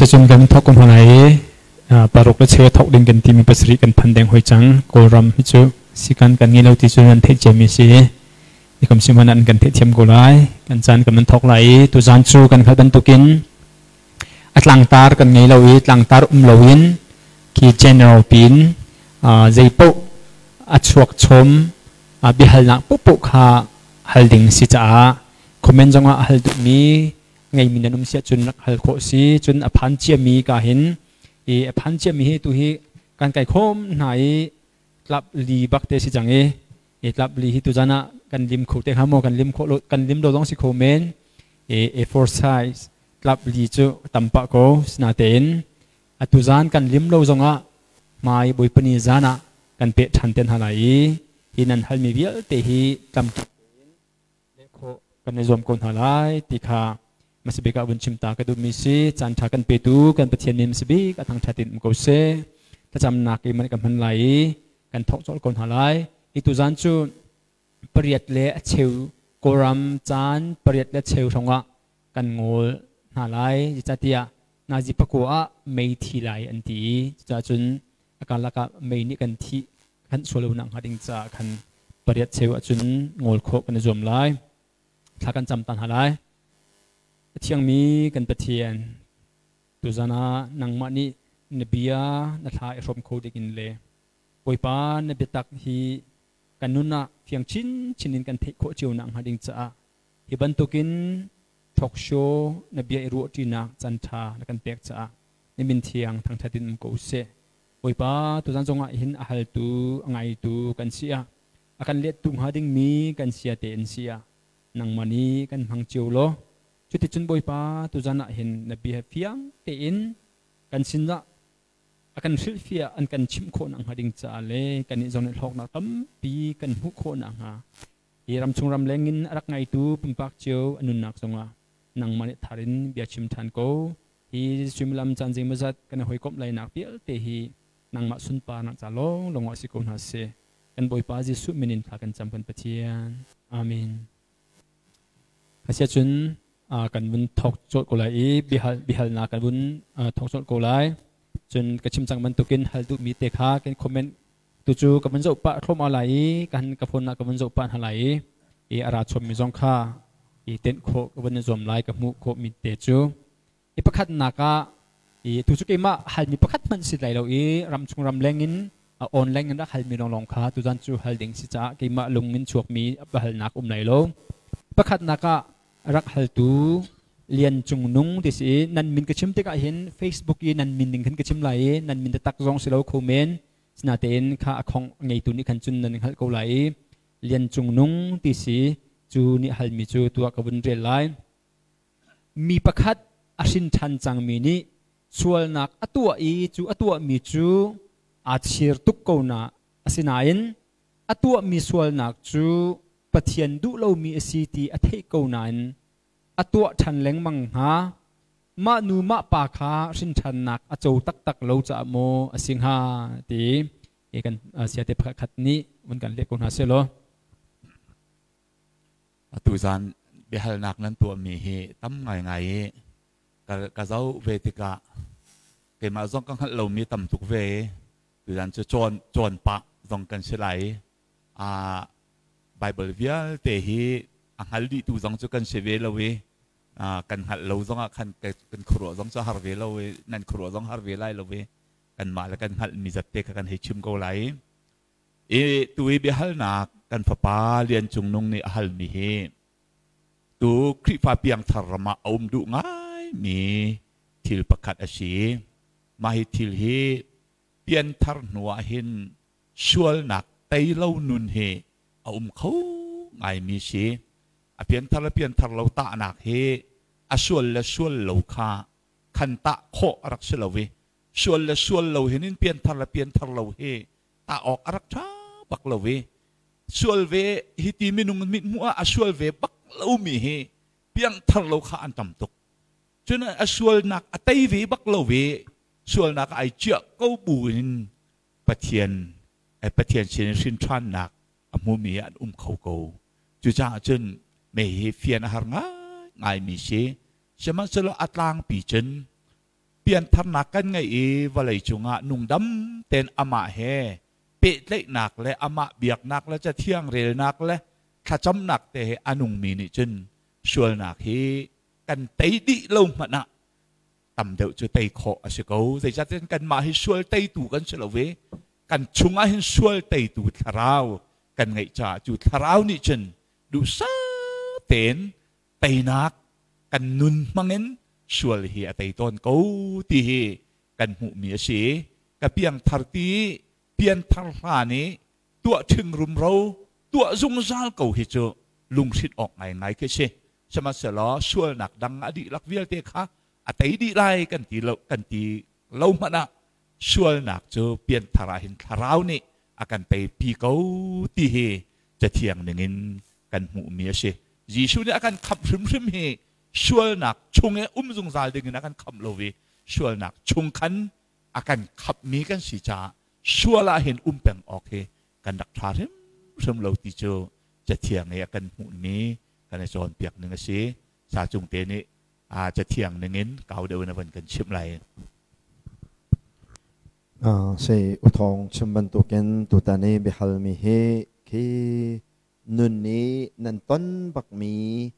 Asicun kan thok ko hna lai i paruk le cheu thok ding kan timi pasarih kan phan deng hoi cang. Kawlram hi cu sikan kan ngei lo ti cu nan theih ciami si. Nikum si hmanh an kan theihthiam ko lai. Kan caan kan man thok lai i tuzaan cu kan kal bantukin a tlangtar kan ngei lo i tlangtar um loin khi general pin zeipaoh a chuak chom biahalnak paohpaoh kha hal ding si caah comment zongah a hal duhmi ngeimi nan um siah cun rak hal khawh si. Cun a phan ciami ka hin i a phan ciami hi tu hi kan kai khawm hna i tlap li bak te si cang i i tlap li hi tuzan ah kan lim kho te hnga maw, kan lim khawh lo, kan lim lo zong si kho men. I A4 size tlap li cu tam pah ko. Sinatein atu zan kan lim lo zongah hmai Bawipa Ni zan ah kan peh ṭhan te hna lai i hi nan halmi vialte hi tlamtling tein leh khawh kan i zuam ko hna lai ti kha masabik ah vun chim ta ka duhmi si. Caan ṭha kan petu kan Pathian min masabik a thangṭhat in um ko seh. Thlacamnak i man kan hman lai i kan thawk colh ko hna lai. I tuzan cu pariat le a cheu, Kawlram caan pariat le cheu hrawngah kan ngawl hna lai, zeicahtiah nazi pakua ah mei thi lai an ti i cucaah cun a karlak ah mei nih kan thih kan sual lo nak hnga ding caah khan pariat cheu ahcun ngawl khawh kan i zuam lai. Thla kan cam ta hna lai. A thiangmi kan Pathian, tuzan ah nangmah nih na bia na thla i hrawm kho ding in le Bawipa na biatak hi kan nun ah fiang chinchin in kan theih khawh cio nak hnga ding caah hi bantukin talk show na bia i ruahṭinak caan ṭha na kan pek caah na min thiang thangṭhat in um ko seh. Bawipa, tuzan zongah hin a haltu, a ngaitu kan si ah, a kan lettu hnga dingmi kan sia tein si ah, nangmah nih kan hmang cio law, cuticun Bawipa, tuzan ah hin na bia fiang tein kan sinah a kan hrilhfiah, an kan chimh khawh nakhnga ding caah le kannih zong nih hlawknak tampi kan hmuh khawh nakhnga hi ramchung ramleng in a rak ngaitu pumpak cio a nunnak zongah nangmah nih thar in bia chim ṭhan ko. Hi suimilam caan zeimawzat kan i hawikomh lainak vialte hi nangmah sunparnak ca lawnglawng ah si ko hna seh. Kan Bawipa Jesuh min in thla kan cam, kan Pathian. Amen. Asiahcun kan vun thawk colh ko lai i biahalnak kan vun thawk colh ko lai. Cun ka chim cang bantukin hal duhmi te kha kan comment tu cu ka vun zoh pah thluahmah lai i kan ka phone ah ka vun zoh pah hna lai i a ra chommi zong kha i tenh khawh ka vun i zuam lai, ka hmuh khawhmi te cu. I pakhatnak ah i tu cu keimah halmi pakhat hmanh si lai lo i ramchung ramleng in online in rak halmi lawnglawng kha tuzan cu hal ding si caah keimah lung in chuakmi halnak um lai lo. Pakhatnak ah rak haltu Lian Cung Nung ti si i nan min ka chim tikah hin Facebook i nan min ning khan ka chim lai i nan min taktak zong si lo kho men. Sinatein kha a khong ngeitu nih khan cun nan hngalh ko lai i Lian Cung Nung ti si cu nih halmi cu tuah ka vun rel lai. Mi pakhat a hrin ṭhan cangmi nih sualnak a tuah i cu a tuahmi cu aa chir tuk ko na asinain a tuahmi sualnak cu Pathian duh lomi a si ti a theih ko nain a tuah ṭhan lengmang hnga. Mah nu mah pa kha hrin ṭhannak a co taktak lo caah maw a si hnga ti kan siate pakhat nih vun kan leh ko hna seh law. Atu zan biahalnak nan tuahmi hi tam ngaingai i ka zoh ve tikah keimah zong ka hngalh lomi tam tuk ve i tuzan cu cawn cawn pah zong kan si lai i Bible vialte hi a hngal dihtu zong cu kan si ve lo i kan hngalh lo zongah khan kan khuaruah zong cu har ve lo i nan khuaruah zong har ve lai lo i kanmah le kan hngalhmi zat te kha kan hei chim ko lai i I tu i biahalnak kan fapa Lian Cung Nung nih a halmi hi tu Khrihfa piangthar ram ah a um duh ngaimi thil pakhat a si. Mah hi thil hi pianthar hnu ah hin sualnak tei lo nun hi a um kho ngaimi si. A pianthar le pianthar lo tahnak hi a sual le sual lo kha khan tah khawh a rak si lo i sual le sual lo hin in pianthar le pianthar lo hi tah awk a rak ṭha bak lo i sual ve hi ti minung mithmuh ah a sual ve bak lomi hi piangthar lo kha an tam tuk. Cun a sualnak a tei ve bak lo i sualnak ai ciah ko bu in Pathian Pathian sin hrin ṭhannak a hmumi an um kho ko. Cucaah cun mei hi fian a har ngaingaimi si. Sihmanhsehlaw a tlangpi cun. Piantharnak kan ngeih i vawlei cungah nungdam tein amah he pehtlaihnak le amah biaknak le cathiang relnak le thlacamnak te he a nungmi nih cun sualnak hi kan tei dih lo hmanh ah tam deuh cu tei khawh a si ko. Zeicahtiah kanmah hi sual teitu kan si lo ve. Kan chungah hin sual teitu thlarau kan ngeih caah cu thlarau nih cun duhsah tein teinak kan nun hmangin sual hi a tei tawn ko ti hi kan hmuhmi a si. Ka piangthar ti pianthar hlan i tuah ṭhing rumro tuah zungzal ko hi cu lunghrinh awk ngaingai khi si. Sihmanhsehlaw sualnak dang a dihlak vialte kha a tei dih lai kan ti lo kan ti lo hmanh ah sualnak cu pianthar ah hin thlarau nih a kan teipi ko ti hi Cathiang ningin kan hmuhmi a si. Jesuh nih a kan khamh hrimhrim hi sualnak chung i um zungzal dingin a kan khamh lo i sualnak chung khan a kan khamhmi kan si caah sual ah hin um peng awk hi kan rak ṭha hrimhrim lo ti cu Cathiang i a kan hmuhmi kan i cawnpiak ning a si. Sa Cung te nih Cathiang ningin kau deuh in a van kan chimh lai. Sei uthawng chim bantukin tutan i biahalmi hi khi nun nih nan ton bakmi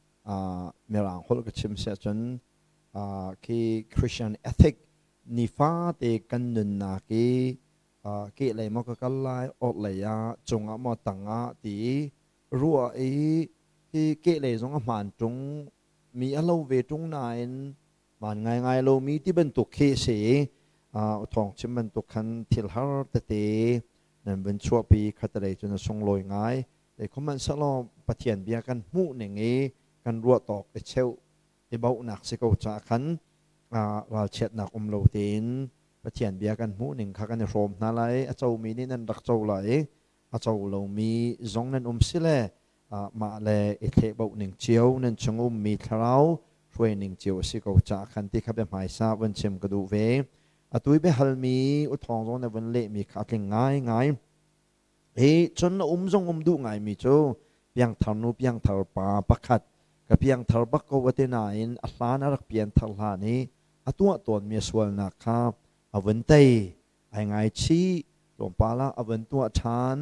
Mirang holh ka chim si ahcun khi Christian ethic nifate kan nunnak i kehlei maw ka kal lai orhlei ah cungah maw tangah ti ruah i hi kehlei zong a hmaan ṭung mi a lo ve ṭung nain Maan ngaingai lomi ti bantuk khi a si i thawng chim bantuk khan thil har tete nan vun chuahpi khatalei cun a sunglawi ngai. Hmanhsehlaw Pathian bia kan hmuh ning i kan ruah tawk i cheuh i bauhnak si ko caah khan ralchiatnak um lo tein Pathian bia kan hmuh ning kha kan i hrawm hna lai. A comi nih nan rak co lai i a co lomi zong nan um si le mah le i thlehboh ning cio nan chung ummi thlarau hruai ning cio a si ko caah khan ti kha bia hmaisa vun chim ka duh ve. Atu i biahalmi uthawng zong na vun lehmi kha a tling ngaingai. Hi cun a um zong um duh ngaimi cu piangthar nu piangthar pa pakhat ka piangthar bak ko a ti nain a hlan a rak pianthar hlan i a tuah tawnmi a sualnak kha a vun tei ai ngaichih tlawmpal ah a vun tuah ṭhan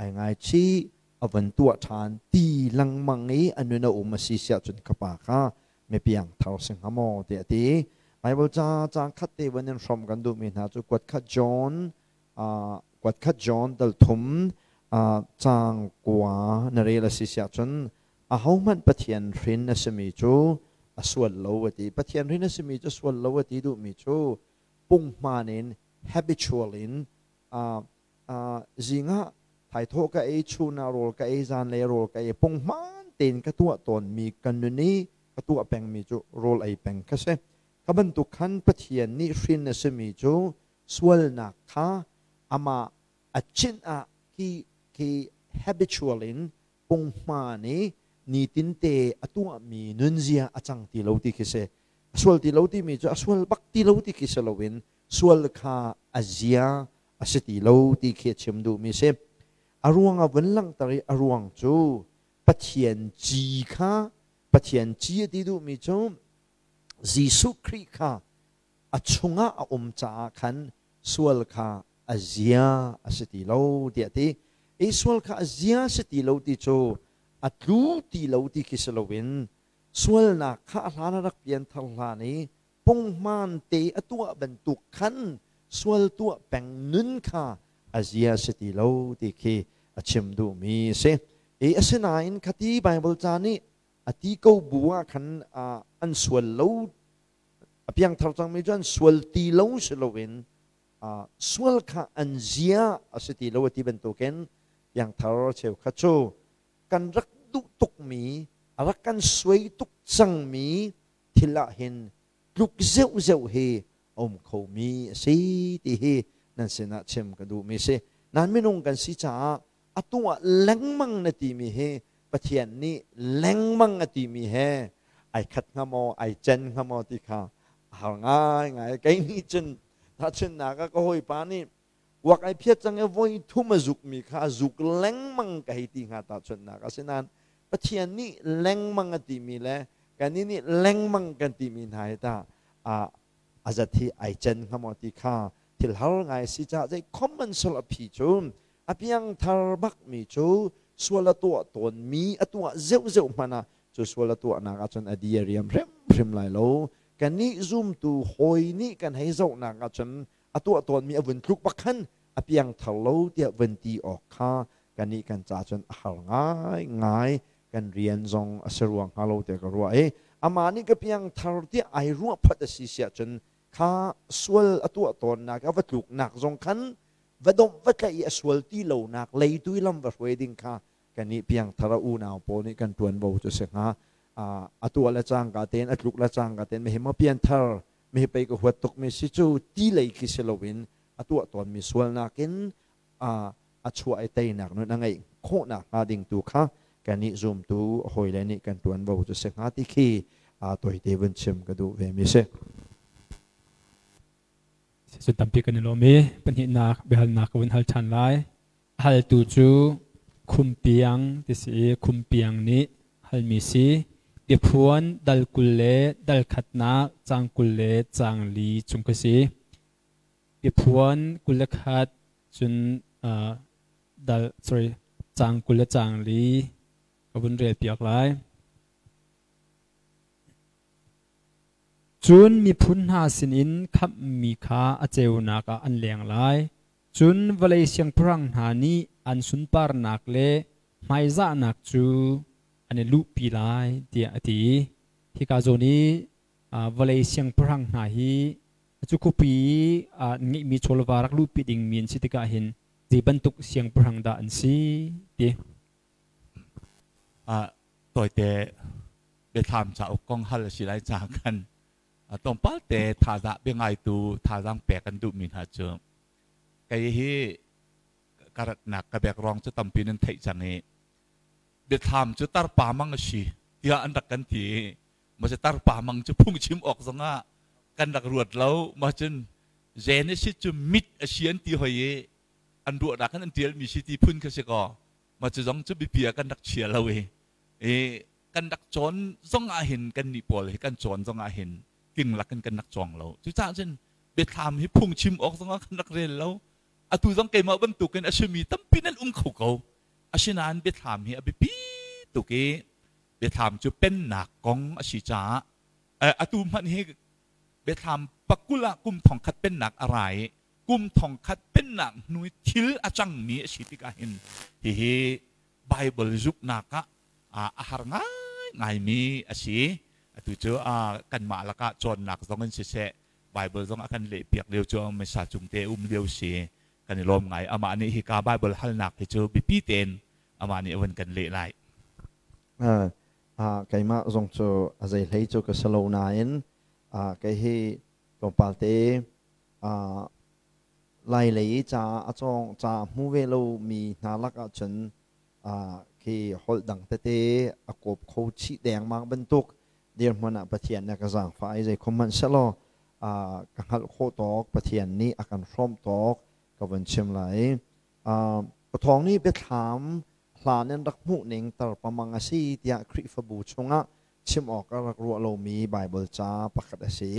ai ngaichih a van tuah ṭhan ti lengmang i a nun a um a si siah cun ka pa kha mipiang thar si hnga maw tiah a ti. Bible ca caang khat te van in hrawm kan duhmi hna cu kuat khat John kuat khat John dal thum caang kua na rel a si siah cun ahohmanh Pathian hrin a simi cu a sual lo a ti. Pathian hrin a simi cu sual lo a ti duhmi cu punghman in habitual in zing ah thaithawh ka ei, chun ah rawl ka ei, zanlei rawl ka ei, punghman tein ka tuah tawnmi ka nun i ka tuah pengmi cu rawl ei peng ka si. Ka bantuk khan Pathian nih hrin a simi cu sualnak kha amah a cinh ah khi habitual in punghman i nitinte a tuahmi nunzia a cang ti lo ti khi si. A sual ti lo timi cu a sual bak ti lo ti khi si loin sual kha a zia a si ti lo ti khi a chim duhmi a si. A ruang a vun langhter i a ruang cu Pathian ci kha Pathian ci a ti duhmi cu Jesuh Khrih kha a chungah a um caah khan sual kha a zia a si ti lo tiah a ti. I sual kha a zia a si ti lo ti cu a tlu ti lo ti khi si loin sualnak kha a hlan a rak pianthar hlan i punghman te a tuah bantuk khan sual tuah peng nun kha a zia si ti lo ti khi a chim duhmi a si. I asinain khati Bible ca nih a ti ko bu ah khan an sual lo a piangthar cangmi cu an sual ti lo si loin sual kha an zia a si ti lo a ti bantukin piangthar cheukhat cu kan rak duh tukmi a rak kan suai tuk cangmi thil ah hin tluk zeuhzeuh hi a um khomi a si ti hi nan sinah chim ka duhmi si. Nan minung kan si caah atu ah lengmang na timi hi Pathian nih lengmang a timi he ai khat hnga maw ai cen hnga maw ti kha a har ngaingai. Kei nih cun tahchunhnak ah ka hawipa nih kuak ai phiat cang i voi thum a zukmi kha a zuk lengmang ka hei ti hnga tahchunhnak. Asinain Pathian nih lengmang a timi le kannih nih lengmang kan timi hna hi tah a Azat hi ai cen hnga maw ti kha thil har ngai si ca zei common sol a phi cu a piangthar bak mi cu sual a tuah tawn mi a tuah zeuh zeuh hmanh ah cu sual a tuahnak ahcun a di a riam hrimhrim lai lo. Kannih zumtu hawi nih kan hei zohnak ahcun a tuah tawnmi a vun tluk bak khan a piangthar lo tiah vun ti awk kha kannih kan ca cun a har ngaingai, kan rian zong a si ruang hnga lo tiah ka ruah i amah nih ka piangthar tiah ai ruah phot a si siah cun kha sual a tuah tawnnak a va tluknak zong khan va domh va tlaih i a sual ti lonak leitu i lam va hruai ding kha kannih piangthar a unau pawl nih kan ṭuanvo cu a si hnga. A tuah le cangka tein, a tluk le cangka tein mihi maw pianthar, mihi pei ka huat tukmi si cu ti lei khi si loin a tuah tawnmi sualnak in a chuah i teinak nun a ngeih khawhnak hnga ding tu kha kannih zumtu hawile nih kan ṭuanvo cu si hnga ti khi tawite vun chim ka duh ve mi si. Cu tampi kan i lawm i pahnihnak biahalnak ka vun hal ṭhan lai. Haltu cu Khumpiang ti si i Khumpiang nih halmi si. Biaphuan dal 20 le dal khatnak caang 20 le caang li chung ka si. Biaphuan 21 cun dal sorry caang 20 le caang li ka vun rel piak lai. Cun miphun hna sinin khamhmi kha a ceunak ah an leng lai. Cun vawlei siangpahrang hna nih an sunparnak le hmaizahnak cu an i luhpi lai, tiah a ti. Hika zawn i vawlei siangpahrang hna hi cu khuapi i ngeihmi chawlva rak luhpi dingmi an si tikah hin zei bantuk siangpahrang dah an si ti. Tawite biathlam cauk kong hal a si lai ca khan tlawmpal te thazaang biangaitu thazaang pek an duhmi hna cu kei hi ka ratnak ka background cu tampi nan theih cang i biathlam cu tarpa mang a si tiah an rak kan ti i mase tarpa mang cu phungchim awk zongah kan rak ruat lo. Ma cun Genesis cu mit a si an ti hoi i an ruahnak kan an tialmi si ti phun kha si kaw ma cu zong cu biapi ah kan rak chia lo i kan rak cawn zong ah hin kan nih pawl hi kan cawn zong ah hin king lak in kan rak cawng lo. Cucaah cun biathlam hi phungchim awk zong ah kan rak rel lo. Atu zong keimah bantukin a simi tampi nan um kho ko. Asinain biathlam hi a biapi tuk i biathlam cu pennak kong a si caah atu hmanh hi biathlam pakul ah kum thongkhat pennak a ra i kum thongkhat pennak hnu i thil a cangmi a si tikah hin hihi Bible zuknak ah a har ngaingaimi a si. Atu cu kanmah lakah cawnnak zong in siseh, Bible zong a kan lehpiak lio cu Mesa cung te um lio si. Kan i lawm ngai. Amah nih hika Bible halnak hi cu biapi tein amah nih a vun kan leh lai. Keimah zong cu a zei hlei cu ka si lo nain kei hi tlawmpal te Lai lei i ca a cawng ca hmu ve lomi hna lakah cun khi holh dang tete a kawp kho chih dengmang bantuk dirhmun ah Pathian nih a ka zaangfah i zei khom hmanh sehlaw ka hngalh khawh tawk, Pathian nih a kan hrawmh tawk ka vun chim lai. Pathawng nih biathlam hlan in rak hmuh ning tarpamang a si tiah Khrihfabu chungah chim awk a rak ruah lomi Baibal ca pakhat a si.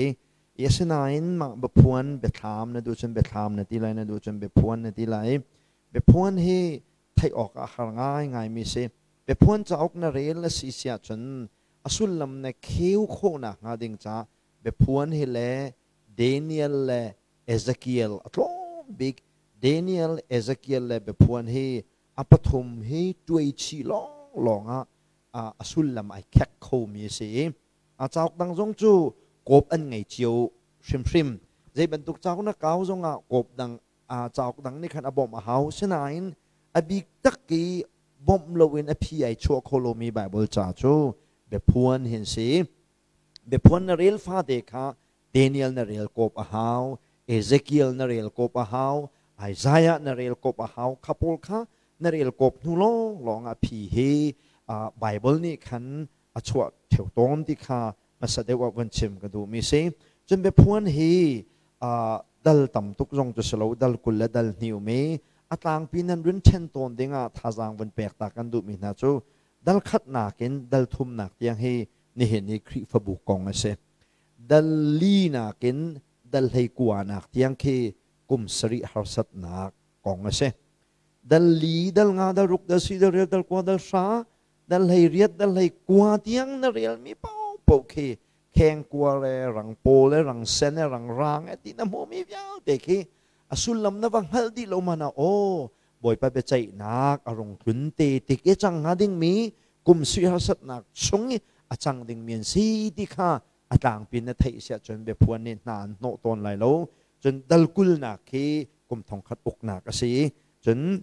Asinain mah biaphuan biathlam na duh cun biathlam na ti lai, na duh cun biaphuan na ti lai. Biaphuan hi theih awk ah har ngaingaimi si. Biaphuan cauk na rel a si si ahcun a sullam na kheu khawhnak hnga ding caah biaphuan hi le Daniel le Ezekiel a tlawm bik Daniel, Ezekiel le biaphuan hi a pathum hi tuai chih lawnglawng ah a sullam ai khek khomi a si i a cauk dang zong cu kawp an ngei cio hrimhrim. Zei bantuk cauk na kau zongah kawp dang cauk dang nih khan a bawmh a hau. Sinain a bik tak i bawmh loin a phi ai chuah kho lomi Baibal ca cu biaphuan hin si. Biaphuan na rel fate kha Daniel na rel kawp a hau, Ezekiel na rel kawp a hau, Isaiah na rel kawp a hau. Kha pawl kha na rel kawp hnu lawnglawng ah phi hi Baibal nih khan a chuah theu tawn ti kha hmasa deuh ah van chim ka duhmi si. Cun biaphuan hi dal tam tuk zong cu si lo, dal 20 le dal hnih um i a tlangpi nan run ṭhen tawn dingah thazaang vun pek ta kan duhmi hna cu dal khatnak in dal thumnak tiang hi nihin hi Khrihfabu kong a si. Dal li nakin Dal 19 nak tiang khi kum sarih harsatnak kong a si. Dal 4, dal 5, dal 6, dal 7, dal 8, dal 9, dal 10, dal 18, dal 19 tiang na relmi paohpaoh khi khengkua le rangpaw le rangsen le rangrang e ti na hmuhmi vialte khi a sullam na va hngalh dih lo man ah aw Bawipa biaceihnak a rung tlun te tik i cang hnga dingmi kum sui harsatnak chung i a cang dingmi an si ti kha a tlangpi na theih si ahcun biaphuan nih hna an hnawh tawn lai lo. Cun dal 20 nak khi kum 1000 uknak a si i cun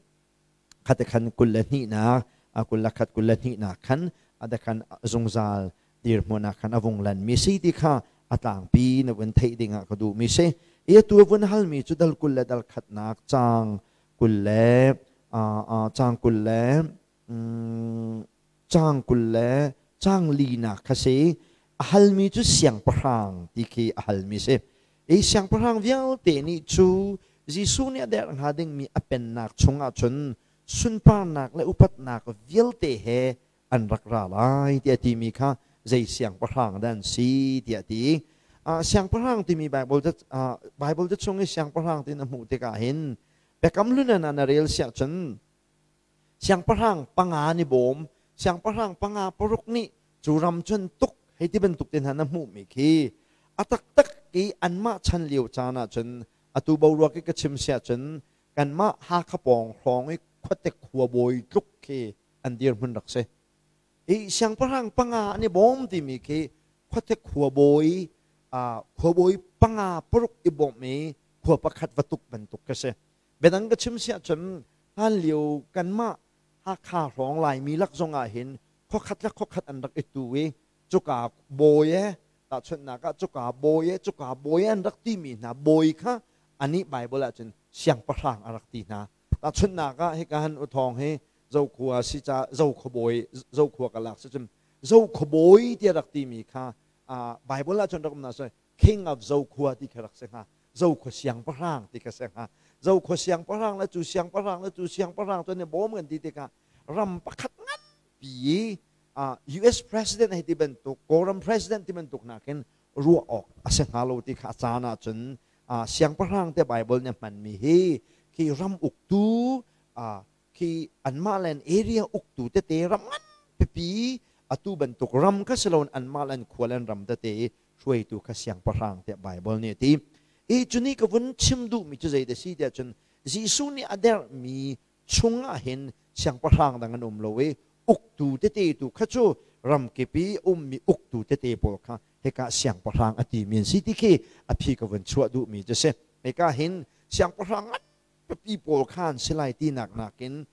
khate khan 22 nak 21 22 nak khan adakhan zungzal dirhmun ah khan a vung lan mi si ti kha a tlangpi na vun theih ding ah ka duh mi si. I atu vun hal mi cu dal 21 dal 1 nak caang 20 le caang 20 le caang 20 le caang 4 nak kha si. A halmi cu siangpahrang ti khi a halmi si. I siangpahrang vialte nih cu Jesuh nih a derh hnga dingmi a pennak chungah cun sunparnak le upatnak vialte he an rak ra lai tiah timi kha zei siangpahrang dah an si tiah ti. Siangpahrang timi Bible Bible te chung i siangpahrang ti na hmuh tikah hin Biakam Hlun ah na rel siah cun siangpahrang panga ni bawm, siangpahrang panga paruk nih cu ram cun tuk hei ti bantuk te hna na hmuhmi khi a taktak i anmah chan lio caan ah cun atu boruak i ka chim siah cun kanmah Hakha pawng hrawng i khuate khua bawi tluk khi an dirhmun rak si. I siangpahrang panga an i bawm timi khi khuate khua bawi khua bawi panga paruk i bawmh i khua pakhat va tuk bantuk ka si. Biadang ka chim siah cun hlanlio kanmah Hakha hrawng Laimi lak zong ah hin khuakhat le khuakhat an rak i tu i cuka bawi e tahchunhnak ah cuka bawi e cuka bawi an rak timi hna bawi kha anih Bible ah cun siangpahrang a rak ti hna. Tahchunhnak ah hika han uthawng hi Zokhua si ca Zokhua bawi Zokhua ka lak si cun Zokhua bawi ti a rak timi kha Bible ah cun rak um na King of Zokhua ti kha rak si hnga. Zokhua siangpahrang ti kha si hnga. Zokhua siangpahrang le cu siangpahrang le cu siangpahrang cu ne bawm kan ti tikah ram pakhat nganpi i US president hei ti bantuk, Kawlram president ti bantuk nakin ruah awk a si hnga lo ti kha a caan ahcun siangpahrang te Bible nih a hmanmi hi khi ram uktu khi anmah len area uktu tete ram ngan pipi atu bantuk ram kha si loin anmah len khua len ram tete hruaitu kha siangpahrang tiah Bible nih a ti. I cu nih ka vun chim duhmi cu zei da si tiah cun Jesuh nih a derhmi chungah hin siangpahrang dang an um lo i uktu tete tu kha cu ramkip i ummi uktu tete pawl kha hika siangpahrang a timi an si ti khi a phi ka vun chuah duhmi cu si. Hika hin siangpahrang ngan pipi pawl kha an si lai tinak nakin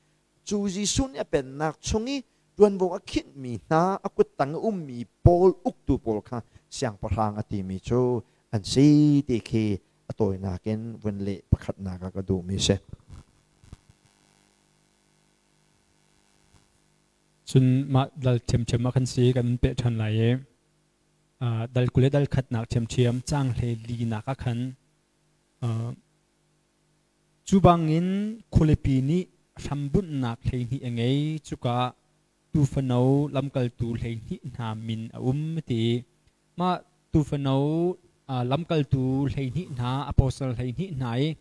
cu Jesuh nih a pennak chung i ṭuanvo a khinhmi hna a kuttang a ummi pawl uktu pawl kha siangpahrang a timi cu an si ti khi a tawinak in vun leh pakhatnak ah ka duhmi si. Cun mah dal ṭhiamṭhiam ah khan si kan peh ṭhan lai i dal 20 le dal 1 nak ṭhiamṭhiam caang 14 nak ah khan Cu bangin khualipi nih hrambunhnak 12 a ngei, cuka tuufano lamkaltu 12 hna min a um a ti. Mah tuufano lamkaltu 12 hna, apostle 12 hna i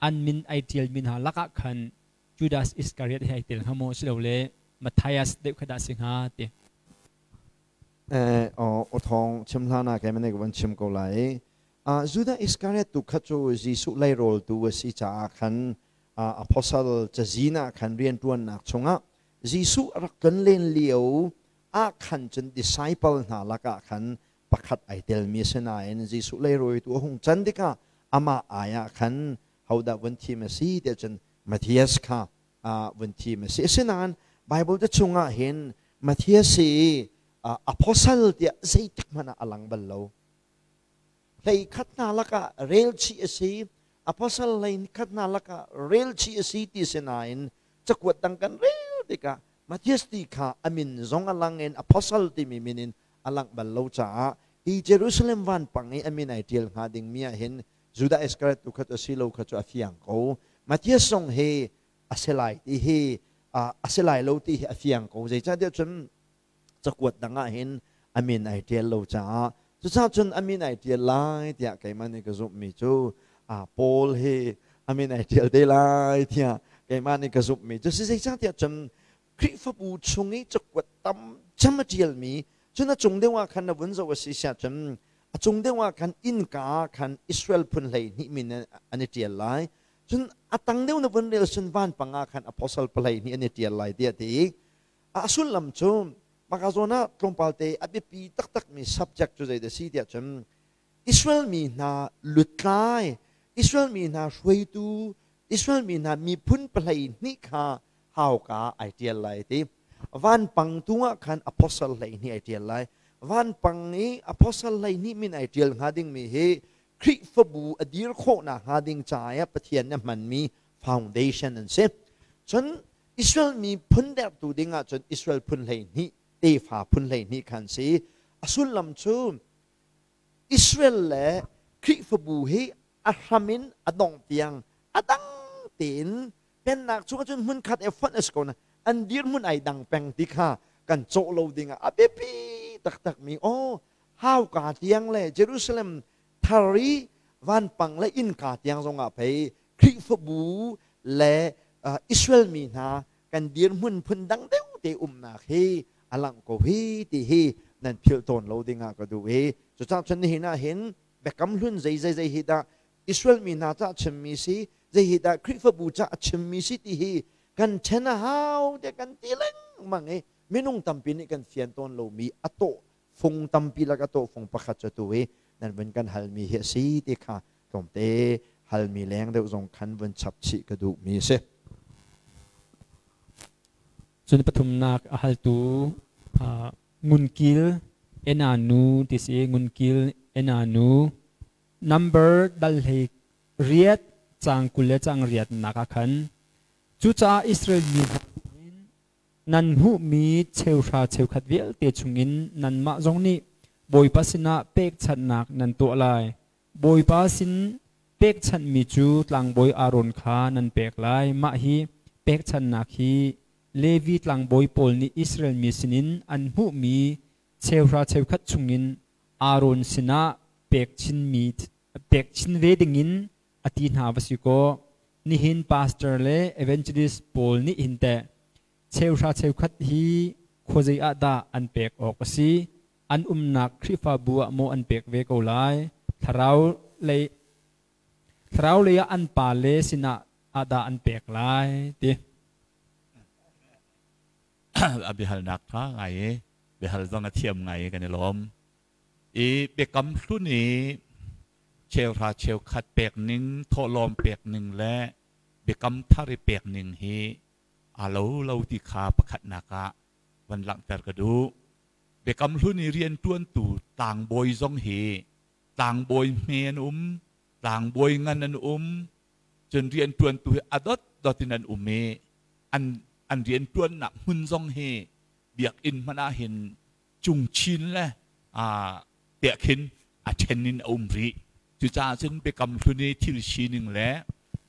an min ai ṭialmi hna lakah khan Judas Iskariot hi ai tel hnga maw silole Matthias deuh kha dah si hnga ti. Aw thawng chim hlan ah kei ka van chim ko lai. Judah Iskariot tu kha cu Jesuh leirawl a si caah khan apostle cazin ah khan rianṭuannak chungah Jesuh a rak tlon len lio ah khan cun disciple hna lakah khan pakhat ai telmi a si nain Jesuh leirawitu a hung can tikah amah ai ah khan hodah vun thim a si tiah cun Matthias kha vun thim a si. Asinain Bible te chungah hin Matthias hi apostle tiah zeitik hmanh ah a lang bal lo. 11 hna lakah rel chih a si, apostle 11 hna lakah rel chih a si ti si nain cakuat dang kan rel tikah Matthias ti kha a min zong a lang in apostle timi min in a langh bal lo caah hi Jerusalem vanpang i a min ai ṭial hnga dingmi ah hin Judah Iscariot tu kha cu a si lo kha cu a fiang ko. Matthias zong hi a si lai ti hi a si lai lo ti hi a fiang ko. Zeicahtiah cun cakuat dang ah hin a min ai ṭial lo caah. Cucaah cun a min ai ṭial lai tiah keimah nih ka zumhmi cu Paul hi a min ai ṭial te lai tiah keimah nih ka zumhmi cu si. Zeicahtiah cun Khrihfabu chung i cakuat tam cem a ṭialmi cun a cung deuh ah khan na vun zoh a si siah cun a cung deuh ah khan innka ah khan Israel phun 12 min an i ṭial lai. Cun a tang deuh na vun rel cun vanpang ah khan apostle pahleihnih an i ṭial lai tiah a ti. A sullam cu maka zawn ah tlawmpal te a biapi taktakmi subject cu zei dah si tiah cun Israel mi hna lutlai, Israel mi hna hruaitu, Israel mi hna miphun 12 kha hauka ai ṭial lai ti. Vanpang tu ah khan apostle 12 ai ṭial lai. Vanpang i apostle 12 min ai ṭial hnga dingmi hi Khrihfabu a dir khawhnak hnga ding caah Pathian nih a hmanmi foundation an si. Cun Israel mi phun dertu ding ahcun Israel phun 12, tefa phun 12 khan si. A sullam cu Israel le Khrihfabu hi a hram in a dongh tiang a dang tein pennak chung ahcun hmunkhat e fonh a si ko na an dirhmun ai dang peng ti kha kan cawh lo ding ah a biapi taktakmi aw hauka tiang le Jerusalem thar i vanpang le innka tiang zongah pei Khrihfabu le Israel mi hna kan dirhmun phun dang deuh te umnak hi a langh ko hi ti hi nan philh tawn lo dingah ka duh i cucaah cun nihin ah hin biakam hlun zei zei zei hi dah Israel mi hna cah chimmi si, zei hi dah Khrihfabu cah a chimmi si ti hi kan ṭhen a hau tiah kan ti lengmang i minung tampi nih kan fian tawn lomi a tawh fung tampi lak a tawhfung pakhat cu tu hi nan vun kan halmi hi a si ti kha tlawmte halmi leng deuh zong khan vun chap chih ka duhmi a si. Cun pathumnak a haltu Ngunkil Enanu ti si. Ngunkil Enanu number dal hlei riat caang 20 le caang riatnak ah khan, "Cucaah Israel mi hna nan hmuhmi cheuhra cheukhat vialte chungin nanmah zong nih Bawipa sinah pekchanhnak nan tuah lai. Bawipa sin pekchanhmi cu tlangbawi Aaron kha nan pek lai. Mah hi pekchanhnak hi Levi tlangbawi pawl nih Israel mi sinin an hmuhmi cheuhra cheukhat chungin Aaron sinah pek chin ve dingin a ti hna va si kaw, nihin pastor le evangelist pawl nih hin teh cheuhra cheukhat hi khuazei ah dah an pek awk a si? An umnak Khrihfabu ah maw an pek ve ko lai? Thlarau lei thlarau lei ah an pa le sinah ah dah an pek lai?" ti. A biahalnak tha ngai i biahal zong a thiam ngai i kan i lawm. I biakam hlun i cheuhra cheukhat pek ning, thawhlawm pek ning le biakam thar i pek ning hi aa lo lo ti kha pakhatnak ah van langhter ka duh. Biakam hlun i rianṭuantu tlangbawi zong hi tlangbawi hme an um, tlangbawi ngan an um, cun rianṭuantu hi a dotdot in an um i an rianṭuannak hmun zong hi biakinn hmanh ah hin cungchin le tiah khin a ṭhen in a um rih. Cucaah cun biakam hlun i thil sining le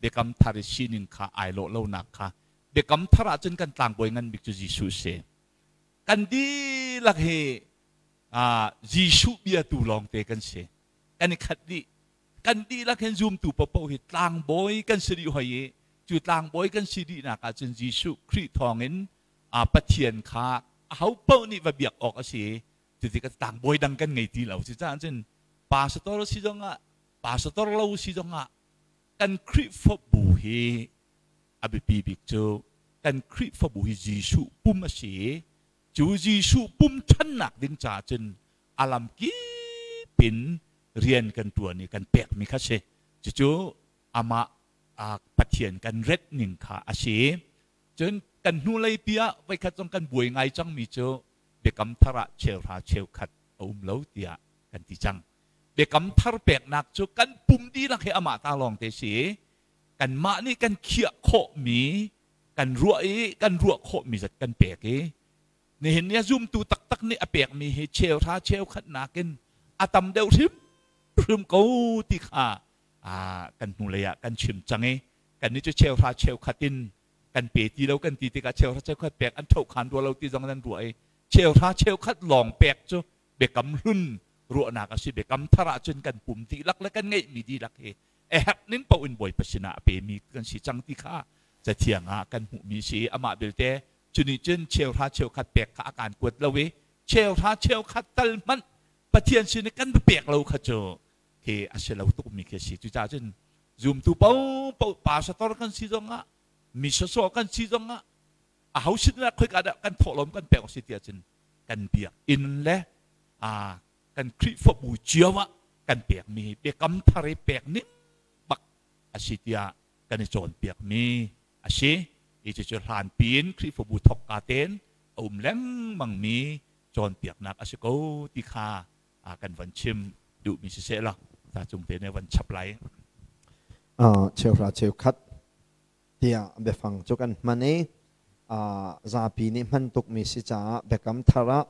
biakam thar i sining kha ai lawh lonak kha biakam thar ah cun kan tlangbawi ngan bik cu Jesuh si. Kan dihlak hi Jesuh biatu lawngte kan si. Kan i khat dih. Kan dihlak hin zumtu paohpaoh hi tlangbawi kan si dih hoi i cu tlangbawi kan si dihnak ah cun Jesuh Khrih thawngin Pathian kha ahopaoh nih va biak awk a si. Cuti kan tlangbawi dang kan ngei ti lo. Cucaah cun pastor si zongah, pastor lo si zongah kan Khrihfabu hi a biapi bik cu kan Khrihfabu hi Jesuh pum a si i cu Jesuh pum ṭhannak ding caah cun a lam kip in rian kan ṭuan i kan pekmi kha si. Cucu amah Pathian kan ret ning kha a si. Cun kan hnulei pi ah voikhat zong kan buai ngai cangmi cu biakam thar ah cheuhra cheukhat a um lo tiah kan ti cang. Biakam thar peknak cu kan pum dihlak hi amah ta lawng te si. Kanmah nih kan khiah khawhmi, kan ruah i kan ruah khawhmi zat kan pek i nihin ni a zumtu taktak nih a pekmi hi cheuhra cheukhat nakin a tam deuh hrimhrim ko ti kha kan hnulei ah kan chim cang i kannih cu cheuhra cheukhat in kan pe ti lo kan ti tikah cheuhra cheukhat pek an ṭhohkhan rua lo ti zong nan ruah i cheuhra cheukhat lawng pek cu biakam hlun Ruahnak a si. Biakam thar ahcun kan pum dihlak le kan ngeihmi dihlak hi a herh ning paoh in Bawipa sinah a pemi kan si cang ti kha Cathiang ah kan hmuhmi si. Amah belte cu nih cun cheuhra cheukhat pek kha a kaan kuat lo i cheuhra cheukhat tal hmanh Pathian sin i kan pek lo kha cu khi a si lo tukmi khi a si. Cucaah cun zumtu paohpaoh pastor kan si zongah, mi sawsawh kan si zongah, aho sin ah khoika dah kan thawhlawm kan pek si tiah cun kan biakinn le kan Khrihfabu cio ah kan pekmi biakam thar i pek ning bak a si tiah kan i cawnpiakmi a si. Hi cucu hlanpi in Khrihfabu thawkka tein a um lengmangmi cawnpiaknak a si ko ti kha kan van chim duhmi siseh law ta cung te nih van chap lai. Cheuhra cheukhat tiah biafang cu kan hman i zapi nih hman tukmi si caah biakam thar ah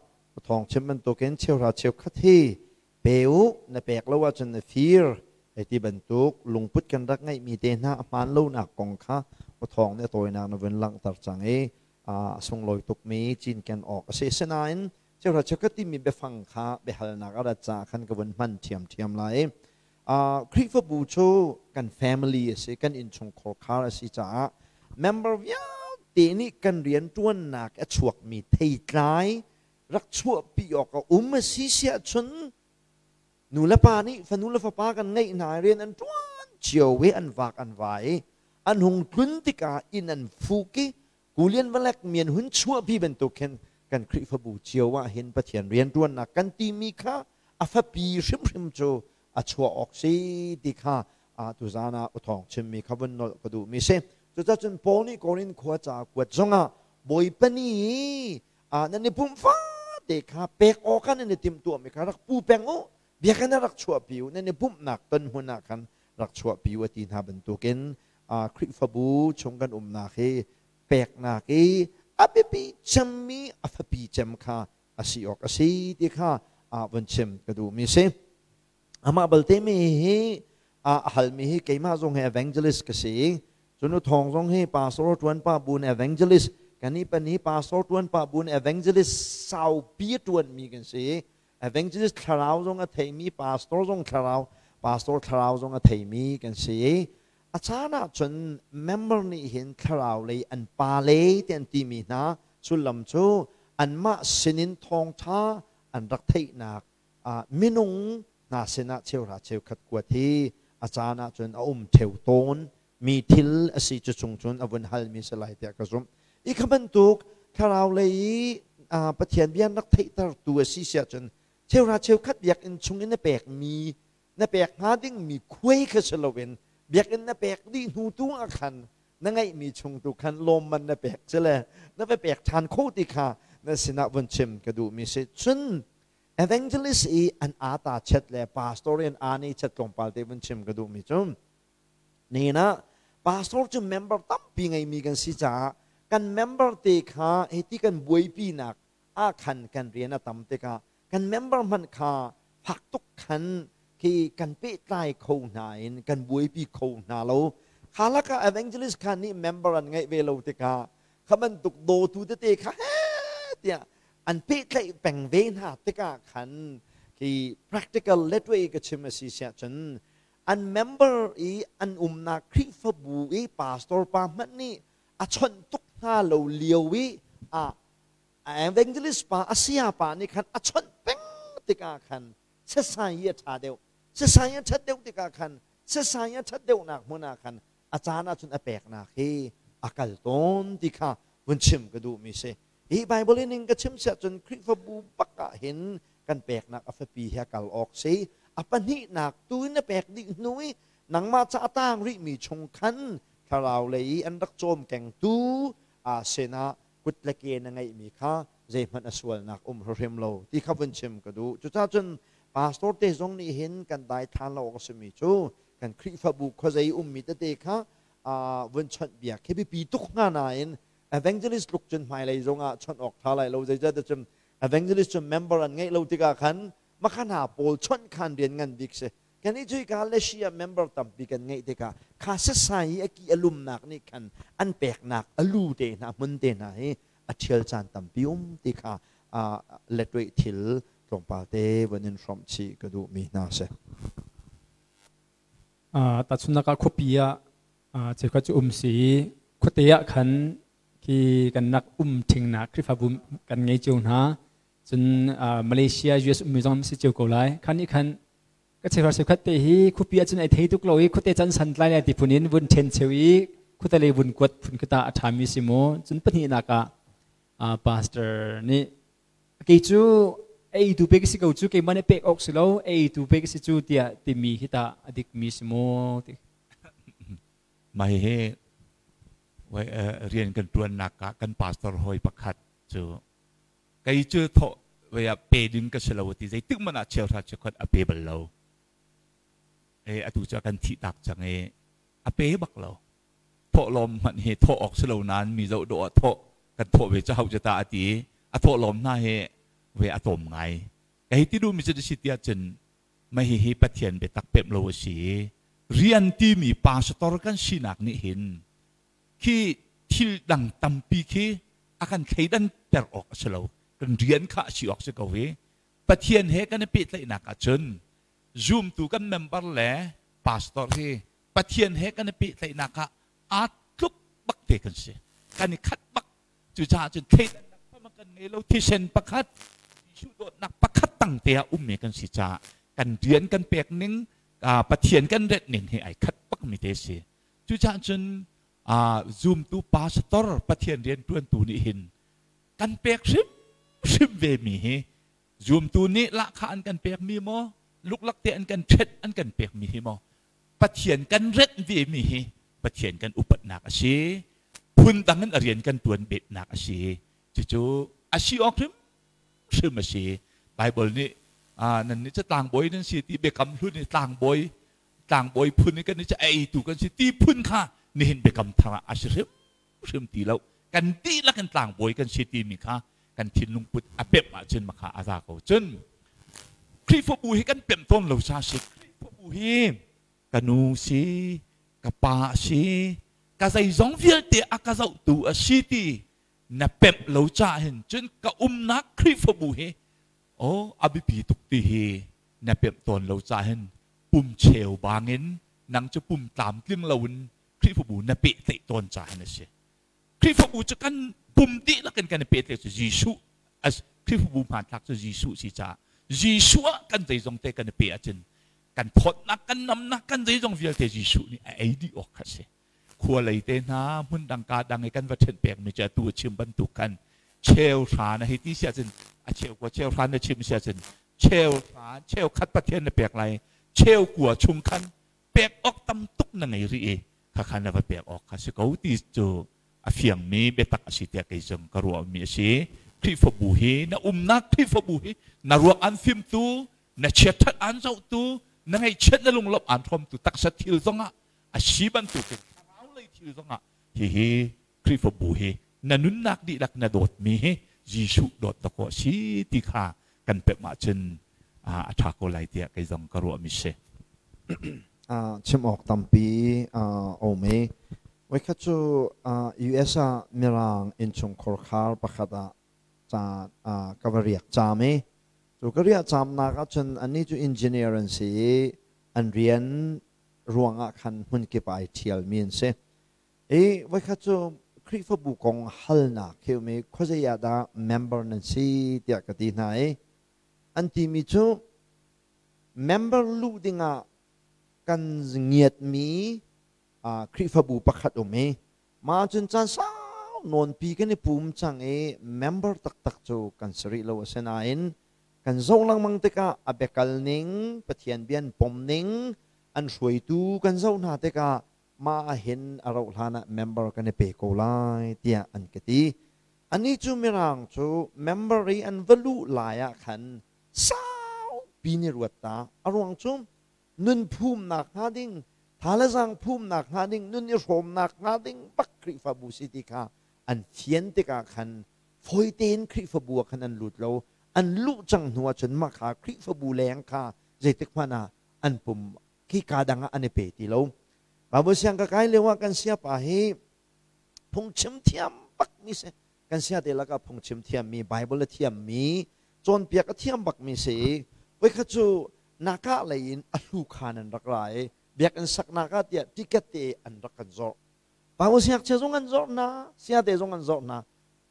thawng chim bantukin cheuhra cheukhat hi pe u, na pek lo ahcun na fir hei ti bantuk lungput kan rak ngeihmi te hna a hmaan lonak kong kha thawng nih a tawinak na vun langhter cang i a sunglawi tukmi cinken awk a si. Asinain cheuhra cheukhat timi biafang kha biahalnak a rat caah khan ka vun hman ṭhiamṭhiam lai. Khrihfabu cu kan family a si, kan innchungkhar khar a si caah member vialte nih kan rianṭuannak a chuakmi theitlai rak chuahpi awk a um a si siah cun nu le pa nih fanu le fapa kan ngeih hna i rian an ṭuan cio i an vak an vai i an hung tlun tikah inn an fuk i kulian valek mi an hun chuahpi bantuk khin kan Khrihfabu cio ah hin Pathian rianṭuannak kan timi kha a fapi hrimhrim cu a chuah awk si ti kha tuzaan ah uthawng chimmi kha vun nolh ka duhmi si. Cucacun Paul nih Korin khua ca kuat zongah Bawipa nih nan i pumh fate kha pek awk ah nan i timhtuahmi kha rak pu peng u, biakinn ah rak chuahpi u, nan i pumhnak ton hmun ah khan rak chuahpi u a ti hna bantukin Khrihfabu chung kan umnak hi peknak i a biapi cemmi a fapi cem kha a si awk a si ti kha vun chim ka duhmi si. Amah balte mi hi a halmi hi keimah zong hi evangelist ka si. Cun u thawng zong hi pastor tuan pa bun evangelist kan i pan hi pastor tuan pa bun evangelist saupi tuan mi kan si. Evangelist thlarau zong a theimi, pastor zong thlarau, pastor thlarau zong a theimi kan si. A caan ahcun member nih hin thlarau lei an pa le ti an timi hna sullam cu anmah sinin thawngṭha an rak theihnak minung hna sinah cheuhra cheukhat kuat hi a caan ahcun a um ṭheo tawn mi thil a si. Cu chung cun a vun halmi si lai tiah ka zumh. I kha bantuk thlarau lei i Pathian bia an rak theihtertu a si siah cun cheuhra cheukhat biakinn chung in na pekmi, na pek hnga dingmi khuai kha si loin biakinn na pek dih hnu tu ah khan na ngeihmi chung tu khan lawmman na pek ci le na va pek ṭhan kho ti kha na sinah vun chim ka duhmi si. Cun evangelist i an ata chet le pastor i an ani chet tlawmpal te vun chim ka duhmi cu nihin ah pastor cu member tampi ngeimi kan si caah kan member te kha hiti kan buaipinak ah khan kan rian a tam tikah kan member hmanh kha fak tuk khan khi kan pehtlai kho hna in kan buaipi kho hna lo. Kha lakah evangelist kha nih member an ngeih ve lo tikah kha bantuk dawtu tete kha he tiah an pehtlaih peng ve hna tikah khan khi practical letway ka chim a si siah cun an member i an umnak Khrihfabu i pastor pa hmanh nih a chawnh tuk hna lo lio i a evangelist pa, a saya pa nih khan a chawnh peng tikah khan sasai i a ṭha deuh, sasai a ṭhat deuh tikah khan sasai a ṭhat deuhnak hmun ah khan a caan ahcun a peknak hi a kal tawn ti kha vun chim ka duhmi si. Hi Bible in in ka chim siah cun Khrihfabu bak ah hin kan peknak a fapi hi a kal awk si. A pahnihnak tu in na pek dih hnu i nangmah ca a tang rihmi chung khan thlarau lei i an rak cawm kengtu a sinah kut le ke na ngeihmi kha zeihmanh a sualnak um hrim lo ti kha vun chim ka duh. Cucaah cun pastor te zong nih hin kan daithlan lo awk a simi cu kan Khrihfabu khuazei ummi tete kha vun chawnh biak hi biapi tuk hnga nain evangelist tluk cun hmailei zong ah chawnh awk tha lai lo. Zeicahtiah cun evangelist cu member an ngeih lo tikah khan makha hna pawl chawnh khan rian ngan bik si. Kan i cuika Lesia member tampi kan ngeih tikah kha sasai i a ki a lumnak nih khan an peknak a lu te hna, hmun te hna hi a ṭhial caan tampi um ti kha letweh thil tlawmpal te van in hrawmh chih ka duhmi hna si. Tahchunhnak ah khuapi ah cheukhat cu um si i khuate ah khan khi kan rak um ṭhingnak Khrihfabu kan ngei cio hna. Cun Malaysia, US ummi zong si cio ko lai. Khan nih khan ka cheukhat cheukhat te hi khuapi ah cun ai thei tuk lo i khuate can santlai lai ti phun in vun ṭhen cheu i khuate lei vun kuat phun khi ta a ṭhami si maw? Cun pahnihnak ah pastor nih kei cu eitu pek si ko cu keimah nih pek awk si lo eitu pek si cu tiah timi hi tah a dikmi si maw ti. Mah hihi rian kan ṭuannak ah kan pastor hawi pakhat cu kei cu thawh vei ah pe ding ka si lo ti zeitik hmanh ah cheuhra cheukhat a pe bal lo. E atu cu a kan thih tak cang i a pe bak lo. Thawhlawm hmanh hi thawh awk si lo nain mi zoh dawh ah thawh kan thawh ve cu hau cu ta a ti i a thawhlawm hna hi ve a tlawm ngai. Ka hei ti duhmi cu si tiah cun mah hihi Pathian biatak pemh lo a si i rian timi pastor kan sinak nih hin khi thil dang tampi khi a kan thleidan ter awk a si lo. Kan rian kha a si awk si ko i Pathian he kan i pehtlaihnak ahcun zumtu kan member le pastor hi Pathian he kan i pehtlaihnak ah aa tluk bak te kan si. Kan i khat bak. Cucaah cun thleidannak hmanh kan ngei lo. Thisen pakhat, Jesuh dawtnak pakhat tang te ah ummi kan si caah kan rian kan pek ning, Pathian kan ret ning hi ai khat bak mi te si. Cucaah cun zumtu pastor Pathian rian ṭuantu nih hin kan pek hrimhrim ve mi hi zumtu nih lahkhah an kan pek mi maw luklak te an kan ṭhet an kan pek mi hi maw Pathian kan renh vemi hi Pathian kan upatnak a si. Phundang in a rian kan tuan betnak a si. Cucu a si awk hrimhrim a si. Bible nih nan nih cu tlangbawi nan si ti biakam hlun i tlangbawi tlangbawi phun i kan nih cu a eitu kan si ti phun kha nihin biakam thar ah a si hrimhrim ti lo. Kan dihlak in tlangbawi kan si timi kha kan thinlung put a pemh ahcun makha a za ko. Cun Khrihfabu hi kan pemh tawn lo sa si. Khrihfabu hi ka nu si, ka pa si, ka zeizong vialte a ka zohtu a si ti na pemh lo ca hin cun ka umnak Khrihfabu hi oh a biapi tuk ti hi na pemh tawn lo ca hin pum cheu bangin nang cu pum tlamtling loin Khrihfabu na pehtlaih tawn ca hin a si. Khrihfabu cu kan pum dihlak in kan i pehtlaih cu Jesuh Khrihfabu hmanthlak cu Jesuh si caah Jesuh ah kan zeizong te kan i pe ahcun kan thawtnak kan namnak kan zeizong vialte Jesuh nih a ei dih awk kha a si. Khua lei te hna hmun dang ka dang i kan va ṭhen pekmi cu atu a chim bantuk khan cheu hra na hei ti si ahcun a cheu kua cheu hra na chim si ahcun cheu hra cheu khat Pathian na pek lai cheu kua chung khan pek awk tam tuk na ngei rih i khakha na va pek awk kha si ko ti cu a fiangmi biatak a si tiah kei zong ka ruahmi a si. Khrihfabu hi na umnak Khrihfabu hi na ruak an fimtu, na chiatṭhat an zohtu, na ngaihchiat na lunglawmh aan hrawmtu taksa thil zongah a si bantukin thlarau lei thil zongah hihi Khrihfabu hi na nunnak dihlak na dawtmi hi Jesuh dawt dakaw a si ti kha kan pemh ahcun a ṭha ko lai tiah kei zong ka ruahmi si. Chim awk tampi a um i voikhat cu US ah Mirang innchungkhar khar pakhat ah ca ka va riak caam i cu ka riah caamnak ahcun annih cu engineer an si i an rian ruangah khan hmunkip ai ṭhialmi an si. I voikhat cu Khrihfabu kong halnak khi um i khuazei ah dah member nan si tiah ka ti hna i an timi cu member luh dingah kan ngiatmi Khrihfabu pakhat um i mah cun caan sau nawnpi kan i pum cang i member taktak cu kan si rih lo. Asinain kan zoh lengmang tikah a biakal ning, Pathian bia an pom ning, an hruaitu kan zoh hna tikah mah ahhin a rauh hlan ah member kan i pe ko lai tiah an ka ti. Anih cu Mirang cu member i an va luh lai ah khan saupi ni ruat ta. A ruang cu nun phumnak hnga ding, tha le zaang phumnak hnga ding, nun i hrawmnak hnga ding bak Khrihfabu si ti kha an fian tikah khan fawi tein Khrihfabu ah khan an lut lo. An luh cang hnu ahcun mah kha Khrihfabu leng kha zeitik hmanh ah an pum khika dang ah an i pe ti lo. Bible siang ka kai lio ah kan siapa hi phungchim thiam bak mi si. Kan sia te lakah phungchim thiam mi, Bible a thiam mi, Cawnpiak a thiam bakmi si i voikhat cu Naka lei in a hlu khan an rak ra i biakinn saknak ah tiah ticket te an rak kan zawrh. Paul siangchia zong an zawrh hna, siate zong an zawrh hna.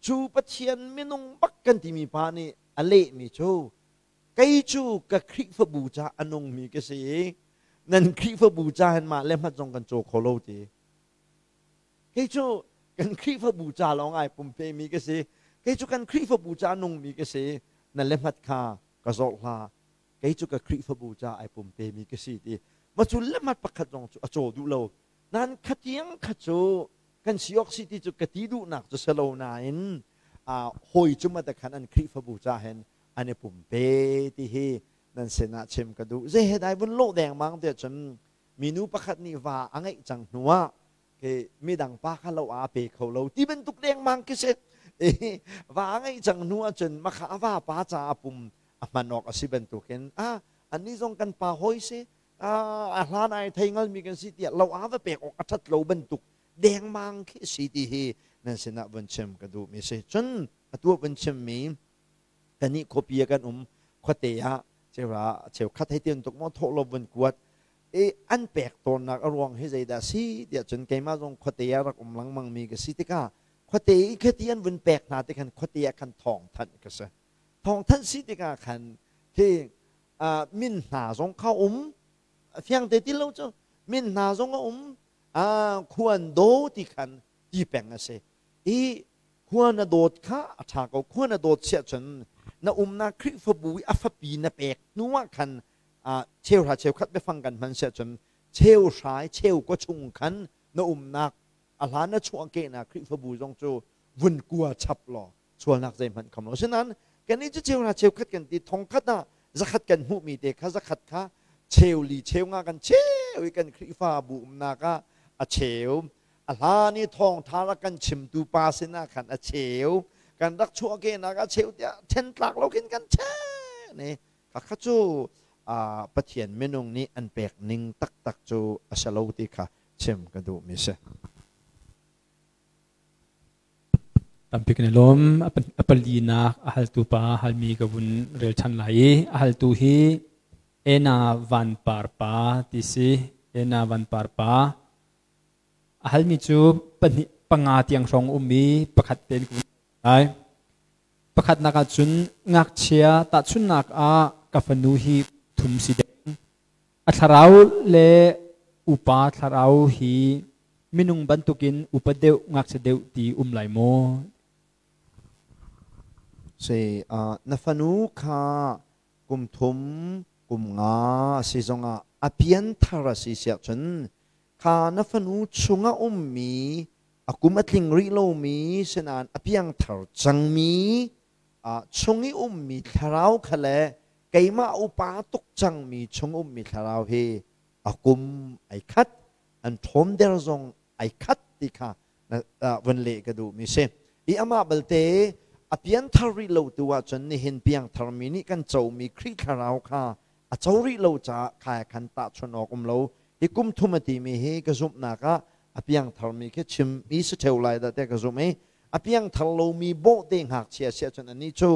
Cu Pathian minung bak kan timi pa nih a lehmi cu kei cu ka Khrihfabu ca a nungmi ka si i nan Khrihfabu ca hin mah le hmat zong kan caw kho lo ti. Kei cu kan Khrihfabu ca lawng ai pumpemi ka si. Kei cu kan Khrihfabu ca nungmi ka si. Na le hmat kha ka zawrh hlah. Kei cu ka Khrihfabu ca ai pumpemi ka si ti. Ma cu le hmat pakhat zong cu a caw duh lo. Nan khatiang kha cu kan si awk si ti cu ka ti duhnak cu si lo nain hawi cu ma khan an Khrihfabu ca hen an i pumpe ti hi nan sinah chim ka duh. Zei he dai vun lawh dengmang tiah cun minu pakhat nih va a ngeih cang hnuah ke midang pa kha lo a pe kho lo ti bantuk dengmang khi si. Va a ngeih cang hnu ahcun makha a va pa ca a pum a hman awk a si bantukin a annih zong kan pa hawi si a hlan ai thei ngalmi kan si tiah lo a va pek awk a ṭhat lo bantuk dengmang khi si ti hi nan sinah vun chim ka duhmi si. Cun atu vun chimmi kannih khuapi ah kan um, khuate ah cheura cheukhat hei ti tuk maw thawh lo vun kuat i an pek tawnnak a ruang hi zeidah si tiah cun keimah zong khuate ah rak um lengmang mi ka si tikah khuate i khati an vun pek hna ti khan khuate ah khan thawng thanh ka si. Thawng thanh si tikah khan khi min hna zong kha um fiang te ti lo cu min hna zong a um, khuan do ti khan ti peng a si i khua na dawt kha a ṭha ko. Khua na dawt siah cun na umnak Khrihfabu i a fapi na pek hnu ah khan cheuhra cheukhat biafang kan hman siah cun cheu hrai cheu kaw chung khan na umnak a hlan na chuahkehnak Khrihfabu zong cu vun kua chap law sualnak zeihmanh kham lo. Asinain kannih cu cheuhra cheukhat kan ti, thongkhat ah zakhat kan hmuhmi te kha zakhat kha cheu li cheu nga kan cheu i kan Khrihfabu umnak ah a cheu, a hlan i thawngṭha rak kan chimtu pa sinah khan a cheu, kan rak chuahkehnak a cheu tiah ṭhen tlak lo khin kan ṭhen i khakha cu Pathian minung nih an pek ning taktak cu a si lo ti kha chim ka duhmi si. Tampi kan i lawm. A palinak a haltu pa halmi ka vun rel ṭhan lai i a haltu hi Ena Van Par pa ti si. Ena Van Par pa. A halmi cu pahnih panga tiang hrawng um i pakhat tein ka vun lai. Pakhatnak ah cun ngakchia tahchunhnak ah ka fanu hi thum si deng. A thlarau le upa thlarau hi minung bantukin upa deuh ngakchia deuh ti um lai maw? Si, na fanu kha kum thum kum nga a si zongah a pianthar a si siah cun kha na fanu chungah ummi a kum a tling rih lomi sinain a piangthar cangmi chung i ummi thlarau kha le keimah upa tuk cangmi chung ummi thlarau hi a kum ai khat, an ṭhawmder zong ai khat ti kha vun leh ka duhmi si. I amah balte a pianthar rih lo tu ahcun nihin piangtharmi nih kan comi Khrih thlarau kha a co rih lo caah khai khan tahchunh awk um lo. Hi kum thum a timi hi ka zumhnak ah a piangtharmi khi chim i si ṭheo lai dah tiah ka zumh i a piangthar lomi bawhte ngakchia si ahcun anih cu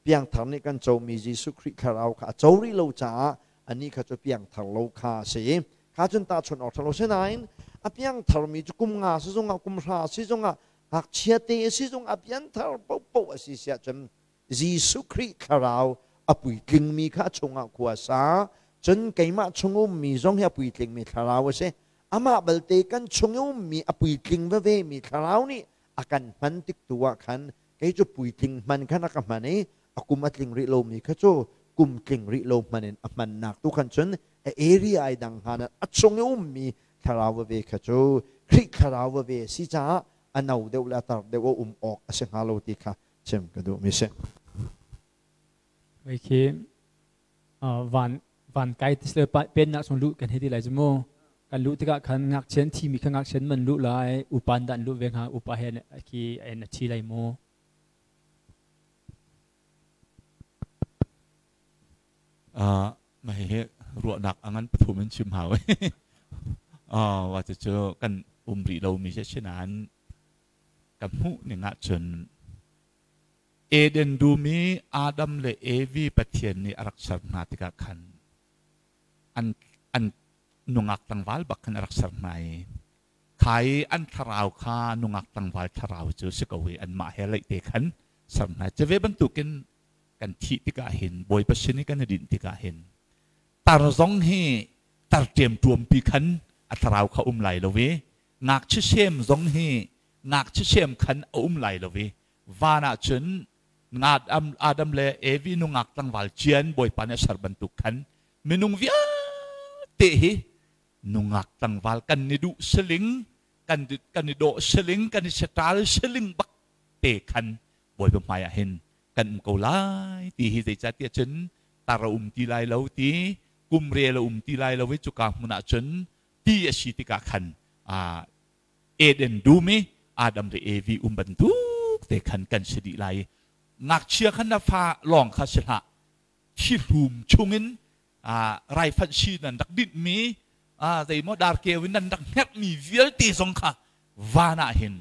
piangthar nih kan comi Jesuh Khrih thlarau kha a co rih lo caah anih kha cu piangthar lo kha a si i kha cun tahchunh awk ṭha lo. Sinain a piangtharmi cu kum nga si zongah kum hra si zongah ngakchia te a si zongah piangthar paohpaoh a si siah cun Jesuh Khrih thlarau a puitlingmi kha a chungah khua sa. Cun keimah chung ummi zong hi a puitlingmi thlarau a si. Amah balte kan chung i ummi a puitling veve mi thlarau nih a kan hman tik tu ah khan kei cu puitling hman khan a ka hman i a kum a tling rih lomi kha cu kum tling rih lo hman in a hmannak tu khan cun a area ai dang hnga a chung i ummi thlarau veve kha cu Khrih thlarau veve a si caah a no deuh le a tar deuh a um awk a si hnga lo ti kha chim ka duhmi si. Wei khi van van kai ti le pennak chung luh kan hei ti lai cu mu. Kan luh tikah khan ngakchian thimi kha ngakchian man luh lai, upa dan luh ve hnga, upa he khi en a thi lai mu. Mah hihi ruahnak a ngan pathum in chim hau. Wa cu kan um rih lomi si nain ka hmuh ning ahcun Eden dum i Adam le Evi Pathian nih a rak ser hna tikah khan an nungak tlangval bak khan a rak ser hna i kha i an thlarau kha nungak tlangval thlarau cu si ko i anmah he leihte khan ser hna. Cu ve bantukin kan thih tikah hin Bawipa sin i kan i dinh tikah hin tar zong hi tar ṭemṭuampi khan a thlarau kha um lai lo i ngakchia sem zong hi ngakchia sem khan a um lai lo i van ah cun Adam le Evi nungak tlangval cian Bawipa nih a ser bantuk khan minung vialte hi nungak tlangval kan ni duh siling kan i dawh siling kan i saṭal siling bak te khan Bawipa hmai ah hin kan um ko lai ti hi zeicahtiah cun tar a um ti lai lo ti kum rel a um ti lai lo i cuka hmun ah cun ti a si tikah khan Eden dum i Adam le Evi um bantuk te khan kan si dih lai i ngakchia khan na fa lawng kha si hlah thi hlum chungin raifanh si nan rak dinhmi zeimaw darkeu in nan rak hngerhmi vialte zong kha van ah hin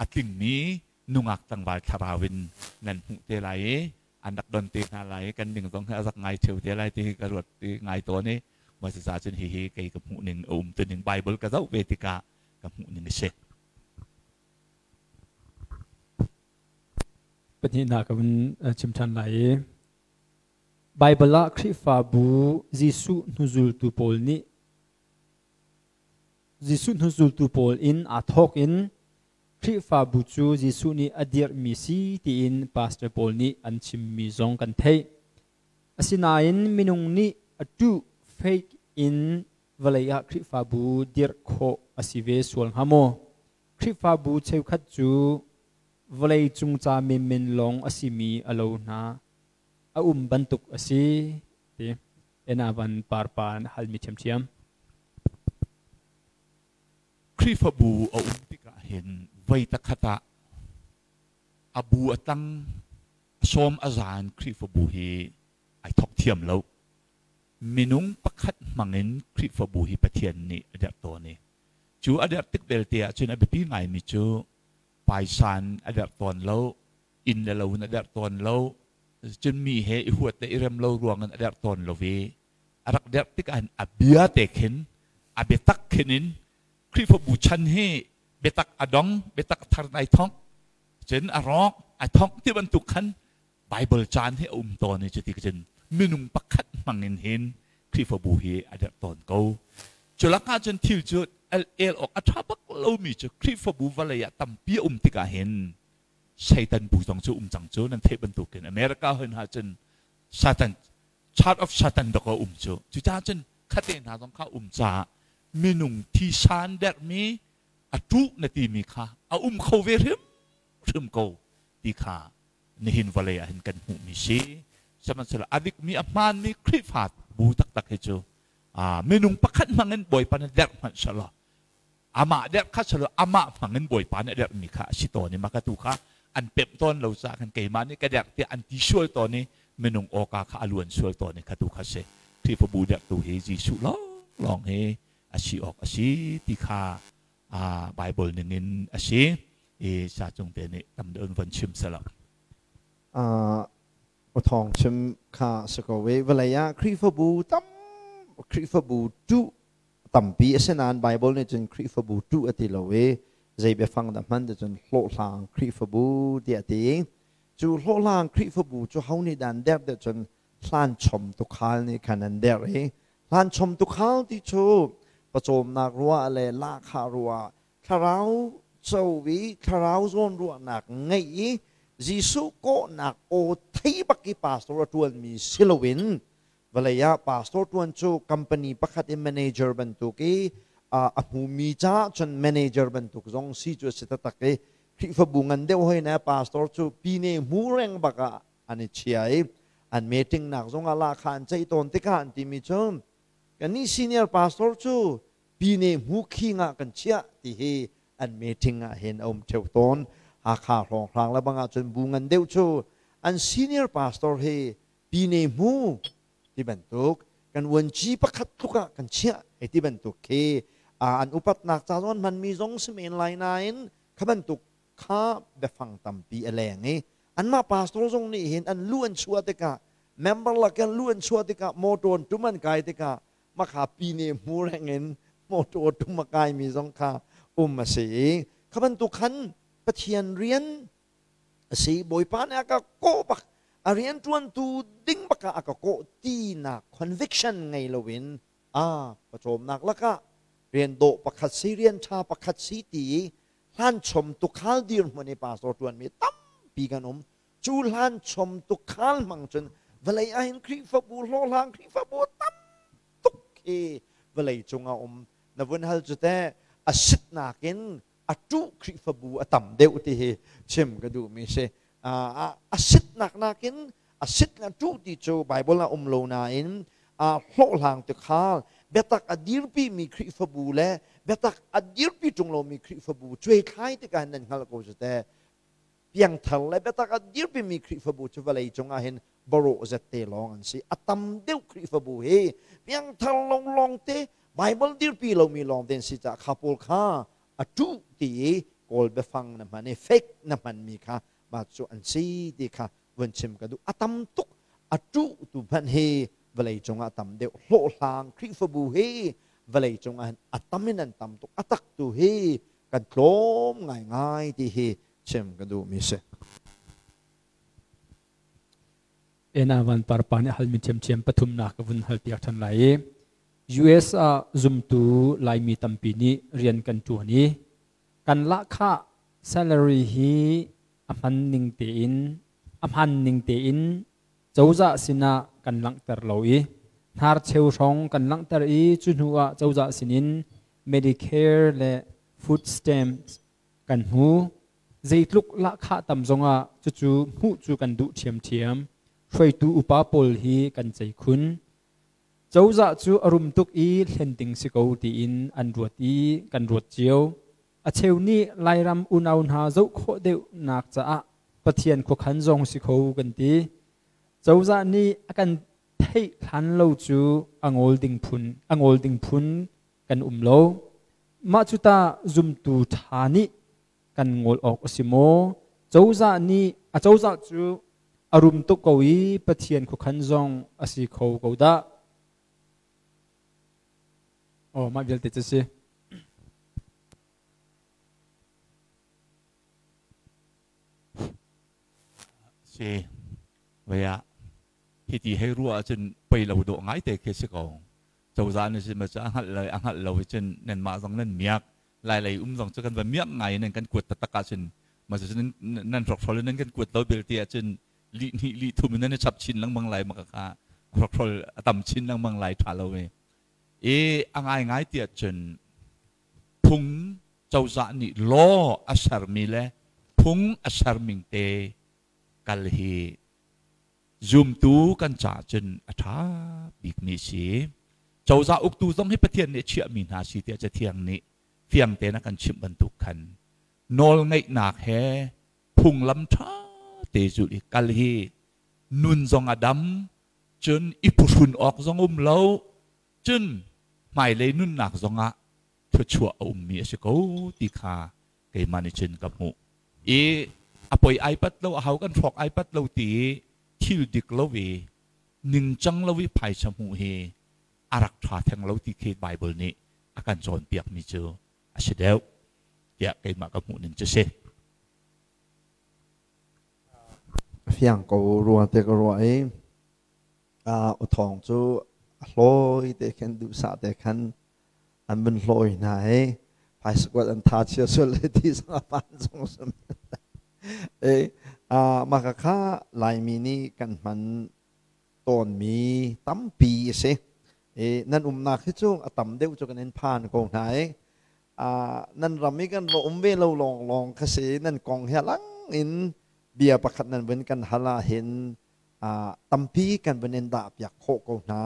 a tlingmi nungak tlangval thlarau in nan hmuh te lai i an rak don te hna lai i kan ning zong hi a zak ngai ṭheo te lai ti hi ka ruat ti ngai tawn i mah cucaah cun hihi kei ka hmuh ning a um tuning Bible ka zoh ve tikah ka hmuh ning a si. Pahnihnak ka vun chim ṭhan lai i Bible ah Khrihfabu Jesuh hnuzultu pawl nih Jesuh hnuzultu pawl in aa thawk in Khrihfabu cu Jesuh nih a dirhmi si tiin pastor pawl nih an chimmi zong kan theih. Asinain minung nih a ṭuh fake in vawlei ah Khrihfabu dirh khawh a si ve sual hnga maw? Khrihfabu cheukhat cu vawlei cung ca menmen lawng a simi a lo hna. A um bantuk a si ti ena van parpa na halmi ṭhiamṭhiam. Khrihfabu a um tikah hin voi takhat ah a bu a tang a sawm a zaan Khrihfabu hi ai thawk thiam lo. Minung pakhat hmangin Khrihfabu hi Pathian nih a derh tawn i cu a derh tik belte ahcun a biapi ngaimi cu paisan a derh tawn lo, inn le lo in a derh tawn lo, cun mi he i huat le i rem lo ruangin a derh tawn lo i a rak derh tikah hin a bia te khin a biatak khin in Khrihfabu chan hi biatak a dong biatak a thar ai thong cun a rawk ai thong ti bantuk khan Bible caan hi a um tawn i cuti cun minung pakhat hmang in hin Khrihfabu hi a derh tawn ko cu lakah cun thil cu el awk a ṭha bak lomi cu Khrihfabu vawlei ah tampi a um tikah hin Satan bu zong cu um cang cu nan theih bantukin America hon ha cun Satan Church of Satan dok a um cu cucaah cun khate hna zong kha um caah minung thisan derhmi a ṭuh na timi kha a um kho ve hrimhrim ko ti kha nihin vawlei ah hin kan hmuhmi si sihmanhsehlaw a dikmi a hmaanmi Khrihfa bu taktak hi cu minung pakhat hmangin Bawipa nih derh hmanh selaw amah derh kha selaw amah hmangin Bawipa nih a derhmi kha a si tawn i maka tu kha an pemh tawn lo caah khan keimah nih ka derh tiah an ti sual tawn i minung awka kha a luan sual tawn i kha tu kha si Khrihfabu derhtu hi Jesuh lawnglawng hi a si awk a si ti kha Bible ningin a si i sa cung te nih tam deuh in von chim selaw. Thawng chim kha si ko ve vawlei ah Khrihfabu tam Khrihfabu ṭuh tampi a si nain Bible nih cun Khrihfabu ṭuh a ti lo i zei biafang dah hman ti cun hlawhhlang Khrihfabu tiah a ti. Cu hlawhhlang Khrihfabu cu ho nih dah an derh ti cun hlanchom tukhal nih khan an derh i hlanchom tukhal ti cu pawcawmnak ruah le lahkhah ruah thlarau co i thlarau zawnruahnak ngeih i Jesuh kawhnak aw thei bak i pastor a ṭuanmi si loin vawlei ah pastor ṭuan cu company pakhat i manager bantuk i a hmumi caah cun manager bantuk zong si cu a si taktak i Khrihfabu ngan deuh hoi na pastor cu pine hmu reng bak ah an i chia i an meeting nak zong ah lahkhah an ceih tawn tikah an timi cu kannih senior pastor cu pine hmu khing ah kan chiah ti hi an meeting ah hin a um ṭheo tawn. Hakha hrawnghrang le bang ah cun bu ngan deuh cu an senior pastor hi pine hmu ti bantuk kan vuanci pakhat tluk ah kan chiah hei ti bantuk khi an upatnak ca zong an hmanmi zong si men lai nain kha bantuk kha biafang tampi a leng i Anmah pastor zong nih hin an lu an chuah tikah, member lak an lu an chuah tikah, motor an tum an kai tikah makha pine hmu reng in motor tum a kaimi zong kha um a si i kha bantuk khan Pathian rian a si. Bawipa nih a ka kawh bak, a rian ṭuantu ding bak ah a ka kawh tinak conviction ngei loin a pawcawmnak lakah rian dawh pakhat si, rian ṭha pakhat si ti i hlanchom tukhal dirhmun i pastor ṭuanmi tampi kan um. Cu hlanchom tukhal hmang cun vawlei ah hin Khrihfabu, hlawhhlang Khrihfabu tam tuk khi vawlei cung ah um. Na vun hal cu teh, a sitnak in a ṭuh Khrihfabu a tam deuh ti hi chim ka duhmi si. A sitnak nakin a sit le ṭuh ti cu Bible ah um lo nain hlawhhlang tukhal biatak a dirpimi Khrihfabu le biatak a dirpi ṭung lomi Khrihfabu cuaithlai tikah nan hngalh ko cu teh. Piangthar le biatak a dirpimi Khrihfabu cu vawlei cungah hin barawh zette lawng an si. A tam deuh Khrihfabu hi piangthar lo lawng te, Bible dirpi lomi lawng te an si caah kha pawl kha a ṭuh ti i Kawl biafang na hman i fake na hmanmi kha mah cu an si ti kha vun chim ka duh. A tam tuk a ṭuh tu hmanh hi vawlei cungah a tam deuh. Hlawhhlang Khrihfabu hi vawlei cungah hin a tam in an tam tuk. A tak tu hi kan tlawm ngaingai ti hi chim ka duhmi si. Ena van parpa nih halmi ṭhiamṭhiam pathumnak ka vun hal piak ṭhan lai i US ah zumtu Laimi tampi nih rian kan ṭuan i kan lahkhah salary hi a hman ning tein a hman ning tein cozah sinah kan langhter lo i hnarcheu hrawng kan langhter i cu hnu ah cozah sinin Medicare le food stamps kan hmu. Zeitluk lahkhah tam zongah cucu hmuh cu kan duh ṭhiamṭhiam. Hruaitu upa pawl hi kan cei khun. Cozah cu a rum tuk i hlen ding si ko tiin an ruat i kan ruat cio. A cheu nih Lairam unau hna zoh khawh deuhnak caah Pathian khuakhan zong si kho kan ti. Cozah nih a kan theih hlan lo cu a ngol ding phun, a ngol ding phun kan um lo. Mah cu tah zumtu ṭha nih kan ngol awk a si maw? Cozah nih a cozah cu a rum tuk ko i Pathian khuakhan zong a si kho ko dah. Oh, mah vialte cu si. Si. Vaya hiti hei ruah ahcun pei lo dawh ngai te khi si ko. Cozah nih cun a hngalh lo a hngalh lo cun nanmah zong nan miak, Lai lei um zong cu kan va miak ngai nan kan kuat taktak ahcun, mah cu nan hrokhrol in nan kan kuat lo belte ahcun lih hnih lih thum in nan i chap chin lengmang lai, maka kha hrokhrol a tam chin lengmang lai, ṭha lo e. I a ngaingai ti ahcun phung cozah nih law a sermi le phung a serming te kal hi zumtu kan caah cun a ṭha bikmi a si. Cozah uktu zong hi Pathian nih a chiahmi hna si tiah Cathiang nih fiang tein a kan chimh bantuk khan nawlngeihnak he phunglam ṭha te zulh i kal hi nun zong a dam, cun i phuhrun awk zong um lo, cun hmailei nunnak zongah thluachuah a ummi a si ko ti kha keimah nih cun ka hmuh. I a poi ai pat lo, a hau kan hrawk ai pat lo ti i thil dik lo i ningcang lo i phaisa hmuh hi a rak ṭha theng lo ti khi Bible nih a kan cawnpiakmi cu a si deuh tiah keimah ka hmuh ning cu si. Fiang ko rua te ka ruah i uthawng cu a hlawi te khan, duhsah te khan an vun hlawi hna i phaisa kuat an tha chia sual le ti zong a pan zong sum e mah ka kha Laimi nih kan hman tawnmi tampi a si i nan umnak hi cu a tam deuh cu kan in phan ko hna i nan ram i kan va um ve lo lawng lawng kha si. Nan kong he lang in bia pakhat nan vun kan hal ah hin tampi kan vun in dah piak khawh ko hna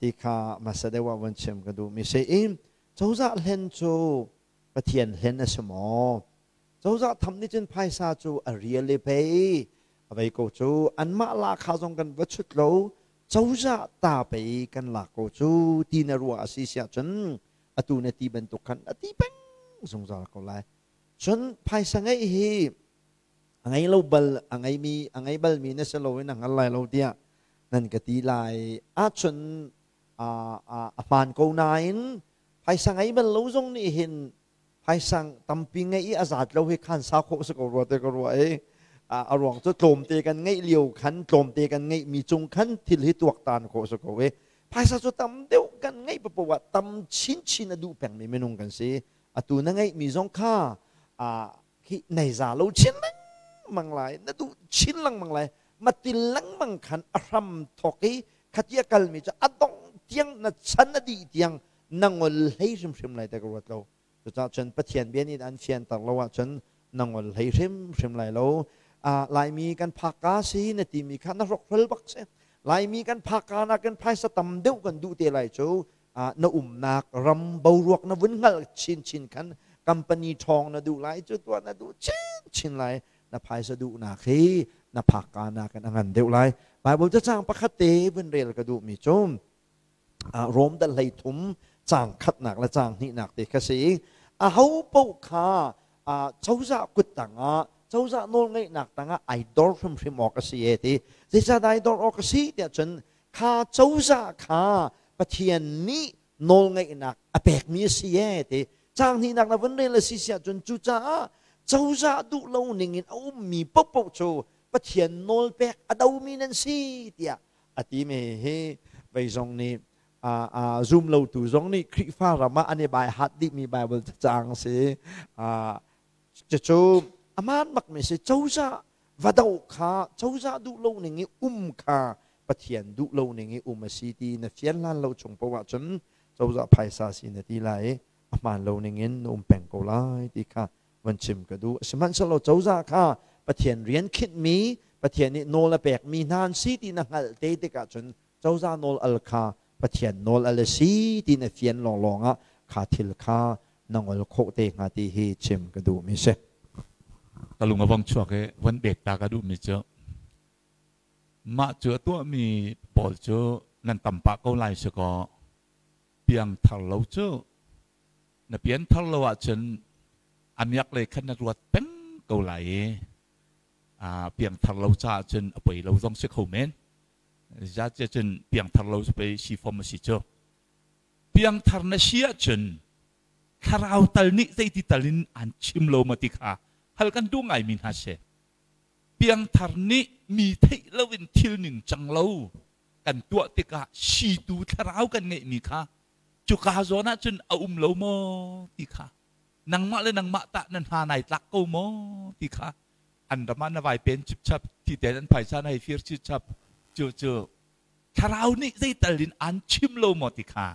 ti kha hmasa deuh ah vun chim ka duhmi si i cozah hlen cu Pathian hlen a si maw? Cozah tham nih cun phaisa cu a rial i pei a vei ko cu, anmah lahkhah zong kan va chut lo, cozah ta pei kan lak ko cu ti na ruah a si siah cun atu na ti bantuk khan a ti peng zungzal ko lai. Cun phaisa ngeih hi A ngei lo bal a ngeimi a ngei balmi na si lo in a hngal lai lo tiah nan ka ti lai ahcun a hmaan ko nain phaisa ngei bal lo zong nih hin phaisa tampi ngeih i a zat lo hi khan sa khawh si ko rua te ka ruah i a ruang cu tlawmte kan ngeih lio khan tlawmte kan ngeihmi cung khan thil hi tuaktan khawh si ko i phaisa cu tam deuh kan ngeih paoh ah tam chinchin a duh pengmi minung kan si. Atu na ngeihmi zong kha khi nei za lo chin lengmang lai, na duh chin lengmang lai, matil lengmang khan a hram thawk i khatia kalmi cu a dongh tiang, na chan a dih tiang na ngol hlei hrimhrim lai te ka ruat lo. Cucaah cun Pathian bia nih an fianter lo ahcun na ngol hlei hrimhrim lai lo. Laimi kan phakka si na timi kha na hrokhrol bak si. Laimi kan phakka nakin phaisa tam deuh kan duh te lai cu na umnak ram boruak na vun hngalh chinchin khan company ṭhawng na duh lai cu, tuah na duh chinchin lai. Na phaisa duhnak hi na phakka nakin a ngan deuh lai. Bible cacang pakhat te vun rel ka duhmi cu Rom dal 13 caang khatnak le caang hnihnak te kha si. Aho paoh kha cozah kut tangah, cozah nawlngeihnak tangah ai dor hrimhrim awk a si e ti. Zeicahdah ai dor awk a si tiah cun kha cozah kha Pathian nih nawlngeihnak a pekmi a si e ti. Caang hnihnak na vun rel a si siah cun, cucaah cozah duh lo ning in a ummi paohpaoh cu Pathian nawlpek a domi nan si tiah a ti mi hi vei zong nih zum lotu zong nih Khrihfa ram ah an i bai hat dihmi Bible cacang si. Cucu aman bak mi si. Cozah va do kha, cozah duh lo ning i um kha Pathian duh lo ning i um a si ti na fian hlan lo chung poah cun cozah phaisa si na ti lai i a hmaan lo ning in na um peng ko lai ti kha van chim ka duh. Sihmanhsehlaw cozah kha Pathian rian khinhmi, Pathian nih nawl a pekmi hna an si ti na hngalh te tikah cun cozah nawl al kha Pathian nawl al a si ti na fian lawnglawng ah kha thil kha na ngol khawh te hnga ti hi chim ka duhmi si. Ka lung a vong chuak i von bet ta ka duhmi cu mah cu a tuahmi pawl cu nan tam pah ko lai si kaw, piangthar lo cu na pianthar lo ahcun a miak lei khan na ruat peng ko lai i piangthar lo caah cun a poi lo zong si kho men. Zeicahtiah cun piangthar lo cu pei sifom a si cu. Piangthar na si ahcun thlarau tal nih zeiti tal in an chim lo ma ti kha hal kan duh ngaimi hna si. Piangthar nih mi theih loin thil ning cang lo kan tuah tikah situ thlarau kan ngeihmi kha cuka zawn ah cun a um lo maw ti kha, nangmah le nangmah tah nan hna nai tlak ko maw ti kha, an ram ah na vai pen chipchap ti ten an phaisa na hei fir chipchap cu cu thlarau nih zeital in an chim lo maw ti kha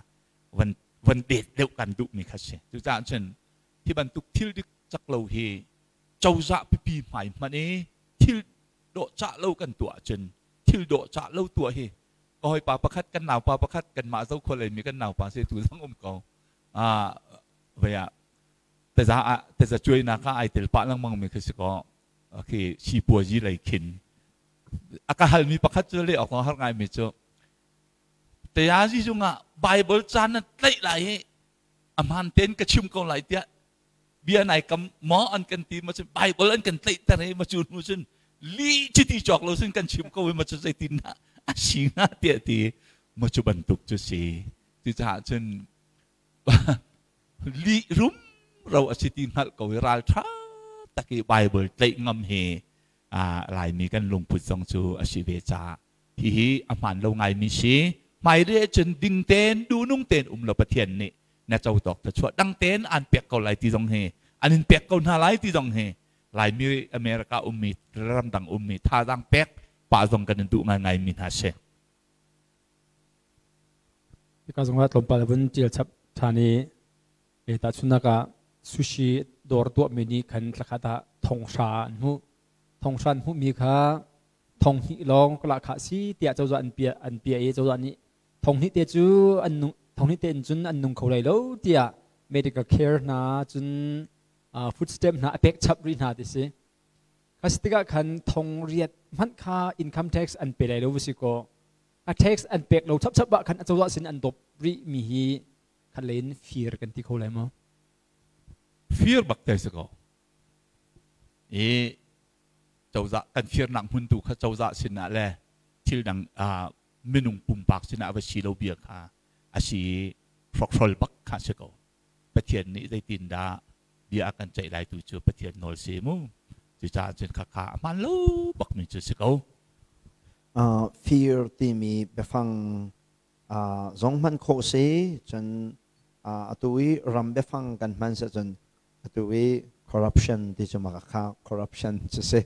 van van det deuh kan duh mi kha si. Cucaah cun hi bantuk thil dik cak lo hi cozah pipi hmai hmanh i thil dawh cah lo kan tuah ahcun, thil dawh cah lo tuah hi ka hawipa pakhat, kan naupa pakhat, kanmah Zokhua lei mi kan naupa si, tu zong um ko, vei ah taza ah taza cuainak ah ai tel pah lengmang mi khi si ko. Khi sipuazi lei khin a ka halmi pakhat cu leh awk har ngai mi cu, tayazi zungah Bible caan na tlaih lai i a hmaan tein ka chim ko lai tiah bia nai kam maw an kan ti ma cun Bible an kan tlaihter i ma cu hnu cun li chiti cawk lo cun kan chim ko i ma cu zeitin dah a si hnga tiah ti ma cu bantuk cu si. Cucaah cun li rum ro a si ti hngalh ko i ralṭha tak i Bible tlaih ngam hi Laimi kan lungput zong cu a si ve caah hihi a hmaan lo ngaimi si. Hmailei cun ding tein duhnung tein um lo Pathian nih na co tawk thluachuah dang tein aan pek ko lai ti zong hi, an in pek ko hna lai ti zong hi, Laimi America ummi, ramdang ummi thazaang pek pah zong kan in duh ngaingai mi hna si. Hika zongah tlawmpal vun tial chap ṭhan i tahchunhnak ah sushi dawr tuahmi nih khan thlakhat ah 5,000 an hmuh. 5,000 an hmuhmi kha 2,000 lawng ka lahkhah si tiah cozah an piah i cozah nih 2,000 te cu an nung, 2,000 te in cun an nung kho lai lo tiah medical care hna cun food stamp hna a pek chap rih hna ti si. Kha si tikah khan 8,000 hmanh kha income tax an pe lai lo va si kaw, a tax an pek lo chapchap ah khan a cozah sin an dawp rih mi hi khat lei in fir kan ti kho lai maw? Fir bak te si ko. I Cozah kan firnak hmun tu kha cozah sinah le thil dang minung pumpak sinah va si lo bia kha a si i hrokhrol bak kha si ko. Pathian nih zeitindah bia a kan ceih lai tu cu Pathian nawl si mu. Cucaah cun khakha a hmaan lo bakmi cu si ko. Fir timi biafang zong hman khawh si cun atu i ram biafang kan hman si cun atu i corruption ti cu maka kha corruption cu si.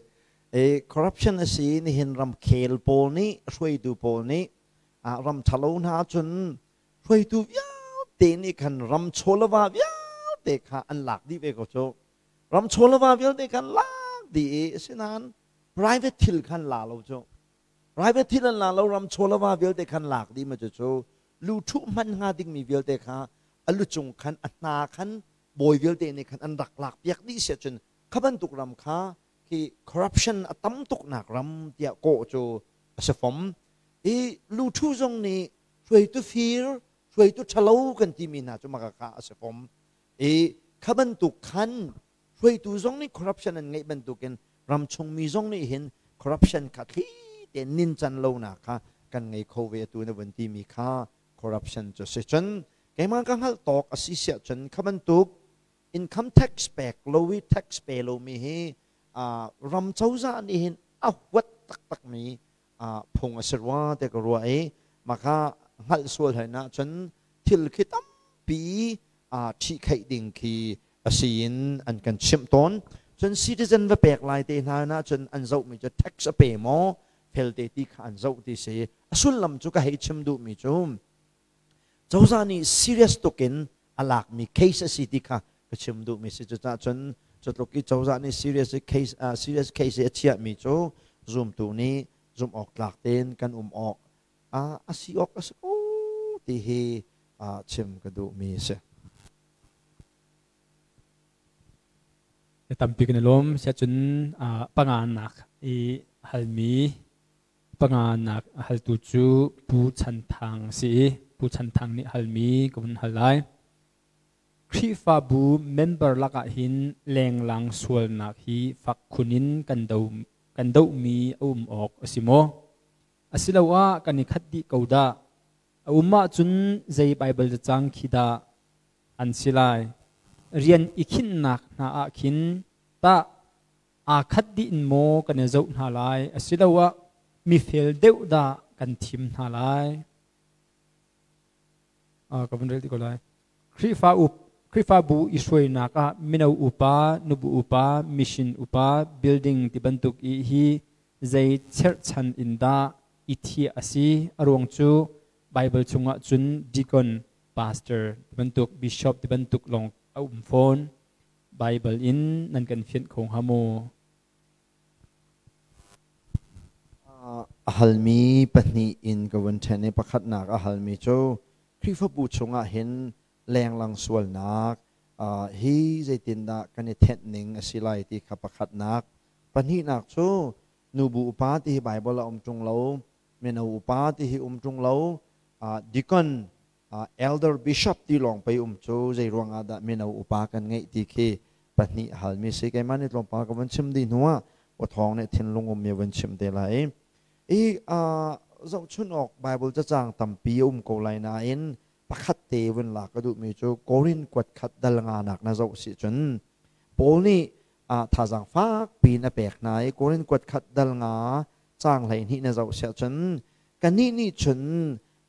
E corruption a si nihin ramkhel pawl nih hruaitu pawl nih ram ṭhalo hna cun hruaitu vialte nih khan ram chawlava vialte kha an lak dih ve ko cu. Ram chawlava vialte khan lak dih i asinain private thil khan la lo cu. Private thil an la lo ram chawlava vialte khan lak dih ma cu lu ṭhuh hman hnga dingmi vialte kha a lu cung khan a hna khan bawi vialte nih khan an rak lak piak dih si ahcun kha bantuk ram kha khi corruption a tam tuknak ram tiah kawh cu a si fom. I luthu zong nih hruaitu fir hruaitu ṭhalo kan timi hna cu maka kha a si fom. I kha bantuk khan hruaitu zong nih corruption an ngeih bantukin ramchungmi zong nih hin corruption kha thli tein nincan lonak kha kan ngei kho ve atu na vun timi kha corruption cu si. Cun keimah ka hngalh tawk a si siah cun kha bantuk income tax pek lo i tax pe lomi hi ram cozah nih hin a huat taktakmi phung a si rua te ka ruah i maka hngalh sual hai na cun thil khi tampi ṭhihkhaih ding khi a si in an kan chimh tawn. Cun citizen va pek lai te hna na cun an zohmi cu tax a pe maw felte ti kha an zoh ti si. A sullam cu ka hei chim duhmi cu cozah nih serious tukin a lakmi case a si ti kha ka chim duhmi si. Cucaah cun cutluk i cozah nih serious case serious case a chiahmi cu zumtu nih zumh awk tlak tein kan um awk a si awk a si ko ti hi chim ka duhmi a si. Tampi kan i lawm. Siacun panganak i halmi Panganak a haltu cu Pu Chan Thang a si i Pu Chan Thang nih halmi ka vun hal lai. Khrihfabu member lakah hin lenglang sualnak hi fak khun in kan do kan dohmi a um awk a si maw? Asiloah kan i khat dih ko dah? A um ahcun zei Baibal cacang khi dah an si lai? Rian i khinhnak hna ah khin tah aa khat dih in maw kan i zoh hna lai asiloah mifel deuh dah kan thim hna lai? Ka vun rel ti ko lai. Khrihfa up Khrihfabu i hruainak ah mino upa, nubu upa, mission upa, building ti bantuk i hi zei cherhchan in dah i thiah a si? A ruang cu Bible chungah cun deacon, pastor ti bantuk, bishop ti bantuk lawng a um fawn. Baibal in nan kan fianh kho hnga maw? A halmi pahnih in ka vun ṭhen i pakhatnak a halmi cu Khrihfabu chungah hin lenglang sualnak hi zeitindah kan i thenh ning a si lai ti kha pakhatnak. Pahnihnak cu nubu upa ti hi Baibal a um ṭung lo, mino upa ti hi um ṭung lo, deacon elder bishop ti lawng pei um cu zei ruang ah dah mino upa kan ngeih ti khi pahnih halmi si. Keimah nih tlawmpal ka vun chim dih hnu ah awthawng nih thinlung ummi vun chim te lai i zohchun awk Bible cacang tampi a um ko lai nain pakhat te vun lak ka duhmi cu Korin kuat khat dal nga nak na zoh si cun Paul nih thazaang fak piin a pek hna i Korin kuat khat dal nga caang 12 na zoh siah cun kannih nih cun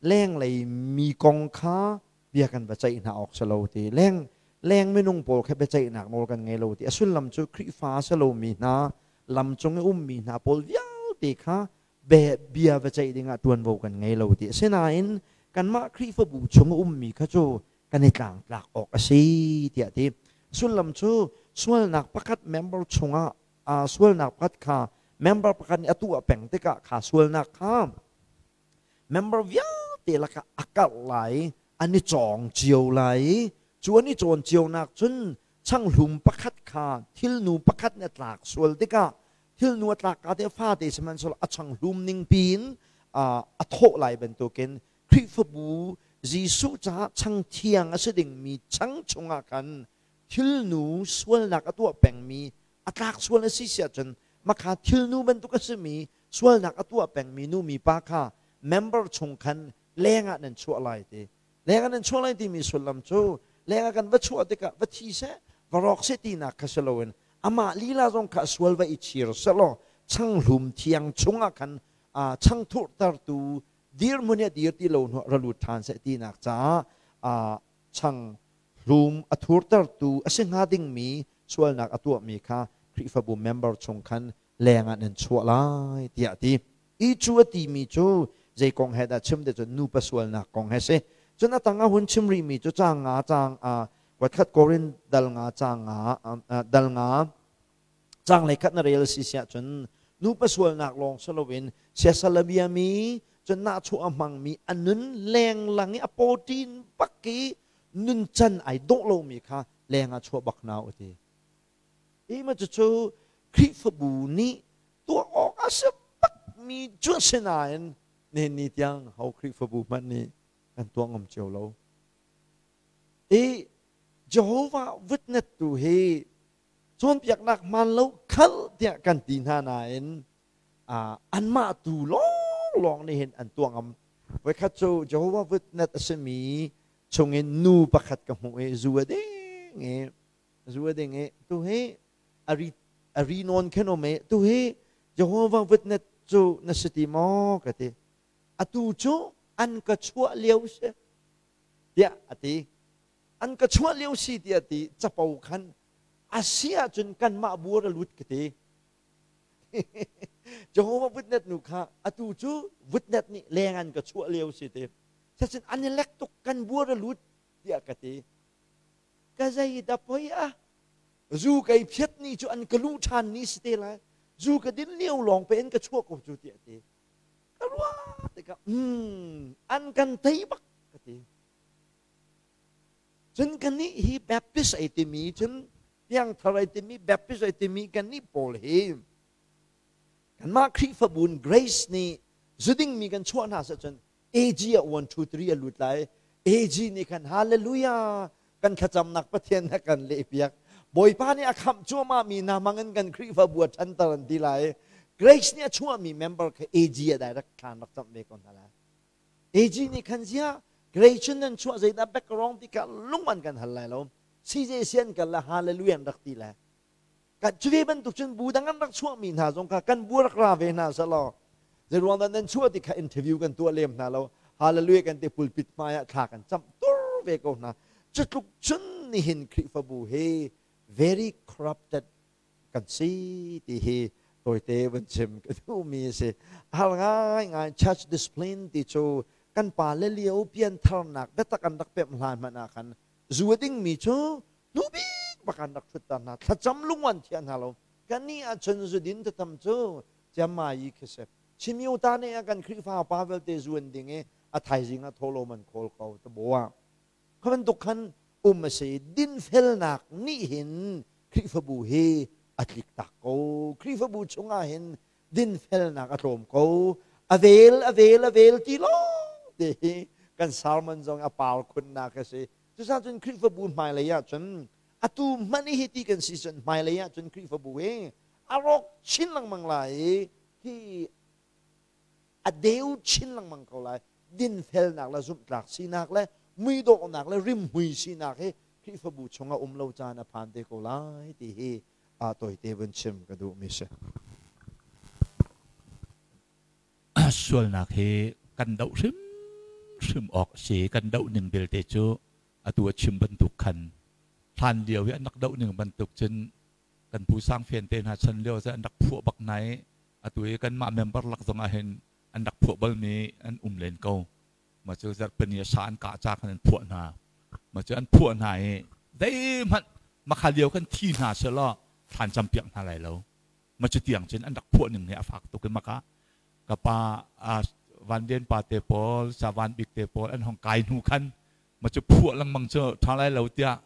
lenglei mi kong kha bia kan va ceih hna awk si lo ti, leng leng minung pawl kha biaceihnak nawl kan ngei lo ti. A sullam cu Khrihfa si lomi hna, lam cung i ummi hna pawl vialte kha bia va ceih dingah ṭuanvo kan ngei lo ti. Asinain kanmah Khrihfabu chung ummi kha cu kan i tlangtlak awk a si tiah ti. Sullam cu sualnak pakhat member chungah sualnak pakhat kha member pakhat nih a tuah peng tikah kha sualnak kha member vialte lakah a karh lai, an i cawng cio lai i cu an i cawn cionak cun changhlum pakhat kha thilnu pakhat nih a tlak sual tikah thilnu a tlak ka te fate sihmanhsehlaw a changhlum ning piin a thawh lai bantukin Khrihfabu Jesuh caah chang thiang a si dingmi chang chungah khan thilnu sualnak a tuah pengmi a tlak sual a si si ahcun Makha thilnu bantuk a simi sualnak a tuah pengmi nu mi pa kha member chung khan lengah nan chuah lai ti. Lengah nan chuah lai timi sullam cu lengah kan va chuah tikah va thi seh, va rawk seh tinak kha si loin amah lila zong kha sual va i chir selaw changhlum thiang chungah khan changthurtertu dirhmun i a dir ti lo hnuah ra lut ṭhan seh tinak caah changhlum a thurtertu a si hnga dingmi sualnak a tuahmi kha Khrihfabu member chung khan leng ah nan chuah lai tiah a ti. I cu a timi cu zei kong he dah chim ti cun nupa sualnak kong he si. Cun a tang ah hun chim rihmi cu caang nga caang kuatkhat Korin dal nga caang nga dal nga caang lei khat na rel si siah cun nupa sualnak lawng si loin siasal a biami cun nahchuah a hmangmi a nun lenglang i a pawṭin bak i nuncan ai dawh lomi kha leng ah chuah bak hna u ti. Hi ma cucu Khrihfabu nih tuah awk a si bakmi cu a si nain nihin ni tiang ho Khrihfabu hmanh nih kan tuah ngam cio lo. I Jehovah Witness tu hi cawnpiaknak hmaan lo khal tiah kan ti hna nain anmah tu lawnglawng nih hin an tuah ngam. Voikhat cu Jehovah Witness a simi chungin nu pakhat ka hmuh i zu a ding i zu a ding i tu hi a ri nawn khin um i tu hi Jehovah Witness cu na si ti maw ka ti. Atu cu an ka chuah lio si tiah a ti. An ka chuah lio si tiah ti capo khan a si ahcun kanmah buar a lut ka ti. Jehovah Witness nu kha atu cu Witness nih leng an ka chuah lio si ti. Sachin an i lek tuk kan buar a lut tiah ka ti. Ka zei da poi a zu kai phiat ni cu an ka lu ṭhan ni si te lai. Zu ka din lio lawng pe in ka chuah ko cu tiah ti. Ka ruah tikah an kan tei bak ka ti. Cun kannih hi Baptist ei timi cun piangthar ei timi Baptist ei timi kannih pawl hi kanmah Khrihfabu in Grace nih zuding mi kan chuah hna seh cun AG ah 1 2 3 a lut lai. AG nih khan hallelujah kan thlacamnak Pathian na kan lehpiak. Bawipa nih a khamh cuahmah mi hna hmang in kan Khrihfabu a ṭhanter an ti lai. Grace nih a chuahmi member kha AG ah direct thlan rak camh ve ko hna lai. AG nih khan ziah Gretchen nan chuah zeidah background ti kha lung an kan hal lai lo. CJC an kal le hallelujah an rak ti le. Kan cu ve bantuk cun bu dang an rak chuahmi hna zong kha kan bu rak ra ve hna selaw zeiruang dah nan chuah ti kha interview kan tuah lem hna lo. Hallelujah kan ti pulpit hmai ah thla kan camh tur ve ko hna. Cu tluk cun nihin Khrihfabu hi very corrupted kan si ti hi tawite vun chim ka duhmi a si. Har ngaingai church discipline ti cu kan pa le lio piantharnak biatak an rak pemh hlan hmanh ah khan zu a dingmi cu hnubik bak an rak ṭhutter hna thlacam lunguan thiah hna lo. Kannih ahcun zudin tatam cu ciammai khi si. Chimio ta nih ah kan Khrihfa pa vialte zu an ding i a thaizing ah thawhlawm an khawl ko tabo ah. Kha bantuk khan um a si. Dinfelnak nih hin Khrihfabu hi a tliktak ko. Khrihfabu chungah hin dinfelnak a tlawm ko. A vel, a vel, a vel ti lawng te hi kan sermon zong a par khunnak a si. Cucaah cun Khrihfabu hmailei ah cun atu hmanh hi ti kan si cun hmailei ah cun Khrihfabu hi a rawk chin lengmang lai i hi a deu chin lengmang ko lai. Dinfelnak le zumhtlak sinak le muidawhnak le rimhmui sinak hi Khrihfabu chungah um lo caan a phan te ko lai ti hi a tawite vun chim ka duhmi si. Sualnak hi kan doh hrimhrim awk a si. Kan doh ning belte cu atu a chim bantuk khan hlan lio i an rak doh ning bantuk cun kan pu Sang Fen te hna chan lio cu an rak phuah bak hna i atu i kanmah member lak zong ah hin an rak phuah balmi an um len ko. Mah cu zarhpini a sa an kah ca khan an phuah hna. Mah cu an phuah hna i zeihmanh makha lio khan thi hna selaw thlan campiak hna lai lo. Mah cu tiang cun an rak phuah ning hi a fak tuk i maka ka pa Van Lian pa te pawl, Sa Van Bik te pawl an hong kai hnu khan mah cu phuah lengmang cu ṭha lai lo tiah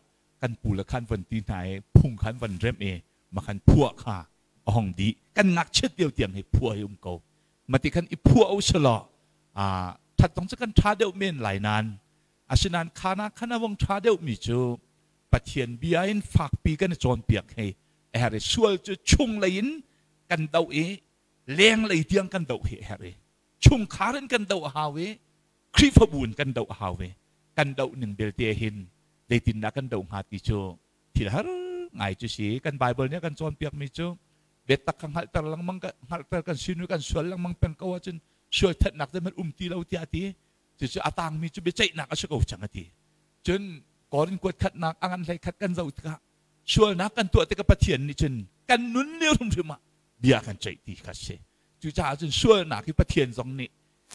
kan pu le khan van ti hna i phung khan van remh i makhan phuah kha a hong dih. Kan ngakchiat lio tiang hi phuah hi um ko. Mati khan i phuah u selaw ṭhat zong cu kan ṭha deuh men lai nain asinain khana khan a vong ṭha deuhmi cu Pathian bia in fakpi kan i cawnpiak hi a herh i sual cu chunglei in Kan doh i lenglei tiang kan doh hi a herh i chungkhar in kan doh a hau i Khrihfabu in kan doh a hau ve. Kan doh ning belte hin zeitindah kan doh hnga ti cu thil har ngai cu si. Kan Bible nih a kan cawnpiakmi cu biatak kha hngalhter lengmang hngalhter kan sinu kan sual lengmang peng ko ahcun sual thatnak zeihmanh um ti lo tiah a ti. Cucu a tangmi cu biaceihnak a si ko cang a ti. Cun Korin kuat khatnak a ngan hlei khat kan zoh tikah sualnak kan tuah tikah Pathian nih cun kan nun lio hrimhrim ah bia kan ceih ti kha si. Cucaah cun sualnak hi Pathian zong nih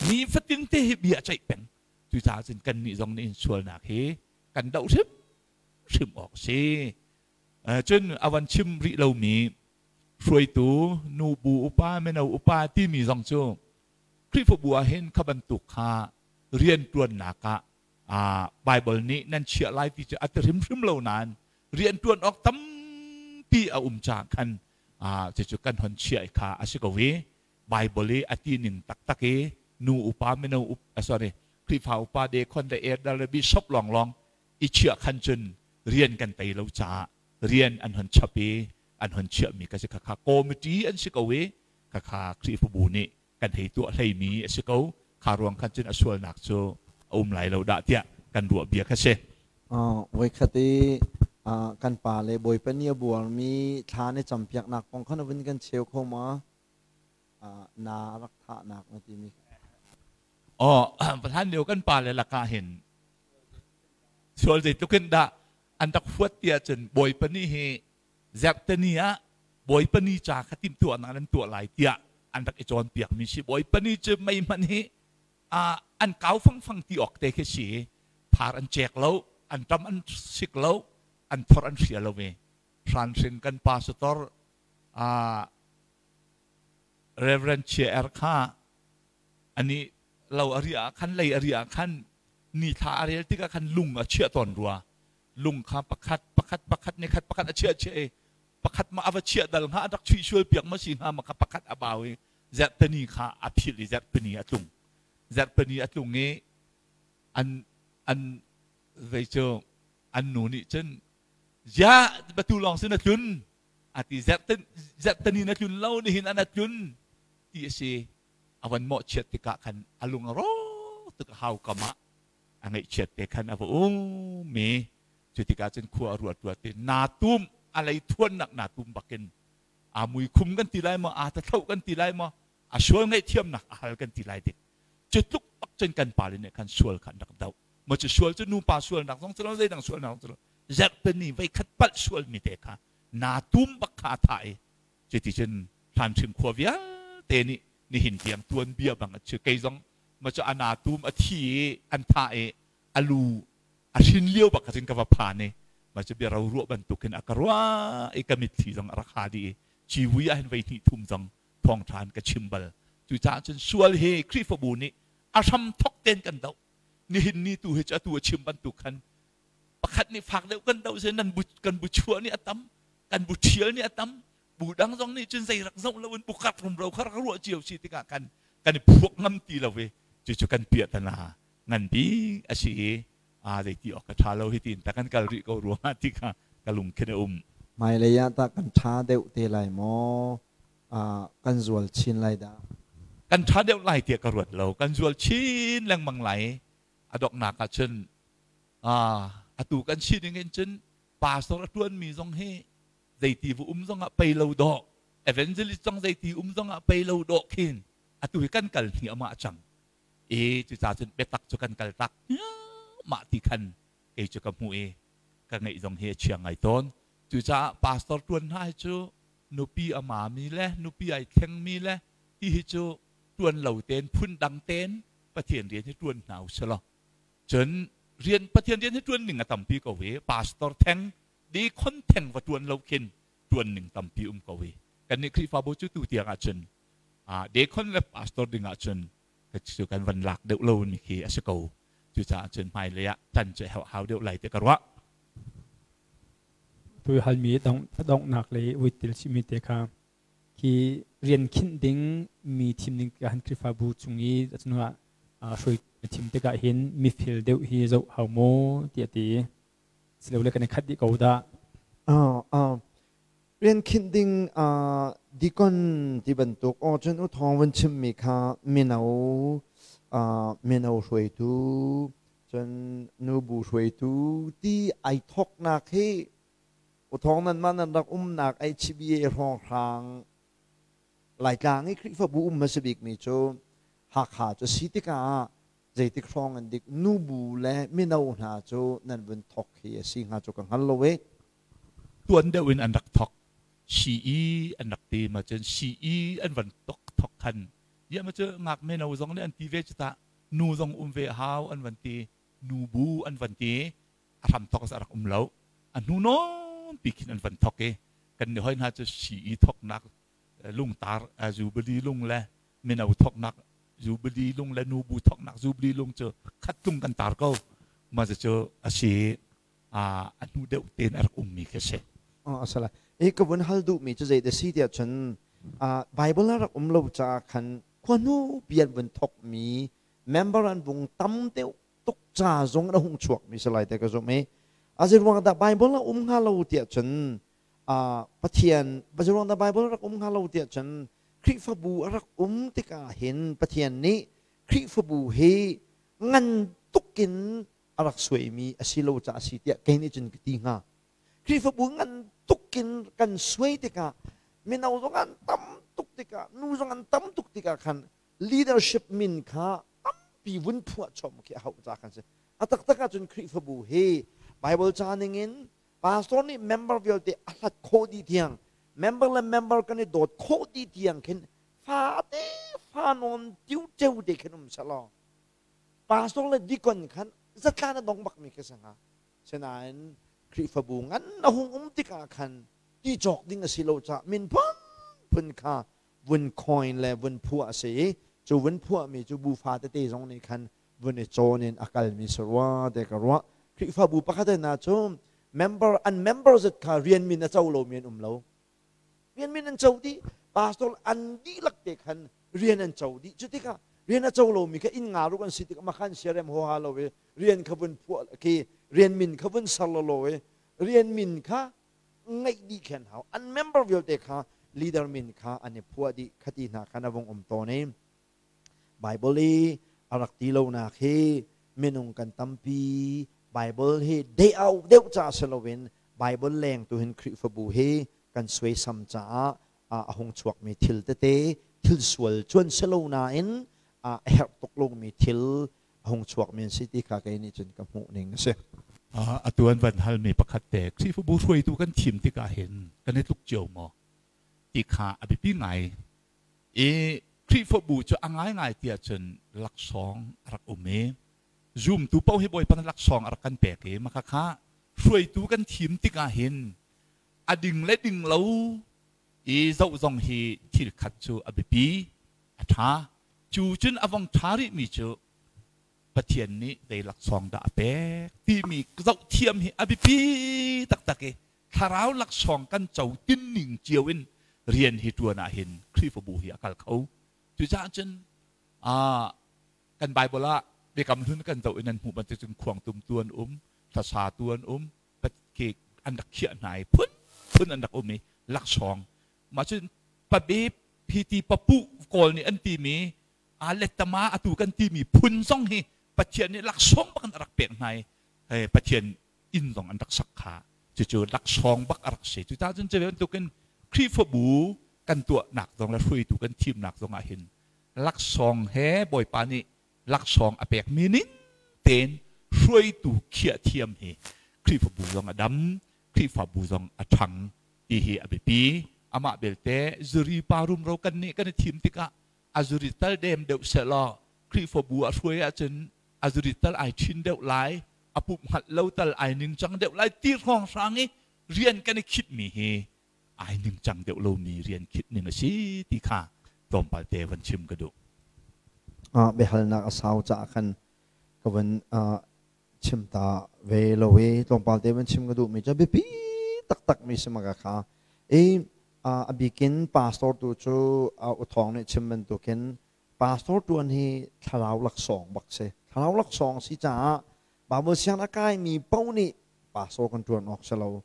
nifatin te hi bia ceih peng. Cucaah cun kannih zong nih sualnak hi kan doh hrimhrim awk a si. Cun a van chim rih lomi hruaitu nubu upa mino upa timi zong cu Khrihfabu ah hin kha bantuk kha rianṭuannak ah Baibal nih nan chiah lai ti cu a ti hrimhrim lo nain rianṭuan awk tampi a um caah khan cucu kan hon chiah kha a si ko i Baibal i a ti ning taktak i nu upa mino sorry Khrihfa upa dekhon le elder le bishop lawnglawng i chiah khan cun rian kan tei lo caah rian an hon chap i an hon chiahmi ka si khakha committee an si ko i khakha Khrihfabu nih kan hei tuah hleimi a si ko. Kha ruang khan cun a sualnak cu a um lai lo dah tiah kan ruah bia kha si. Voikhat i kan pa le Bawipa nih a buarmi thla na campiaknak kong kha na vun kan cheu kho ma? Na rak thahnak na timi. Oh, hlan lio kan pa le lakah hin sual zeitluk in dah an rak huat ti ahcun Bawipa nih hi Zerhteni ah Bawipa ni ca kha timhtuahnak nan tuah lai tiah an rak i cawnpiakmi si. Bawipa ni cu mei hmanh hi an kau fangfang ti awk te khi si. Phar an cek lo, an ṭam an sik lo, an thor an hria lo i hranhring kan pastor Reverend Chia Er kha ani lo a riah ah khan lei a riah ah khan ni thla a rel tikah khan lung a chiah tawn rua. Lung kha pakhat pakhat pakhat ni khat pakhat a chiah chiah i pakhat ma a va chiah dal hnga a rak chuih sual piak ma si hnga ma kha pakhat a bau i zerhtani kha a philh i zerhpini a tlung. Zerhpini a tlung i an an zei cu an nu nih cun ziah batu lawng sin a tlun a ti. Zerhtani na tlun lo nihin an a tlun ti a si. A van mawhchiat tikah khan a lung a rawk tuk. A hau kam ah a ngaihchiat te khan a va um i cu tikah cun khua a ruat ruat i naa tum a lei thuannak naa tum bakin aa mui khum kan ti lai maw, aa tathlo kan ti lai maw, a sual ngaihthiamnak a hal kan ti lai dik. Cu tluk bak cun kan pale nih khan sual kha an rak doh. Maw cu sual cu nupa sualnak zong si lo, zeidang sualnak zong si lo, zerhpeni voi khat palh sualmi te kha naa tum bak kha a thah i cuti cun hlan hrim khua vialte nih nihin tiang tuanbia bang a chim. Kei zong ma cu a naa tum a thi i an thah i a lu a hrin lio bak kha cun ka va phan i ma cu bia ro ruah bantukin a ka ruah i ka mitthli zong a rak ha dih i civui ah hin voi hnih thum zong thawngṭha in ka chim bal. Cucaah cun sual hi Khrihfabu nih a hram thok tein kan doh. Nihin ni tu hi cu atu a chim bantuk khan pakhat nih fak deuh kan doh si nan bu kan bu chuah nih a tam, kan bu ṭhial nih a tam, bu dang zong nih cun zei rak zoh loin bu kar rumro kha rak ruah cio si tikah kan kan i phuak ngam ti lo i cucu kan piahtana ngan bik a si i a zei ti awk ka ṭha lo hi tiin ta kan kal rih ko ruangah ti kha ka lung khin a um. Hmailei ah tah kan ṭha deuh te lai maw? Kan zual chin lai dah? Kan ṭha deuh lai tiah ka ruat lo. Kan zual chin lengmang lai. A donghnak ah cun atu kan si ding in cun pastor a ṭuanmi zong hi zeiti va um zong ah pei lo dawh, evangelist zong zeiti um zong ah pei lo dawh khin atu hi kan kal hni amah cang i cucaah cun biatak cu kan kal tak mah ti khan kei cu ka hmuh i ka ngeih zong hi a chia ngai tawn. Cucaah pastor ṭuan hna hi cu nupi a mami le nupi ai thlengmi le ti hi cu ṭuan lo tein phun dang tein Pathian rian hi ṭuan hna u sih law cun rian Pathian rian hi ṭuan ning a tampi ko i pastor theng dekhon theng va ṭuan lo khin ṭuan ning tampi um ko i kannih Khrihfabu cu tu tiang ahcun dekhon le pastor ding ahcun cu kan van lak deuh lo mi khi a si ko. Cucaah cun hmailei ah tan cu hau deuh lai ti ka ruah. Tu halmi donghnak le uitil chimmi te kha khi rian khinh ding mi thim ding tikah hin Khrihfabu chung i cunah hruai thim tikah hin mifel deuh hi zoh hau maw ti a ti. Silole kan i khat dih ko dah. Rian khinh ding Deacon ti bantuk aw cun u thawng vun chimmi kha mino mino hruaitu cun nubu hruaitu ti ai thawknak hi u thawng nan mah nan rak umnak HBA hrawnghrang Laitlang i Khrihfabu um hmasa bikmi cu Hakha cu si tikah zeitik hrawng an dik nubu le mino hna cu nan vun thawk hi a si hnga cu ka hngal lo e. Tuan deuh in an rak thawk. CE an rak ti ma cun CE an van tok thawk khan ya ma cu ngak mino zong nih an ti ve cu ta nu zong um ve hau an van ti nubu an van ti a hram thawk a rak um lo a hnu nawn pi khin an van thawk i kan ni hoi hna cu CE thawknak lungtar jubilee lung le mino thawknak jubilee lung le nubu thawknak jubilee lung cu khat tlung kan tar ko ma cu a si a hnu deuh tein a rak ummi khi a si. Asala. I ka vun hal duhmi cu zei si tiah cun Bible a rak um lo caah khan khuanu pi an vun thawkmi member an vung tam deuh tuk ca zong a hung chuakmi si lai te ka zumh i a ruang dah Bible a um hnga lo tiah cun Pathian ruang dah Bible rak um hnga lo tiah cun Khrihfabu a rak um tikah hin Pathian nih Khrihfabu hi ngan tukin a rak suaimi a si lo caah a si tiah kei nih cun ka ti hnga. Khrihfabu ngan tukin kan suai tikah mino zong an tam tuk tikah nu zong an tam tuk tikah khan leadership min kha tampi vun phuah chom khi a hauh ca kan si. A taktak ahcun Khrihfabu hi Bible ca ningin pastor nih member vialte a hlat khawh dih tiang member le member kan i dawt khawh dih tiang khin fate fa nawn tiu teu te khin um selaw pastor le deacon khan zatlan a dong bakmi khi si hnga. Sinain Khrihfabu ngan a hung um tikah khan ti cawk ding a si lo caah min phunphun kha vun coin le vun phuah a si i cu vun phuahmi cu bu fa tete zong nih khan vun i cawn in a kalmi si rua te ka ruah. Khrihfabu pakhat hna cu member an member zat kha rian min a co lomi an um lo. Rian min an co dih. Pastor an dihlak te khan rian an co dih. Cu tikah rian a co lomi kha inn nga ruk an si tikah makhan siarem huaha lo i rian kha vun phuah khi rian min kha vun ser lo lo i rian min kha ngeih dih khen hau. An member vialte kha leader min kha an i phuah dih khati hna khan a vung um tawn i Bible i a rak ti lonak hi minung kan tampi Bible hi deu deuh ca si loin Bible leng tu hin Khrihfabu hi kan suaisam caah a hung chuakmi thil tete thil sual cuan si lo nain a herh tuk lomi thil a hung chuakmi an si ti kha kei nih cun ka hmuh ning a si. Atu an van halmi pakhat te Khrihfabu hruaitu kan thim tikah hin kan i tluk cio maw ti kha a biapi ngai. I Khrihfabu cu a ngaingai ti ahcun laksawng a rak um i zumtu paoh hi Bawipa nih laksawng a rak kan pek i maka kha hruaitu kan thim tikah hin a ding le ding lo i zoh zong hi thil khat cu a biapi a ṭha. Cu cun a vong ṭha rihmi cu Pathian nih zei laksawng dah a pek timi zoh thiam hi a biapi taktak i thlarau laksawng kan co tinning cio in rian hi ṭuan ah hin Khrihfabu hi a kal kho. Cucaah cun kan Bible ah Biakam Hlun kan zoh in an hmuh bantuk cun khuangtum tu an um, hlasa tu an um, ke an rak khiah hna i phunphun an rak um i laksawng. Mah cun pabe phiti papuh kawl nih an timi a lettama atu kan timi phun zong hi Pathian nih laksawng bak in a rak pek hna i Pathian inn zong an rak sak kha cucu laksawng bak a rak si. Cucaah cun cu bantukin Khrihfabu kan tuahnak zong le hruaitu kan thimnak zong ah hin laksawng he Bawipa nih laksawng a pekmi ning tein hruaitu khiah thiam hi Khrihfabu zong a dam, Khrihfabu zong a ṭhang ti hi a biapi. Amah belte zuri pa rumro kan nih kan i thim tikah a zuri tal dem deuh sehlaw Khrihfabu a hruai ahcun a zuri tal ai ṭhin deuh lai, a pumh hngalh lo tal ai ningcang deuh lai ti hrawnghrang i rian kan i khitmi hi ai ningcang deuh lomi rian khit ning a si ti kha tlawmpal te van chim ka duh. Biahalnak a sau caah khan ka van chim ta ve lo i tlawmpal te van chim ka duhmi cu biapi taktak mi si maka kha i a bikin pastor tu cu uthawng nih chim bantukin pastor tuan hi thlarau laksawng bak si thlarau laksawng si caah Bible siang a kaimi paoh nih pastor kan tuan awk si lo.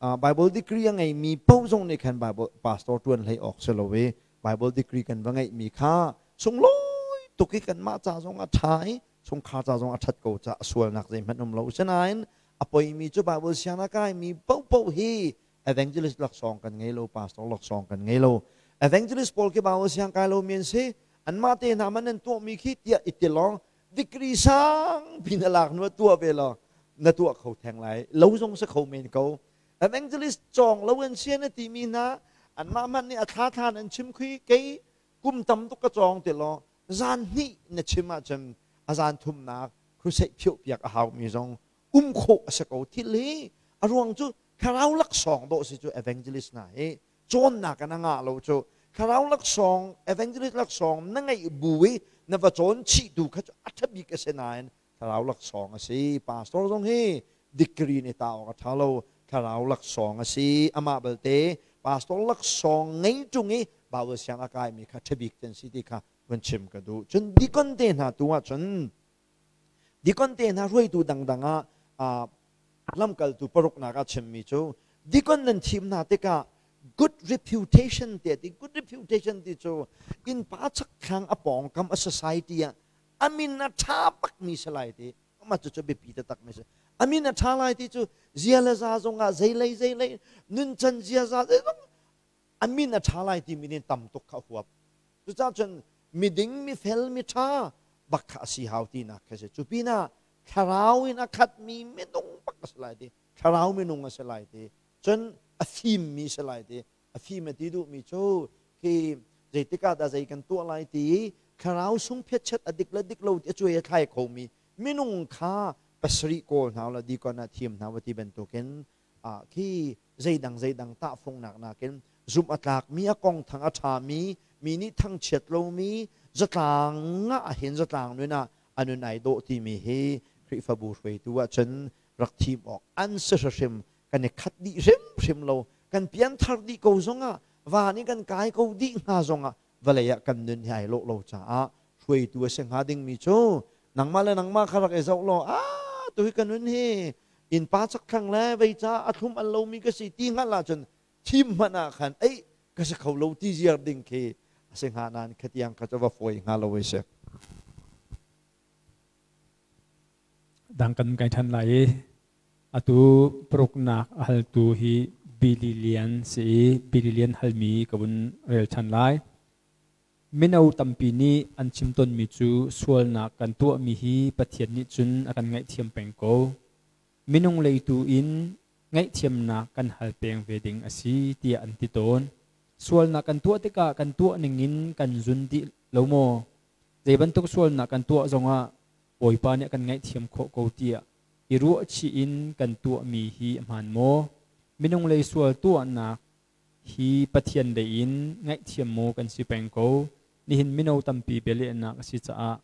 Bible degree a ngeimi paoh zong nih khan Bible pastor ṭuan hlei awk si lo i Bible degree kan va ngeihmi kha sunglawi tuk i kanmah ca zong a ṭha i chungkhar ca zong a ṭhat ko ca sualnak zeihmanh um lo. Asinain a poimi cu Bible siang a kaimi paohpaoh hi evangelist laksawng kan ngei lo, pastor laksawng kan ngei lo. Evangelist pawl khi Bible siang kai lomi an si. Anmah te hna man an tuahmi khi tiah i ti lawng degree sang pi na lak nu tuah ve law na tuah kho theng lai lo zong si kho men ko. Evangelist cawng lo an sian a timi hna anmah hmanh nih a thla thlan an chim khi kei kum tam tuk ka cawng ti law zan hnih na chim ahcun a zan thumnak crusade phiuh piak a hau mi zong um khawh a si ko. Thil hi a ruang cu thlarau laksawng dawh si cu evangelist hna hi cawnnak in a ngah lo cu. Thlarau laksawng, evangelist laksawng na ngeih bu i na va cawn chih tu kha cu a ṭha bik a si nain thlarau laksawng a si. Pastor zong hi degree nih ta awk a ṭha lo, thlarau laksawng a si. Amah belte pastor laksawng ngei ṭung i Bible siang a kaimi kha ṭha bik an si ti kha vun chim ka duh. Cun deacon te hna tu ah cun deacon te hna hruaitu dangdang ah lamkaltu paruknak ah chimmi cu deacon nan thim hna tikah good reputation te ti. Good reputation ti cu innpa chakthlang a pawngkam a society ah a min a ṭha bakmi si lai ti. Amah cu cu biapi taktak mi si. A min a ṭha lai ti cu zia le za zongah zeilei zeilei nuncan ziaza zeizong a min a ṭha lai ti min in tam tuk kha a huap. Cucaah cun miding, mifel, miṭha bak kha a si hau tinak kha si. Cu pinah thlarau in a khatmi minung bak a si lai ti, thlarau minung a si lai ti, cun a fimmi si lai ti. A fim a ti duhmi cu khi zeitik ah dah zei kan tuah lai ti thlarau sung phiatchet a dik le dik lo ti a cuai a thlai khomi minung kha pasarih kawl hna la dikon ah thim hna wa ti bantukin khi zeidang zeidang tahfungnak nakin zumh a tlakmi, a kong thang a ṭhami, mi nih thangchiat lomi, zatlang ah hin zatlang nun ah a nun ai dawh timi hi Khrihfabu hruaitu ahcun rak thim awk an si hrim. Kan i khat dih hrimhrim lo. Kan pianthar dih ko zongah, van i kan kai ko dih hnga zongah, vawlei ah kan nun hi ai lawh lo caah hruaitu a si hnga dingmi cu nangmah le nangmah kha rak i zoh law, a tu hi ka nun hi innpa chakthlang le vei ca a thlum al lomi ka si ti hngalh ahcun thim hmanh ah khan ei ka si kho lo ti ziar ding khi a si hnga. Nain khatiang kha cu va fawi hnga lo ei si. Dang kan kai than lai i atu paruknak a haltu hi Billy Lian si i Billy Lian halmi ka vun rel than lai. Mino tampi nih an chim tonmi cu sualnak kan tuahmi hi Pathian nih cun a kan ngaihthiam peng ko. Minung lei tu in ngaihthiamnak kan hal peng ve ding a si tiah an ti tawn. Sualnak kan tuah tikah kan tuah ningin kan zun dih lo maw? Zei bantuk sualnak kan tuah zongah Bawipa nih a kan ngaihthiam khawh ko tiah i ruahchih in kan tuahmi hi a hmaan maw? Minung lei sual tuahnak hi Pathian lei in ngaihthiam maw kan si peng ko? Nihin mino tampi bialehnak a si caah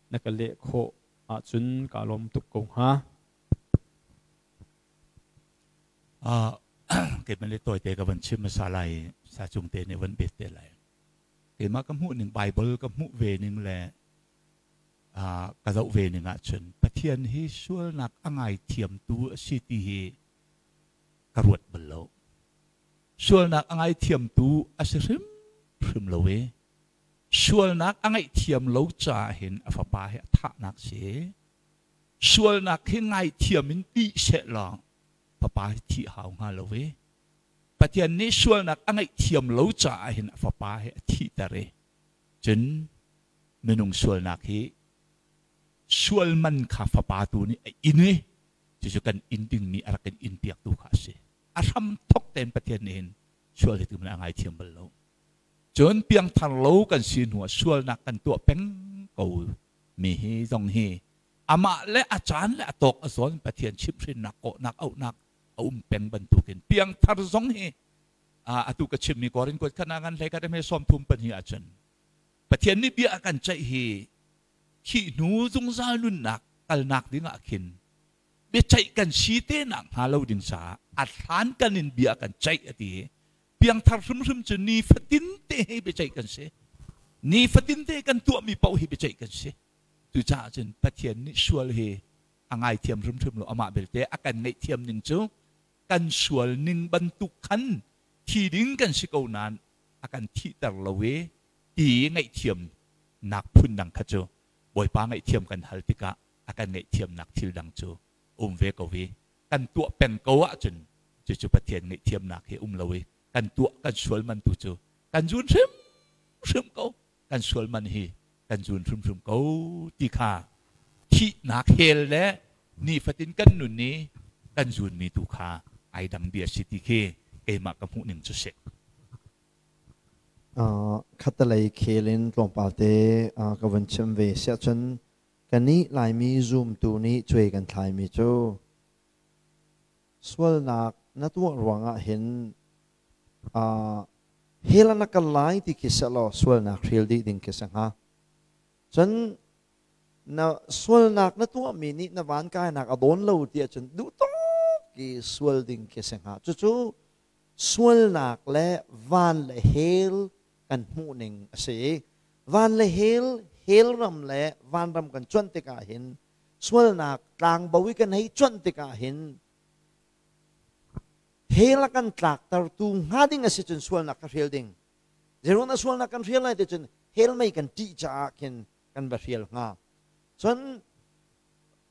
na ka leh khawh ahcun kaa lawm tuk ko hnga. Keimah le tawite ka van chim hmasa lai, sa cung te nih van bet te lai. Keimah ka hmuh ning, Bible ka hmuh ve ning le ka zoh ve ning ahcun Pathian hi sualnak a ngaithiamtu a si ti hi ka ruat bal lo. Sualnak a ngaithiamtu a si hrimhrim lo i sualnak a ngaihthiam lo caah hin a fapa hi a thahnak si. Sualnak hi ngaithiam in ti seh law fapa hi thih hau hnga lo i Pathian nih sualnak a ngaihthiam lo caah hin a fapa hi a thihter i cun minung sualnak hi sual man kha fapa tu nih a in i cucu kan in dingmi a rak in in piaktu kha a si. A hram thok tein Pathian nih hin sual hi tu a ngaithiam bal lo. Cun piangthar lo kan si hnu ah sualnak kan tuah peng ko mi hi zong hi amah le a caan le a tawk a zawn Pathian chimhhrinnak, kawhnak, auhnak a um peng bantukin piangthar zong hi atu ka chimmi Korin kuat khat ngan hlei khat he 34 ahcun Pathian nih bia a kan ceih hi thih hnu zungzal nunnak kalnak ding ah khin biaceih kan si te nak hnga lo ding caah a hlan kan in bia kan ceih a ti. Piangthar hrimhrim cu ni fatin te hi biaceih kan si, ni fatin te kan tuahmi paoh hi biaceih kan si. Cucaah cun Pathian nih sual hi a ngaithiam hrimhrim lo. Amah belte a kan ngaihthiam ning cu Kan sual ning bantuk khan thi ding kan si ko nain a kan thihter lo i ti ngaihthiam nak phun dang kha cu Bawipa ngaihthiam kan hal tikah a kan ngaihthiamnak thil dang cu um ve ko i kan tuah peng ko ahcun cucu Pathian ngaihthiamnak hi um lo i kan tuah kan sual man tu cu kan zun hrimhrim ko, kan sual man hi kan zun hrimhrim ko ti kha thihnak hell le nifatin kan nun i kan zunmi tu kha ai dang bia si ti khi keimah ka hmuh ning cu si. Khatalei khel in tlawmpal te ka vun chim ve siahcun kannih Laimi zumtu nih cuai kan thlaimi cu sualnak na tuah ruangah hin hell ah na kal lai ti khi sehlaw sualnak hrial dih ding khi si hnga. Cun na sualnak na tuahmi nih na van kainak a dawn lo ti ahcun duh tawk i sual ding khi si hnga. Cucu sualnak le van le hell kan hmuh ning a si i van le hell, hell ram le vanram kan cuanh tikah hin, sualnak tlangbo i kan hei cuanh tikah hin, hell a kan tlaktertu hnga ding a si cun sualnak ka hrial ding. Zeiruang dah sualnak kan hrial lai ti cun hell mei kan ṭih caah khin kan va hrial hnga. Cun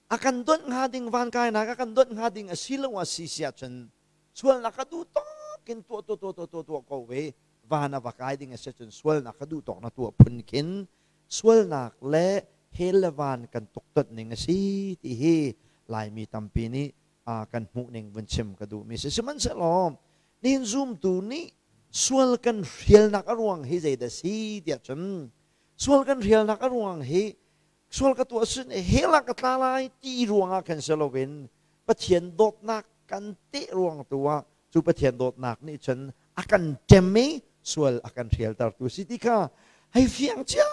a kan donh hnga ding, van kainak a kan donh hnga ding a si lo a si si ahcun sualnak ka duh tawk in tuah tuah tuah tuah tuah tuah ko ve, van a va kai ding a si cun sualnak ka duh tawk na tuah phun khin sualnak le hell le van kan tuktonh ning a si ti hi Laimi tampi nih kan hmuh ning vun chim ka duh mi si. Sihmanhsehlaw nihin zumtu nih sual kan hrialnak a ruang hi zeidah si tiah cun, sual kan hrialnak a ruang hi sual ka tuah sin hell ah ka tla lai ti ruangah khan si loin Pathian dawtnak kan teh ruang tu ah cu Pathian dawtnak nih cun a kan ṭem i sual a kan hrialtertu si ti kha hei fiang cio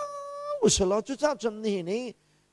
usalaw, cucaah cun nihin i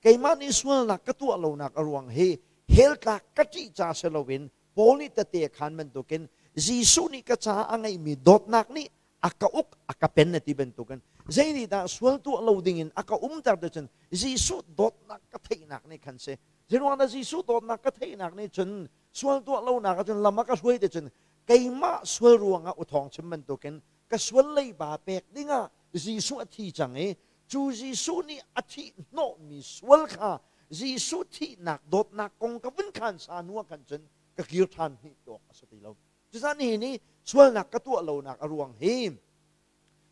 keimah nih sualnak ka tuah lonak a ruang hi hell tlak ka ṭih ca si loin Paul nih tete a khan bantukin Jesuh nih ka caah a ngeihmi dawtnak nih a ka uk, a ka pen a ti bantukin zei nih dah sual tuah lo dingin a ka umter ti cun Jesuh dawtnak ka theihnak nih khan si. Zeiruang dah Jesuh dawtnak ka theihnak nih cun sual tuah lonak ah cun lam a ka hruai ti cun keimah sual ruangah u thawng chim bantukin ka sual leiba pek dingah Jesuh a thi cang i cu Jesuh nih a thih hnawhmi sual kha Jesuh thihnak dawtnak kong ka vun khan sa hnu ah khan cun ka kir ṭhan hnih awk a si ti lo. Cucaah nihin i sualnak ka tuah lonak a ruang hi,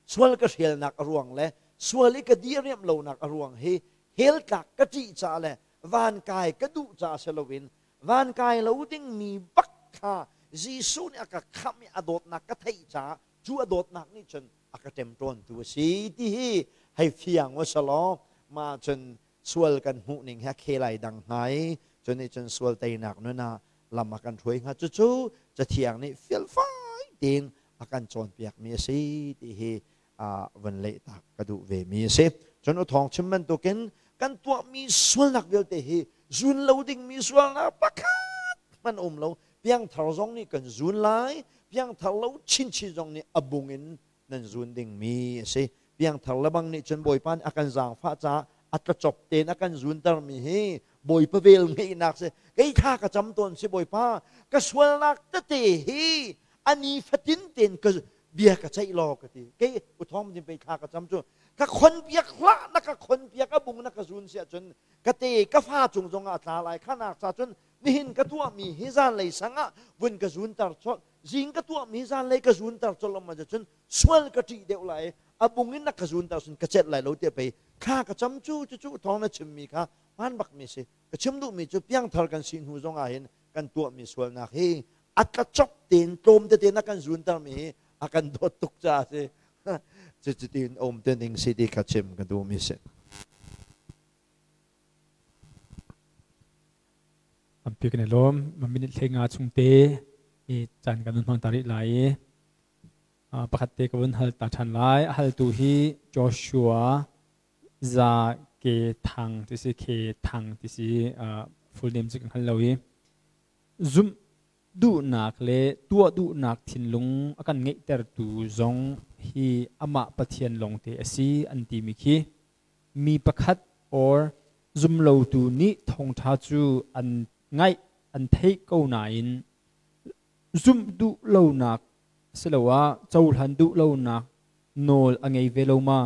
sual ka hrialnak a ruang le sual i ka diriamh lonak a ruang hi hell tlak ka ṭih caah le van kai ka duh caah si loin van kai lo dingmi bak kha Jesuh nih a ka khamh i a dawtnak ka theih caah cu a dawtnak nih cun a ka ṭemṭawntu a si ti hi hei fiang u selaw mah cun sual kan hmuh ning he a khelai dang hnga i cu nih cun sual teinak nun ah lam a kan hruai hnga. Cucu Cathiang nih felfai tein a kan cawnpiakmi a si ti hi vun lehtak ka duh ve mi a si. Cun u thawng chim bantukin kan tuahmi sualnak vialte hi zun lo dingmi sualnak pakhat hmanh um lo. Piangthar zong nih kan zun lai, piangthar lo chinchin zong nih a bung in nan zun dingmi a si. Piangthar lebang nih cun Bawipa nih a kan zaangfah caah a tlacop tein a kan zuntermi hi Bawipa vel ngeihnak si. Kei thla ka cam tawn si, Bawipa, ka sualnak tete hi a ni fatin tein ka bia ka ceih law ka ti. Kei uthawng din pei thla ka cam cu ka khon piak hlah, na ka khon piak a bung na ka zun si ahcun ka te ka fa cung zong ah a tla lai. Khanak ca cun nihin ka tuahmi hi zanlei sang ah vun ka zunter colh, zing ka tuahmi zanlei ka zunter colh lo ma cun sual ka ṭih deuh lai, a bung in na ka zunter cun ka celh lai lo tiah pei thla ka cam cu. Cucu thawng na chimmi kha hmaan bakmi si. Ka chim duhmi cu piangthar kan si hnu zong ah hin kan tuahmi sualnak hi a tlacop tein tlawm tete na kan zuntermi hi a kan dawt tuk caah si. Cuti um te ning si ti kha chim ka duhmi si. Tampi kan i lawm. Minute hlei nga chung te i caan kan hmang ta rih lai i pakhat te ka vun hal ta ṭhan lai. A haltu hi Joshua Za Ke Thang ti si, Ke Thang ti si, full name cu ka hngal lo i zumh duhnak le tuah duhnak thinlung a kan ngeihtertu zong hi amah Pathian lawngte a si an timi khi mi pakhat or zumlotu nih thawngṭha cu an ngaih an theih ko nain Zumh duh lonak asiloah cohlan duh lonak nawl a ngei ve lo ma?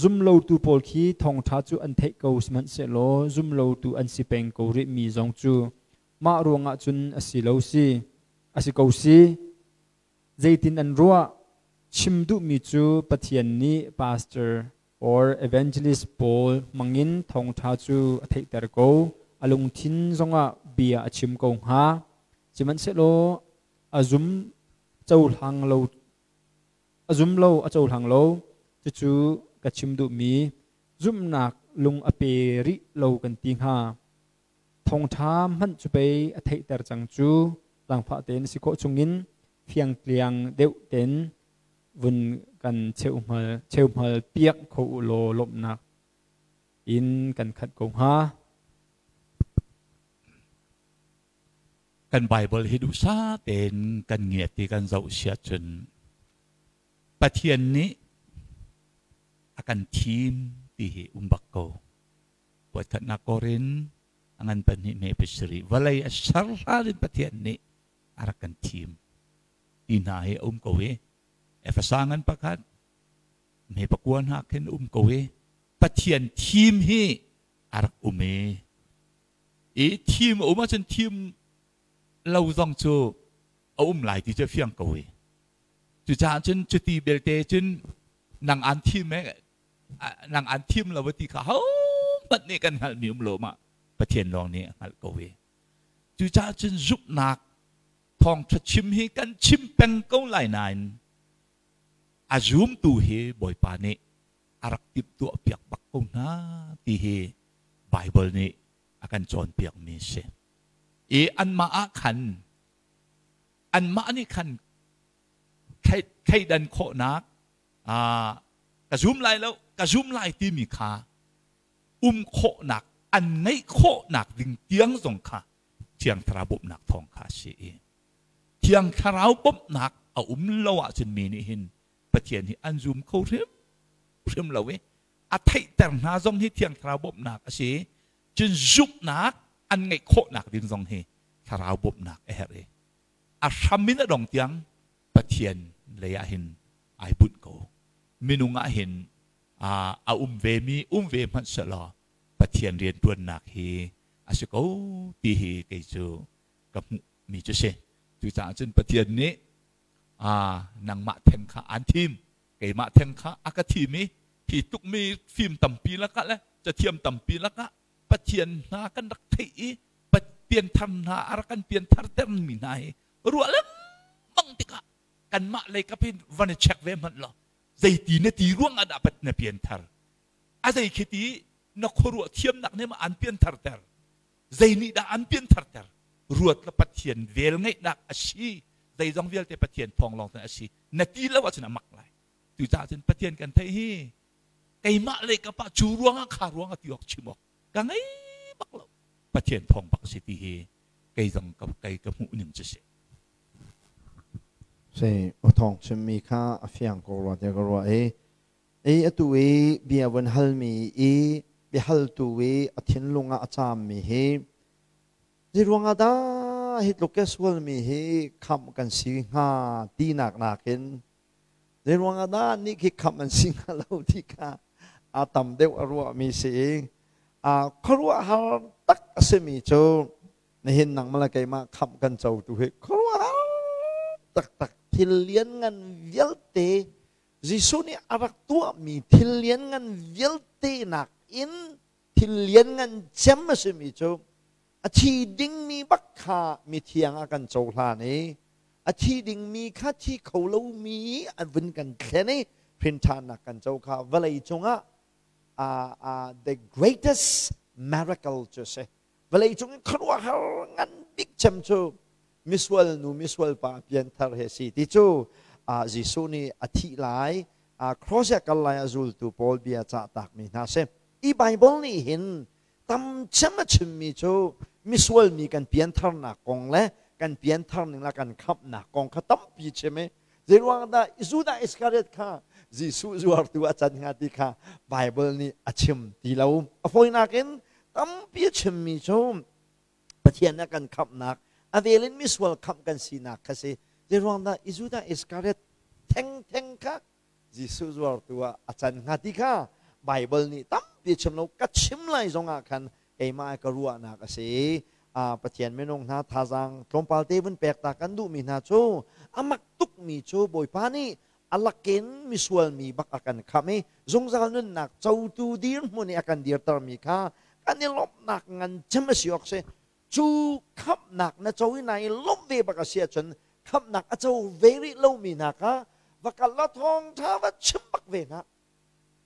Zumlotu pawl khi thawngṭha cu an theih ko sihmanhsehlaw zumlotu an si peng ko rihmi zong cu mah ruangah cun a si lo si, a si ko si. Zeitin an ruah? Chim duhmi cu Pathian nih pastor or evangelist pawl hmangin thawngṭha cu a theihter ko, a lungthin zongah bia a chim ko hnga. Sihmanhsehlaw a zum cohlang lo a zum lo a cohlang lo. Cucu ka chim duhmi zumhnak lung a pe rih lo kan ti hnga. Thawngṭha hmanh cu pei a theihter cang cu zaangfah tein si khawh chungin fiangtliang deuh tein vun kan cheuhmal piak kho u law lawmhnak in kan khat ko hnga. Kan Bible hi duhsah tein kan ngiat i kan zoh siah cun Pathian nih a kan thim ti hi um bak ko. Voikhatnak Korin a ngan pahnih hme pasarih vawlei a ser hlan in Pathian nih a rak kan thim ti hna hi a um ko i Efesa ngan pakhat hme pakua hna khin um ko i Pathian thim hi a rak um i i thim a um ahcun thim lo zong cu a um lai ti cu a fiang ko i cucaah cun cuti belte cun nang an thim e nang an thim lo ti kha hohmanh nih kan hngalhmi um lo ma Pathian lawng nih a hngalh ko i cucaah cun zumhnak thawngṭha chim hi kan chim peng ko lai nain a zumtu hi Bawipa nih a rak timhtuah piak bak ko hna ti hi Bible nih a kan cawnpiakmi a si. I anmah ah khan anmah nih khan thleidan khawhnak ka zum lai lo ka zum lai timi kha um khawhnak an ngeih khawhnak ding tiang zong kha Thiang Thlarau bawmhnak thawng kha a si i Thiang Thlarau bawmhnak a um lo ahcun mi nih hin Pathian hi an zum kho hrimhrim lo i a theihter hna zong hi Thiang Thlarau bawmhnak a si. Cun zumhnak an ngeih khawhnak ding zong hi Thlarau bawmhnak a herh i a hram in a dong tiang Pathian lei ah hin ai bunh ko. Minung ah hin a um ve mi um ve hmanh sehlaw Pathian rianṭuannak hi a si ko ti hi kei cu ka hmuh mi cu si. Cucaah cun Pathian nih nangmah theng kha aan thim keimah theng kha a ka thim i hi tuk mi fim tampi lakah le cathiam tampi lakah Pathian hna kan rak theih i pianthar hna a rak kan pianthar ter mi hna hi ruah lengmang tikah kanmah lei kap hin van i check ve hmanh law zeiti na ti ruang ah dah pat na pianthar a zei khi ti na khuaruah thiamnak nih ma an pianthar ter zei nih dah an pianthar ter ruat la Pathian vel ngeihnak a si zeizong vialte Pathian thawng lawng a si na ti lo ahcun a mak lai cucaah cun Pathian kan theih hi keimah le ka pa cu ruangah kha ruangah ti awk chim awk ka ngei bak lo Pathian thawng bak si ti hi kei zong ka kei ka hmuh ning cu si Se o thawng chimmi kha a fiang ko rua te ka rua i I atu i bia vun halmi i biahaltu i a thinlung ah a caammi hi zeiruang ah dah hi tluk ke sualmi hi khamh kan si hnga tinak nakin zeiruang ah dah nih khi khamh an si hnga lo ti kha a tam deuh a ruahmi si i a khuaruahhar tak a simi cu nihin nangmah le keimah khamh kan cotu hi khuaruahhar taktak thil lianngan vialte Jesuh nih a rak tuahmi thil lianngan vialte nakin thil lianngan cem a simi cu a thi dingmi bak kha mithiang a kan cohlan i a thi dingmi kha thi kho lomi an vun kan thlen i hrinṭhannak kan co kha vawlei cungah the greatest miracle cu a si. Vawlei cung in khuaruahhar ngan bik cem cu misual nu misual pa pianthar he si ti cu Jesuh nih a thih lai cross kal lai a zultu pawl bia cah takmi hna si. I Bible nih hin tam cem a chimmi cu misual mi kan piantharnak kong le kan pianthar ning la kan khamhnak kong kha tampi chim i zeiruang dah Judah Iskariot kha Jesuh zuartu a can hnga ti kha Bible nih a chim ti lo. A fawinak in tampi a chimmi cu Pathian a kan khamhnak A vel in misual khamh kan sinak kha si. Zeiruang dah i Judah Iskariot thengtheng kha Jesuh zuartu ah a can hnga ti kha Baibal nih tampi chim lo ka chim lai zongah khan keimah ka ruahnak a si. Pathian minung hna thazaang tlawmpal te vun pek ta kan duhmi hna cu a mak tukmi cu Bawipa nih a lakin misual mi bak a kan khamh i zungzal nunnak cotu dirhmun i a kan dirtermi kha kan i lawmhnak ngan cem a si awk si. Cu khamhnak na co i nai lawmh ve bak a si ahcun khamhnak a co ve rih lomi hna kha va kal law thawngṭha va chim bak ve hna.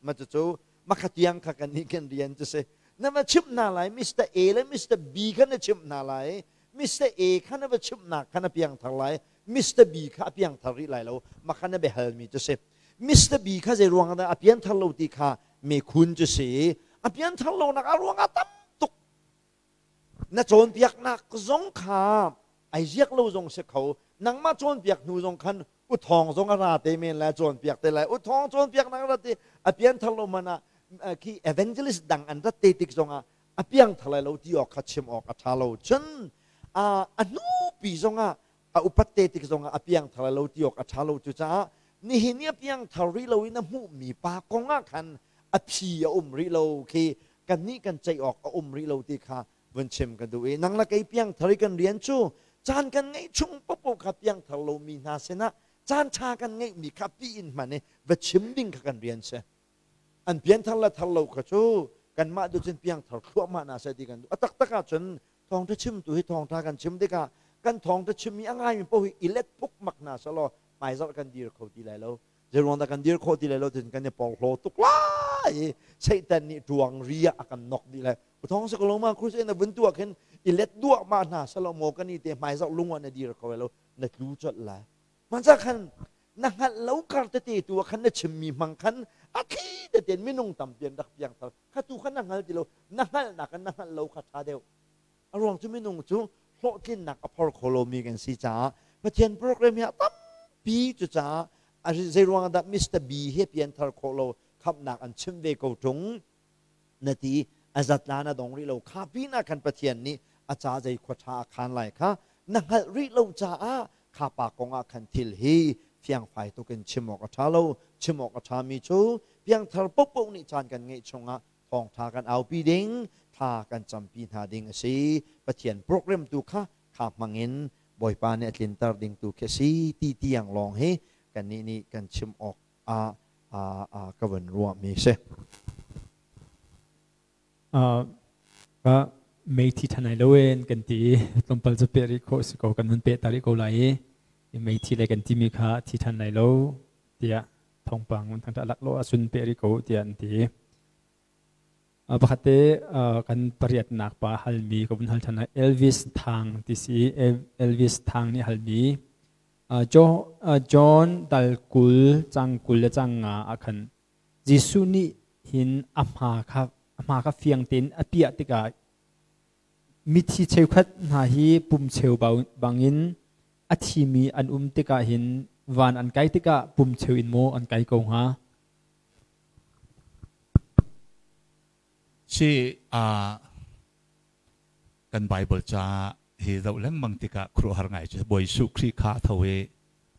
Ma cucu makha tiang kha kan nih kan rian cu si. Na va chimh hna lai Mr. A le Mr. B kha na chimh hna lai. Mr. A kha na va chimhnak kha na piangthar lai. Mr. B kha a piangthar rih lai lo. Makha na biahalmi cu si. Mr. B kha zei ruang dah a pianthar lo ti kha mekhun cu si. A pianthar lonak a ruang ah tam tuk. Na cawnpiaknak zong kha ai ziak lo zong si kho. Nangmah cawnpiak hnu zong khan u thawng zong a ra te men lai cawnpiak te lai u thawng cawnpiaknak a rat i a pianthar lo man ah khi evangelist dang an rat te tik zongah a piangthar lai lo ti awk kha chim awk a ṭha lo. Cun a hnupi zongah a upat te tik zongah a piangthar lai lo ti awk a ṭha lo. Cucaah nihin i a piangthar rih lo in a hmuhmi pa kong ah khan a phi a um rih lo khi kannih kan ceih awk a um rih lo ti kha vun chim ka duh i nang le kei piangthar i kan rian cu caan kan ngeih chung popo kha piangthar lomi hna sinah caan ṭha kan ngeihmi kha pi in hman i va chim ding kha kan rian si. An pianthar le thar lo kha cu kanmah tu cun piangthar thluahmah hna seh ti kan duh. A taktak ahcun thawngṭha chimtu hi thawngṭha kan chim tikah kan thawngṭha chimmi a ngaimi paoh hi i let phukmak hna selaw hmaizarh kan dir kho ti lai lo. Zeiruang dah kan dir khawh ti lai lo tiin kan i porhlaw tuk lai i Satan nih ṭuang ri ah a kan nok dih lai. Thawng sa ko lo ma crusade na vun tuah khin i let duah ma hna salo maw kan i te hmaizarh lung ah na dir kho lai lo, na tlu colh lai. Manza khan na hngalh lo kar tete tu ah khan na chimmi hmang khan a thli tete minung tampi an rak piang thar kha tu khan na hngal ti lo. Na hngalhnak in na hngalh lo kha ṭha deuh. A ruang cu minung cu hlawhtlinnak a phor kho lomi kan si caah Pathian program hi a tampi. Cucaah zei ruang dah Mr. B he pian thar khawh lo khamhnak an chim ve ko ṭung na ti a zatla na dong rih lo kha pinah khan Pathian nih a ca zei khua ṭha a khaan lai kha na hngalh rih lo caah kha pa kong ah khan thil hi fiangfai tuk in chim awk a ṭha lo. Chim awk a ṭhami cu piangthar paohpaoh nih caan kan ngeih chungah thawngṭha kan aupi ding, thla kan campi hna ding a si. Pathian program tu kha kha hmangin Bawipa nih a tlinter ding tu khi a si ti tiang lawng hi kannih nih kan chim awk ah ka vun ruahmi si. Ka meithi thanai lo en kan ti tlawmpal cu pe rih khawh si ko, kan hun pe ta rih ko lai i meithi le kan timi kha thi than lai lo tiah thawngpang un thang lak lo asun pe rih ko tiah an ti. Pakhat te kan pariatnak pa halmi ka vun hal than. Elvis Thang ti si. Elvis Thang nih halmi John dal 20 cang 20 le cang nga ah khan Jesuh nih hin a hma kha fiang tein a piah tikah mithi cheukhat hna hi pum cheu bangin a thimi an um tikah hin van an kai tikah pum cheu in maw an kai ko hnga? Si kan Bible ca hi zoh lengmang tikah khuaruahhar ngai cu Bawi Jesuh Khrih kha a tho i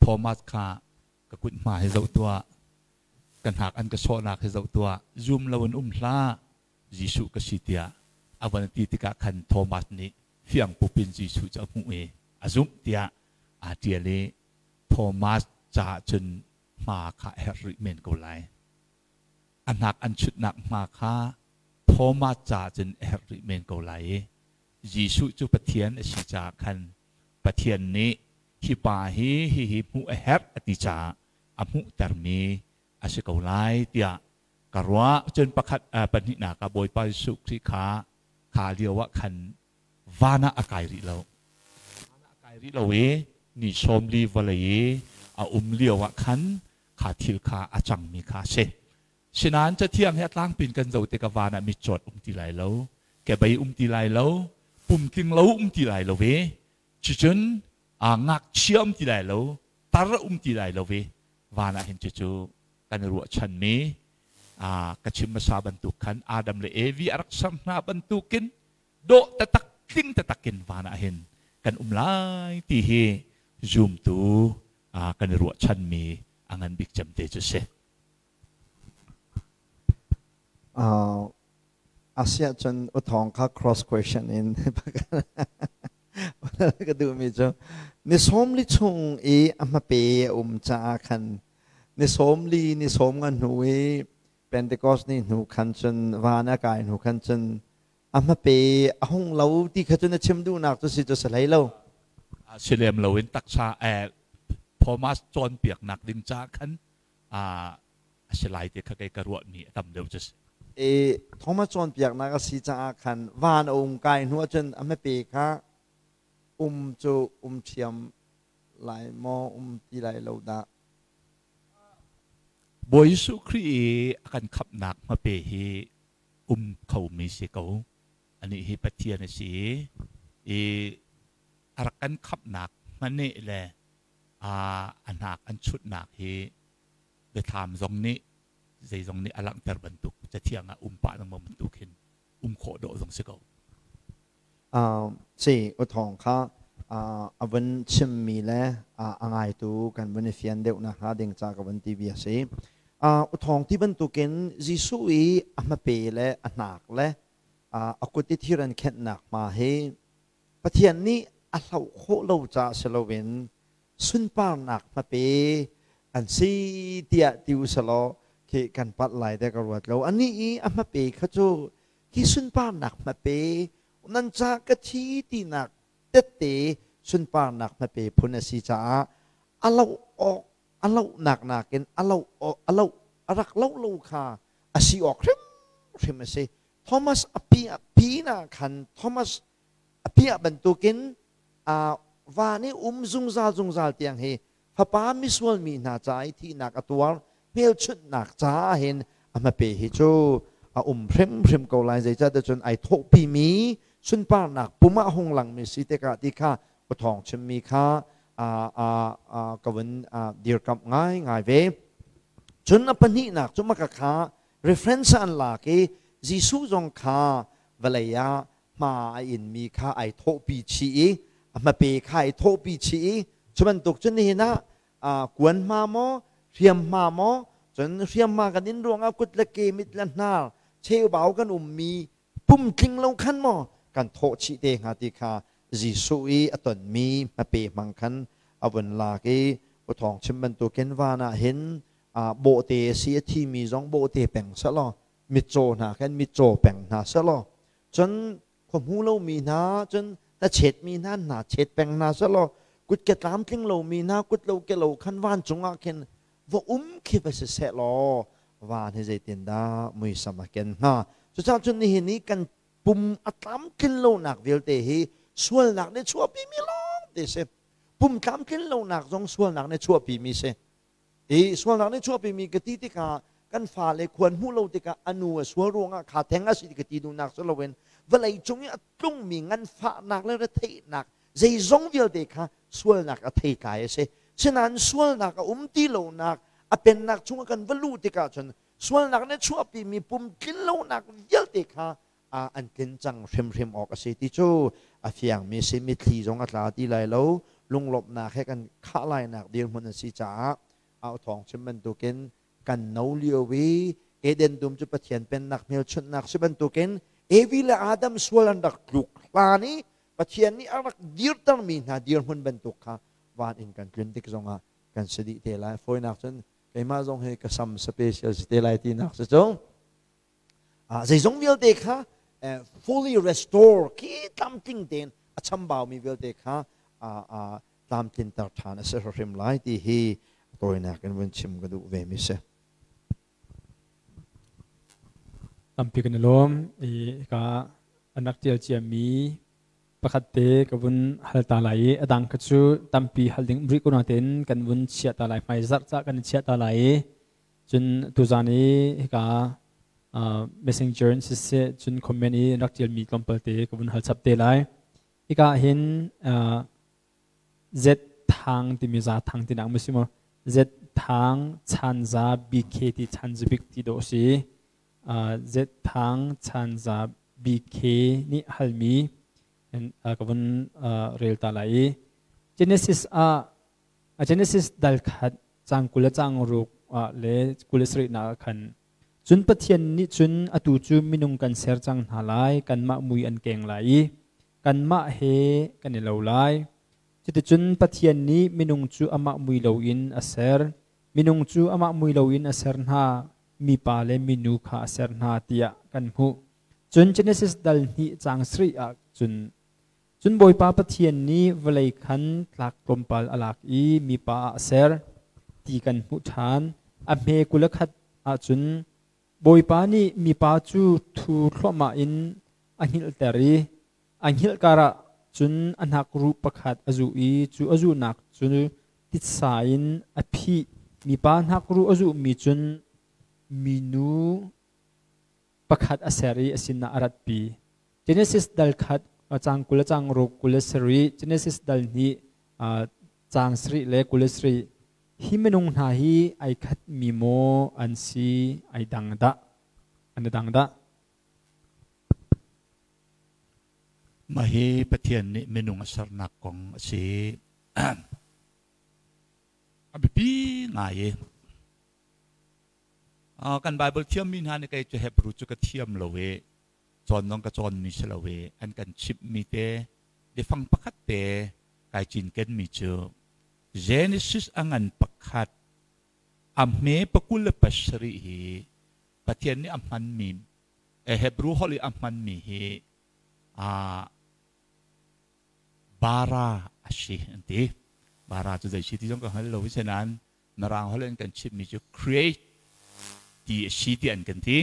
Thomas kha, "Ka kut hma hi zoh tuah, ka hnak an ka sawhnak hi zoh tuah, zum lo in um hlah, Jesuh ka si," tiah a van ti tikah khan Thomas nih fiang pup in Jesuh cu a hmuh i a zumh tiah aa ṭial i Thomas caah cun hma kha a herh rih men ko lai. A hnak an chutnak hma kha Thomas caah cun a herh rih men ko lai i Jesuh cu Pathian a si caah khan Pathian nih hi pa hi hihi hmuh a herh a ti caah a hmuhtermi a si ko lai tiah ka ruah. Cun pakhat pahnihnak ah Bawipa Jesuh Khrih kha kha lio ah khan van ah a kai rih lo. Van ah a kai rih lo i ni 40 vawlei i a um lio ah khan kha thil kha a cangmi kha a si. Sinain Cathiang hi a tlangpi in kan zoh tikah van ah mitcawt um ti lai lo, kebei um ti lai lo, pumtling lo um ti lai lo ve. Cucun ngakchia um ti lai lo, tar um ti lai lo ve. Van ah hin cucu kan i ruahchanmi ka chim hmasa bantuk khan Adam le Evi a rak ser hna bantukin dawh taktak, tling taktak in van ah hin Kan um lai ti hi zumtu kan i ruahchanmi a ngan bik cem te cu si. Asiah cun uthawng kha cross question in ka duhmi cu ni 40 chung i a hmape a um caah khan ni 40 ni 50 hnu i Pentecost ni hnu khan cun van a kai hnu khan cun a hmape a hung lo ti kha cu na chim duhnak cu si cu si hlei lo. Si lem loin taksa Thomas cawnpiaknak ding ca khan a si lai ti kha kei ka ruahmi a tam deuh cu si. E Thomas cawnpiaknak a si caah khan van a um kai hnu ahcun a hmape kha um cu um ṭhiam lai maw um ti lai lo dah? Bawi Jesuh Khrih i a kan khamhnak hmape hi um khomi si ko. Anih hi Pathian a si i a rak kan khamhnak hmaneh le a hnak an chutnak hi biathlam zong nih zeizong nih a langhter bantuk cathiang ah um pah lengmang bantuk hin um khawh dawh zong si ko. Si uthawng kha a vun chimmi le a ngaitu kan vun i fian deuh nakhnga ding ca ka vun ti bia si. Uthawng ti bantukin Jesuh i a hmape le a hnak le a kut i thir an khenhnak hma hi Pathian nih a hloh khawh lo caah si loin sunparnak hmape an si tiah ti u selaw khi kan palh lai te ka ruat lo. Anih i a hmape kha cu hi sunparnak hmape nan ca ka thi tinak tette sunparnak hmape phun a si caah a loh awk a lohnak nakin a loh a loh a rak loh lo kha a si awk hrimhrim a si. Thomas a pi pi na khan Thomas a piah bantukin van i um zungzal zungzal tiang hi fapa misual mi hna ca i thihnak a tuar hmelchunhnak caah hin a hmape hi cu a um hrimhrim ko lai. Zeicahtiah cun ai thawhpimi sunparnak pum ah hung langmi si tikah ti kha pathawng chimmi kha ka vun dirkamh ngaingai ve. Cun a pahnihnak cu maka kha reference an lak i Jesuh zong kha vawlei ah hma a inmi kha ai thawhpi chih i a hmape kha ai thawhpi chih i cu bantuk cun nihin ah kuan hma maw, hriam hma maw, cun hriam hma kan in ruangah kut le ke, mit le hnar cheubau kan ummi pum tling lo khan maw kan thawh chih te hnga ti kha Jesuh i a tonmi hmape hmang khan a vun lak i uthawng chim bantukin van ah hin bawhte a si, a thimi zong bawhte peng selaw mitcaw hna khan mitcaw peng hna selaw cun khuahmu lomi hna cun hnachetmi hna hna chet peng hna selaw kutke tlamtling lomi hna kut lo ke lo khan vancung ah khin va um khi va si seh law van hi zeitindah muisam a ken hnga? Cucaah cun nihin i kan pum a tlamtlin lonak vialte hi sualnak nih chuahpimi lawng te si. Pum tlamtlin lonak zong sualnak nih chuahpimi si. I sualnak nih chuahpimi ka ti tikah kan fale khuan hmuh lo tikah a nu a sual ruangah kha theng a si ka ti duhnak si loin vawlei cung i a tlungmi nganfahnak le retheihnak zeizong vialte kha sualnak a theitlai a si. Sinain sualnak a um ti lonak a pennak chungah kan va luh tikah cun sualnak nih chuahpimi pum tlin lonak vialte kha an tlin cang hrimhrim awk a si ti cu a fiangmi si. Mitthli zong a tla ti lai lo, lunglawmhnak he kan khah lainak dirhmun a si caah au thawng chim bantukin kan no lio i Eden dum cu Pathian pennak hmelchunhnak si bantukin Evi le Adam sual an rak tluk hlan i Pathian nih a rak dirtermi hna dirhmun bantuk kha van in kan tlun tik zongah kan si dih te lai. Fawinak cun keimah zong hi ka sam special si te lai tinak si cu. Zeizong vialte kha fully restore khi tlamtling tein a chambaumi vialte kha tlamtlinter ṭhan a si hrim lai ti hi tawinak in vun chim ka duh ve mi si. Tampi kan i lawm i ka anak tial ciami pakhat te ka vun hal ta lai i a dang kha cu tampi hal ding rih ko natein kan vun chiah ta lai, hmai zarh ca kan i chiah ta lai i cun tuzan i hika messenger in siseh cun comment i rak tialmi tlawmpal te ka vun hal chap te lai. Hika hin Z thang timi za thang tinak mu si maw? Z thang chan za BK ti chan zubik ti dawh si. Z thang chan za BK nih halmi. Ka vun rel ta lai i Genesis ah Genesis dal khat cang 20 le cang ruk le 27 nak khan cun Pathian nih cun atu cu minung kan ser cang hna lai, kanmah mui an keng lai i kanmah he kan i lo lai. Cuticun Pathian nih minung cu amah mui loin a ser, minung cu amah mui loin a ser hna, mipa le minu kha a ser hna tiah kan hmuh. Cun Genesis dal hnih cang sarih ah cun cun Bawipa Pathian nih vawlei khan tlak tlawmpal a lak i mipa ah a ser ti kan hmuh ṭhan. A hme 21 ahcun Bawipa nih mipa cu thu thluahmah in a hngilhter i a hngilh karah cun a hnakruh pakhat a zuh i cu a zuhnak cu titsa in a phih. Mipa hnakruh a zuhmi cun minu pakhat a ser i a sinah a ratpi. Genesis dal khat cang 20 le cang ruk 27, Genesis dal hnih cang sarih le 27. Hi minung hna hi ai khat mi maw an si, ai dang dah? An i dang dah? Mah hi Pathian nih minung a sernak kong a si. A biapi ngai i kan Bible thiammi hna nih kei cu Hebrew cu ka thiam lo i cawn zong ka cawnmi si lo i an kan chimhmi te biafang pakhat te kai cinkenmi cu Genesis a ngan pakhat a hme 27 hi Pathian nih a hmanmi Hebrew holh i a hmanmi hi bara a si an ti. Bara cu zei si ti zong ka hngal lo i nain Mirang holh in kan chimmi cu create ti a si ti an kan ti.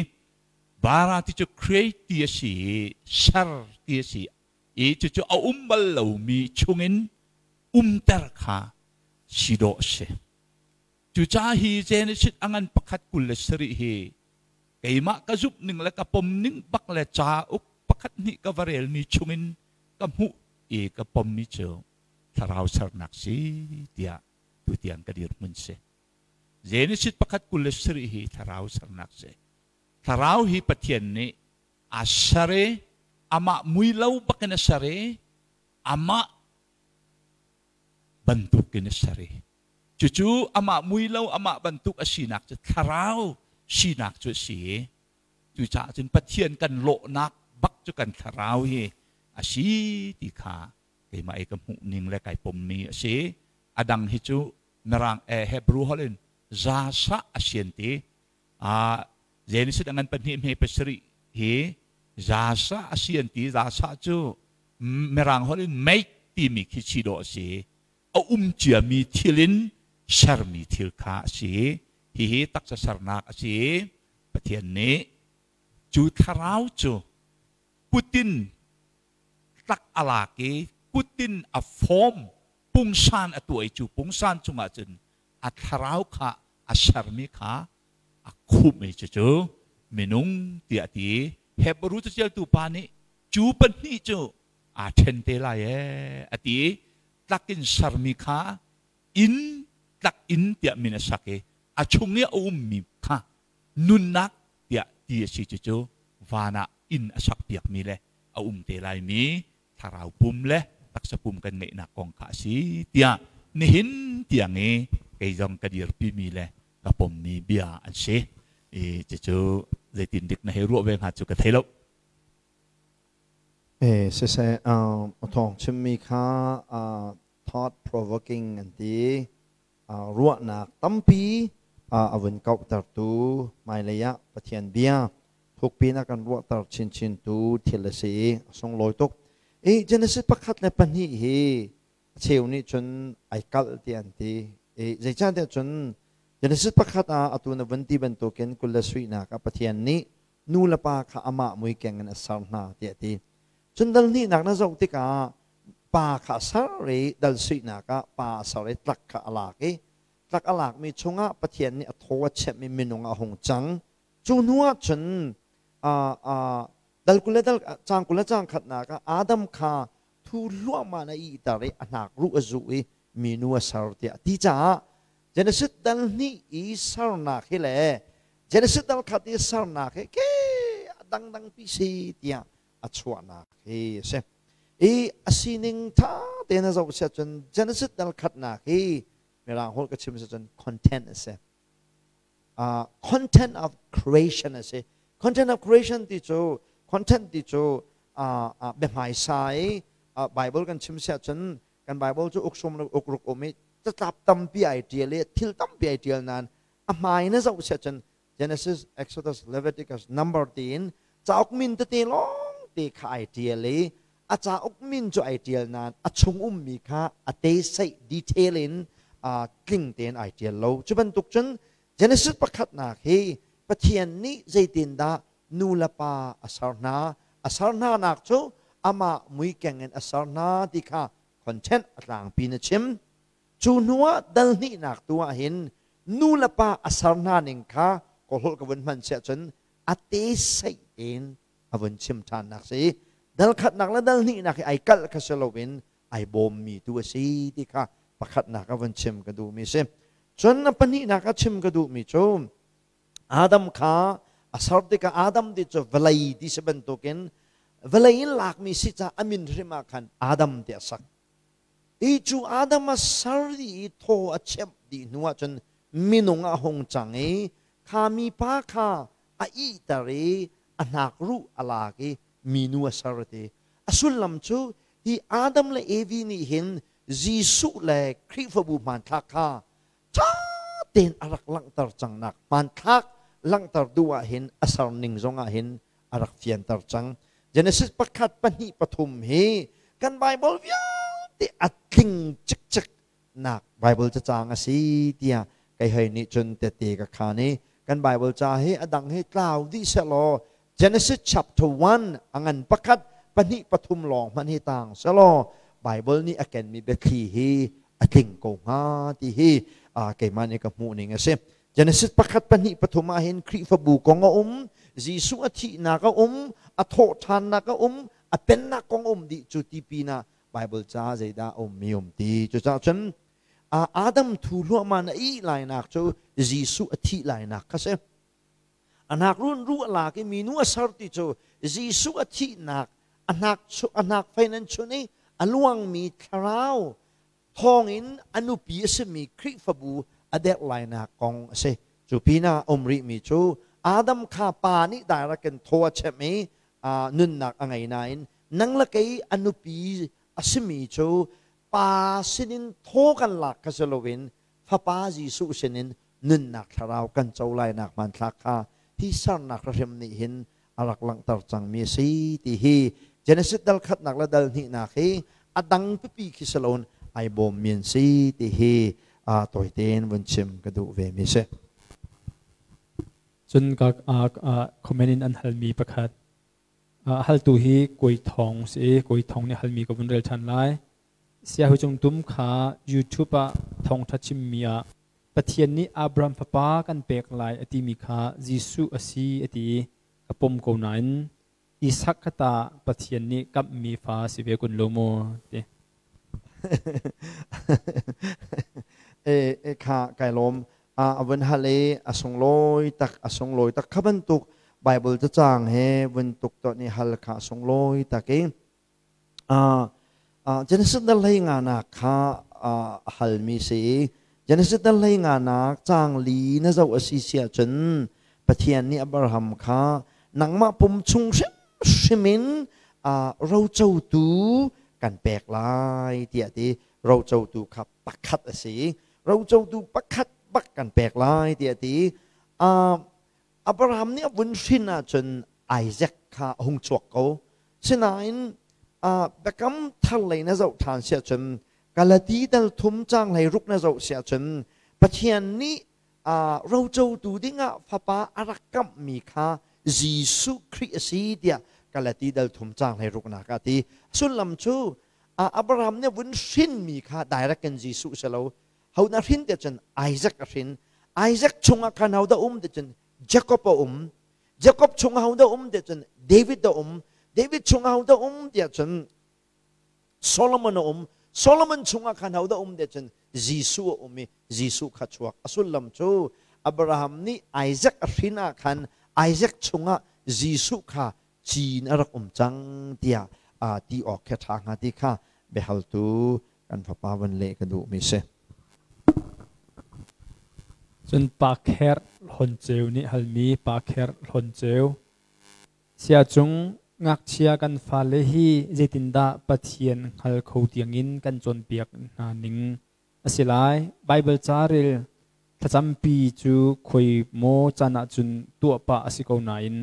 Bara ti cu create ti a si i ser ti a si i cucu a um bal lomi chungin umter kha si dawh a si. Cucaah hi Genesis a ngan pakhat 27 hi keimah ka zumh ning le ka pom ning bak le cauk pakhat hnih ka va relmi chungin ka hmuh i ka pommi cu thlarau sernak si tiah tutiang ka dirhmun si. Genesis pakhat 27 hi thlarau sernak si. Thlarau hi Pathian nih a ser i amah mui lo bakin a ser i amah bantukin a ser i cucu amah mui lo amah bantuk a sinak cu thlarau sinak cu a si i cucaah cun Pathian kan lawhnak bak cu kan thlarau hi a si ti kha keimah i ka hmuh ning le kai pommi a si. A dang hi cu Mirang Hebrew holh in zasa a sian ti. Genesis a ngan pahnih hme pasarih hi zasa a sian ti. Zasa cu Mirang holh in make timi khi chi dawh a si. A um ciami thil in sermi thil kha a si. Hihi taksa sernak a si. Pathian nih cu thlarau cu kutin tlak a lak i kutin a form pungsan a tuah i cu pungsan chungah cun a thlarau kha a sermi kha a khumh i cucu minung tiah a ti. Hebrew caṭialtu pa nih cu pahnih cu aa ṭhen te lai ee a ti i tlak in sermi kha inn tlak inn tiah min a sak i a chung i a ummi kha nunnak tiah ti a si. Cucu van ah inn a sakpiakmi le a um te laimi thlarau pum le taksa pum kan ngeihnak kong kha a si tiah nihin tiang i kei zong ka dirpimi le ka pommi bia an si. I cucu zeitin dik na hei ruah ve hnga cu ka thei lo. Siseh, thawng chimmi kha thought provoking an ti. Ruahnak tampi a vun kauhtertu, hmailei ah Pathian bia thukpi in a kan ruahter chinchintu thil a si i a sunglawi tuk. I Genesis pakhat le pahnih hi a cheu nih cun ai kalh ti an ti. I zeicahtiah cun Genesis pakhat ah atu na vun ti bantukin kul le suihnak ah Pathian nih nu le pa kha amah muikeng in a ser hna tiah a ti. Cun dal hnihnak na zoh tikah pa kha a ser i dal suihnak ah pa a ser i tlak kha a lak i tlak a lakmi chungah Pathian nih a thaw a chemh i minung a hung cang. Cu hnuah cun dal 20 le dal cang 20 le cang khatnak ah Adam kha thu hluahmah na ihter i a hnak ruh a zuh i minu a ser tiah a ti caah Genesis dal hnih i sernak hi le Genesis dal khat i sernak hi ke a dangdang pi si tiah a chuahnak hi a si. I a sining tha tein a zoh siah cun Genesis dal khatnak hi Mirang holh ka chim si cun content a si. Content of creation a si. Content of creation ti cu content ti cu biahmaisa i Bible kan chim siah cun kan Bible cu uk sum le uk ruk um i catlap tampi ai tial i thil tampi ai tial nain a hmai na zoh siah cun Genesis, Exodus, Leviticus, Number tiin cauk min tete lawng te kha ai tial i a cauk min cu ai tial nain a chung ummi kha a teseih detail in tling tein ai tial lo. Cu bantuk cun Genesis pakhatnak hi Pathian nih zeitindah nu le pa a ser hna, a ser hna nak cu amah muikeng in a ser hna ti kha content a tlangpi na chim. Cu hnuah dal hnihnak tu ah hin nu le pa a ser hna ning kha kawlholh ka vun hman siah cun a te seih tein a vun chim ṭhannak si. Dal khatnak le dal hnihnak hi ai kalh kha si loin ai bawmmi tu a si ti kha pakhatnak a vun chim ka duhmi si. Cun a pahnihnak a chim ka duhmi cu Adam kha a ser tikah Adam ti cu vawlei ti si bantukin vawlei in lakmi si caah a min hrim ah khan Adam ti a sak. I cu Adam a ser dih i thaw a chemh dih hnu ahcun minung a hung cang i kha mipa kha a ihter i a hnakruh a lak i minu a ser a ti. A sullam cu hi Adam le Evi nih hin Jesuh le Khrihfabu hmanthlak kha ṭha tein a rak langhter cangnak hmanthlak langhter duh ah hin a serning zong ah hin a rak fianter cang. Genesis pakhat pahnih pathum hi kan Bible vialte a tling cikcek nak Bible cacang a si tiah kei hei nih cun tete ka khan i kan Bible ca hi a dang hi tlau dih sehlaw Genesis chapter 1 a ngan pakhat pahnih pathum lawng hmanh hi tang selaw Bible nih a kenmi biathli hi a tling ko hnga ti hi keimah nih ka hmuh ning a si. Genesis pakhat pahnih pathum ah hin Khrihfabu kong a um, Jesuh a thihnak a um, a thawhṭhannak a um, a pennak kong a um dih cu ti pinah Bible ca zeidah a ummi um ti. Cucaah cun Adam thu hluahmah na ih lainak cu Jesuh a thih lainak kha si. A hnak run ruh a lak i minu a ser ti cu Jesuh a thihnak a hnak a hnak fein an chun i a luangmi thlarau thawngin a nupi a simi Khrihfabu a derh lainak kong a si. Cu pinah a um rihmi cu Adam kha pa nih direct in thaw a chemh i nunnak a ngei nain nang le kei a nupi a simi cu pa sinin thaw kan lak kha si loin Fapa Jesuh sinin nunnak thlarau kan co lainak hmanthlak kha hi sernak hrim nih hin a rak langhter cangmi a si ti hi Genesis dal khatnak le dal hnihnak hi a dang pipi khi si loin ai bawmmi an si ti hi tawi tein vun chim ka duh ve mi si. Cun ka comment in an halmi pakhat haltu hi Kawi Thawng si Kawi Thawng nih halmi ka vun rel ṭhan lai. Siahu Cung Tum kha YouTube ah thawngṭha chimmi ah Pathian nih Abraham fapa kan pek lai a timi kha Jesuh a si a ti i ka pom ko nain Isak kha tah Pathian nih kamhmi fa si ve kun lo maw ti. E kha kai lawm a vun hal i a sunglawi tak a sunglawi tak kha bantuk Bible cacang he vun tuk to nih hal kha a sunglawi tak i Genesis dal hlei nganak kha a halmi si i Genesis dal hlei nganak caang li na zoh a si si ahcun Pathian nih Abraham kha nangmah pum chung hrimhrim in rocotu kan pek lai tiah ti rocotu kha pakhat a si rocotu pakhat bak kan pek lai tiah ti Abraham nih a vun hrin ahcun Isaac kha a hung chuak ko. Sinain biakam thar lei na zoh ṭhan si ahcun Galati dal thum caang hlei ruk na zoh si ahcun Pathian nih rocotu dingah fapa a rak kamhmi kha Jesuh Khrih a si tiah Galati dal thum caang hlei ruknak ah a ti. Sullam cu Abraham nih a vun hrinmi kha direct in Jesuh si lo. Ho na hrin tiah cun Isaac a hrin. Isaac chungah khan ho dah um tiah cun Jacob a um. Jacob chung ho dah um tiah cun David a um. David chung ho dah um tiah cun Solomon a um. Solomon chungah khan ho dah um tiah cun Jesuh a um i Jesuh kha chuak. A sullam cu Abraham nih Isaac a hrin ah khan Isaac chungah Jesuh kha cin a rak um cang tiah ti awk khi a ṭha hnga ti kha biahaltu kan fapa van leh ka duhmi si. Cun Pa Kher Hlawn Ceu nih halmi Pa Kher Hlawn Ceu Sia cung ngakchia kan fale hi zeitindah Pathian hngal kho tiangin kan cawnpiak hna ning a si lai? Baibal ca rel thlacampi cu khoi maw caan ahcun tuah pah a si ko nain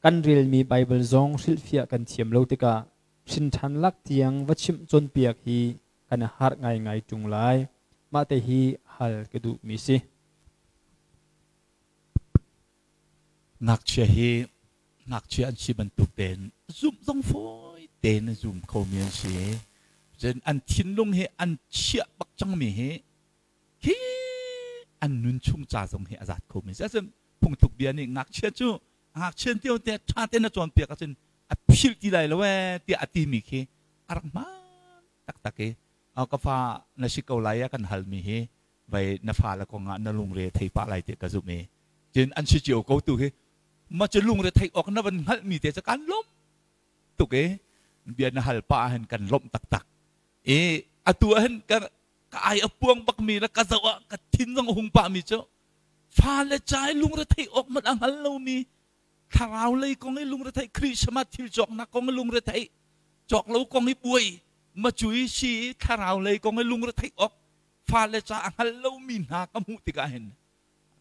kan relmi Baibal zong hrilhfiah kan thiam lo tikah hrinṭhan lak tiang va chimh cawnpiak hi kan i harh ngaingai ṭung lai. Mah te hi hal ka duhmi si. Ngakchia hi ngakchia an si bantuk tein zumh zong fawi tein a zum khomi an si. Cun an thinlung hi an chiah bak cangmi hi khi an nun chung ca zong hi a zat khomi si. Asinain phungtluk bia nih ngakchia cu ngakchia tio te ṭha tein a cawnpiak ahcun a philh ti lai lo ee tiah a timi khi a rak hmaan taktak i ka fa na si ko lai a kan halmi hi vai na fale kong ah na lungre thei pah lai ti ka zumh i cun an si cio ko tu hi ma cu lungre theih awk na van hngalhmi te cu kan lawmh tuk i bia na hal pah ahhin kan lawmh taktak i atu ahhin ka ka ai a puang bakmi le ka zoh ah ka thin zong a hung pahmi cu fale ca i lungre theih awk hmanh a hngal lomi thlarau lei kong i lungre theih Christmas thil cawknak kong i lungre theih cawk lo kong i buai ma cui si thlarau lei kong i lungre theih awk fale ca a hngal lomi hna ka hmuh tikah hin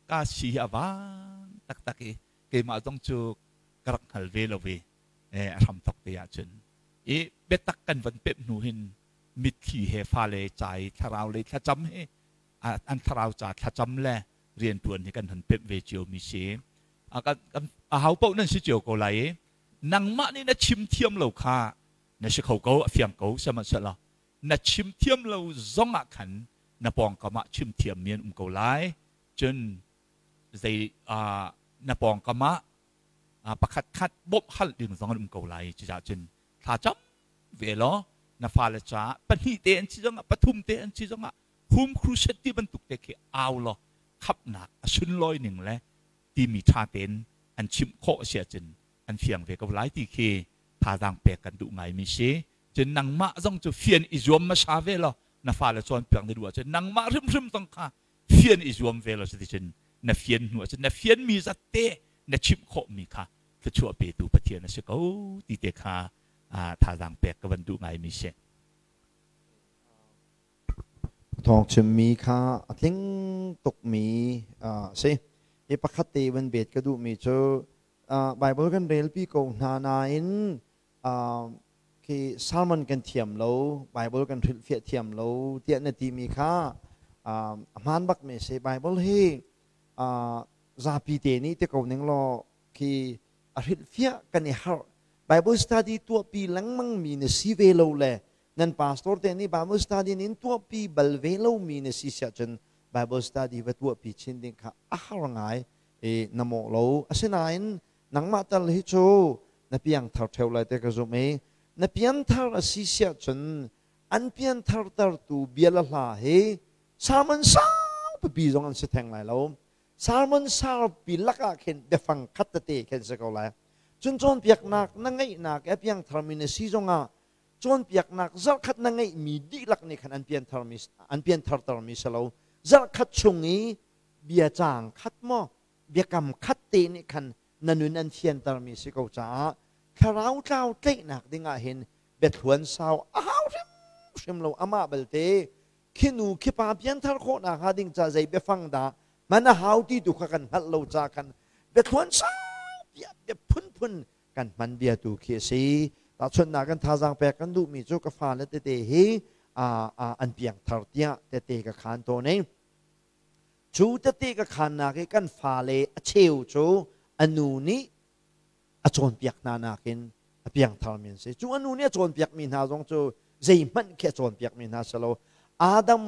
ka si hi a vang taktak i keimah zong cu ka rak hngal ve lo i a hramthok te ahcun i biatak kan van pemh hnu hin mitthli he fale ca i thlarau lei thlacam he an thlarau ca thlacam le riantuan hi kan han pemh ve cio mi si. A hau paoh nan si cio ko lai i nangmah nih na chim thiam lo kha na si kho ko, a fiang ko. Sihmanhsehlaw na chim thiam lo zong ah khan na pawngkam ah chim thiam mi an um ko lai. Cun zei na pawngkam ah pakhat khat bawmh hal ding zong an um ko lai. Cucaah cun thla cam ve law na fale caah pahnih te an si zongah, pathum te an si zongah, home crusade ti bantuk te khi au law khapnak a sunlawi ning le timi ṭha tein an chimh khawh a si ahcun an fiang ve ko lai ti khi thazaang pek kan duh ngaimi si. Cun nangmah zong cu fian i zuam hmasa ve law na fale cawnpiak na duh ahcun nangmah hrimhrim zong kha fian i zuam ve law cuticun na fian hnu ahcun na fianmi zat te na chimh khawhmi kha thluachuah petu Pathian a si ko ti te kha thazaang pek ka van duh ngaimi si. Thawng chimmi kha a tling tukmi a si. Hi pakhat te van bet ka duhmi cu Bible kan relpi ko hna nain khi sermon kan thiam lo, Bible kan hrilhfiah thiam lo tiah na timi kha a hmaan bakmi a si. Bible hi zapi te nih ti ko ning law khi a hrilhfiah kan i harh. Bible study tuahpi lengmang mi na si ve lo le nan pastor te nih Bible study in tuahpi bal ve lomi na si siah cun Bible study va tuahpi chin ding kha a har ngai i na mawh lo. Asinain nangmah tal hi cu na piangthar theo lai te ka zumh i na pianthar a si siah cun an pianthar tertu bia le hla hi sermon sau pipi zong an si theng lai lo. Sermon saupi lakah khin biafang khat tete khin si ko lai. Cun cawnpiaknak na ngeihnak i a piangtharmi na si zongah cawnpiaknak zarhkhat na ngeihmi dihlak nih khan an piantharmi an pianthartermi si lo. Zarhkhat chung i bia caang khat maw biakam khat te nih khan na nun an fiantermi si ko caah thlarau tlau tlaihnak ding ah hin biathluan sau a hau hrimhrim lo. Amah belte khi nu khi pa pianthar khawhnak hnga ding ca zei biafang dah hman a hau ti tu kha kan hngalh lo ca khan biathluan sau bia bia phunphun kan hman bia tu khi a si. Tahchunhnak kan thazaang pek kan duhmi cu ka fale tete hi an piangthar tiah tete ka khaan tawn i cu tete ka khaannak i kan fale a cheu cu a nu nih a cawnpiak hna nakin a piangtharmi an si. Cu a nu nih a cawnpiakmi hna zong cu zeihmanh khi a cawnpiakmi hna si lo. Adam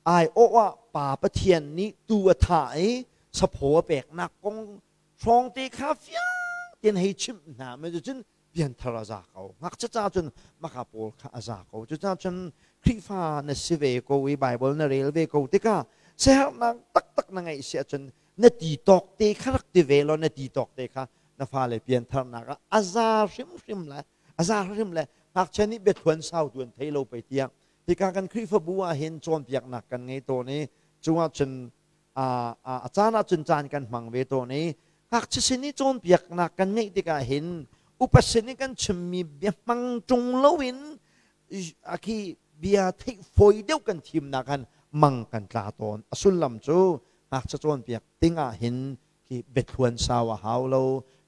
aiawh ah Pa Pathian nih tuu a thah i saphaw a peknak kong hrawng te kha fiang tein hei chimh hna ma cun pianthar a za ko. Ngakchia ca cun maka pawl kha a za ko. Cucaah cun Khrihfa na si ve ko i Bible na rel ve ko tikah siaherhnak taktak na ngeih si ahcun na ti tawk te kha rak ti ve law na ti tawk te kha na fale piantharnak ah a za hrimhrim lai. A za hrim le ngakchia nih biathluan sau tu an thei lo pei tiah. Hika kan Khrihfabu ah hin cawnpiaknak kan ngei tawn i cungah cun a caan ah cun caan kan hmang ve tawn i ngakchia sin i cawnpiaknak kan ngeih tikah hin upa sin i kan chimmi bia hmang ṭung loin khi bia theih fawi deuh kan thimnak han mang kan tla tawn. A sullam cu ngakchia cawnpiak ding ah hin khi biathluan sau a hau lo,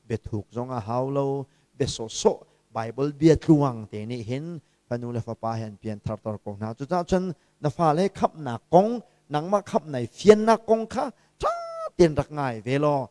biathuk zong a hau lo, bia sawhsawh Bible bia tluang te nih hin fanu le fapa he an pian tharter ko hna. Cucaah cun na fale khamhnak kong, nangmah khamh nai fiannak kong kha ṭha tein rak ngai ve law,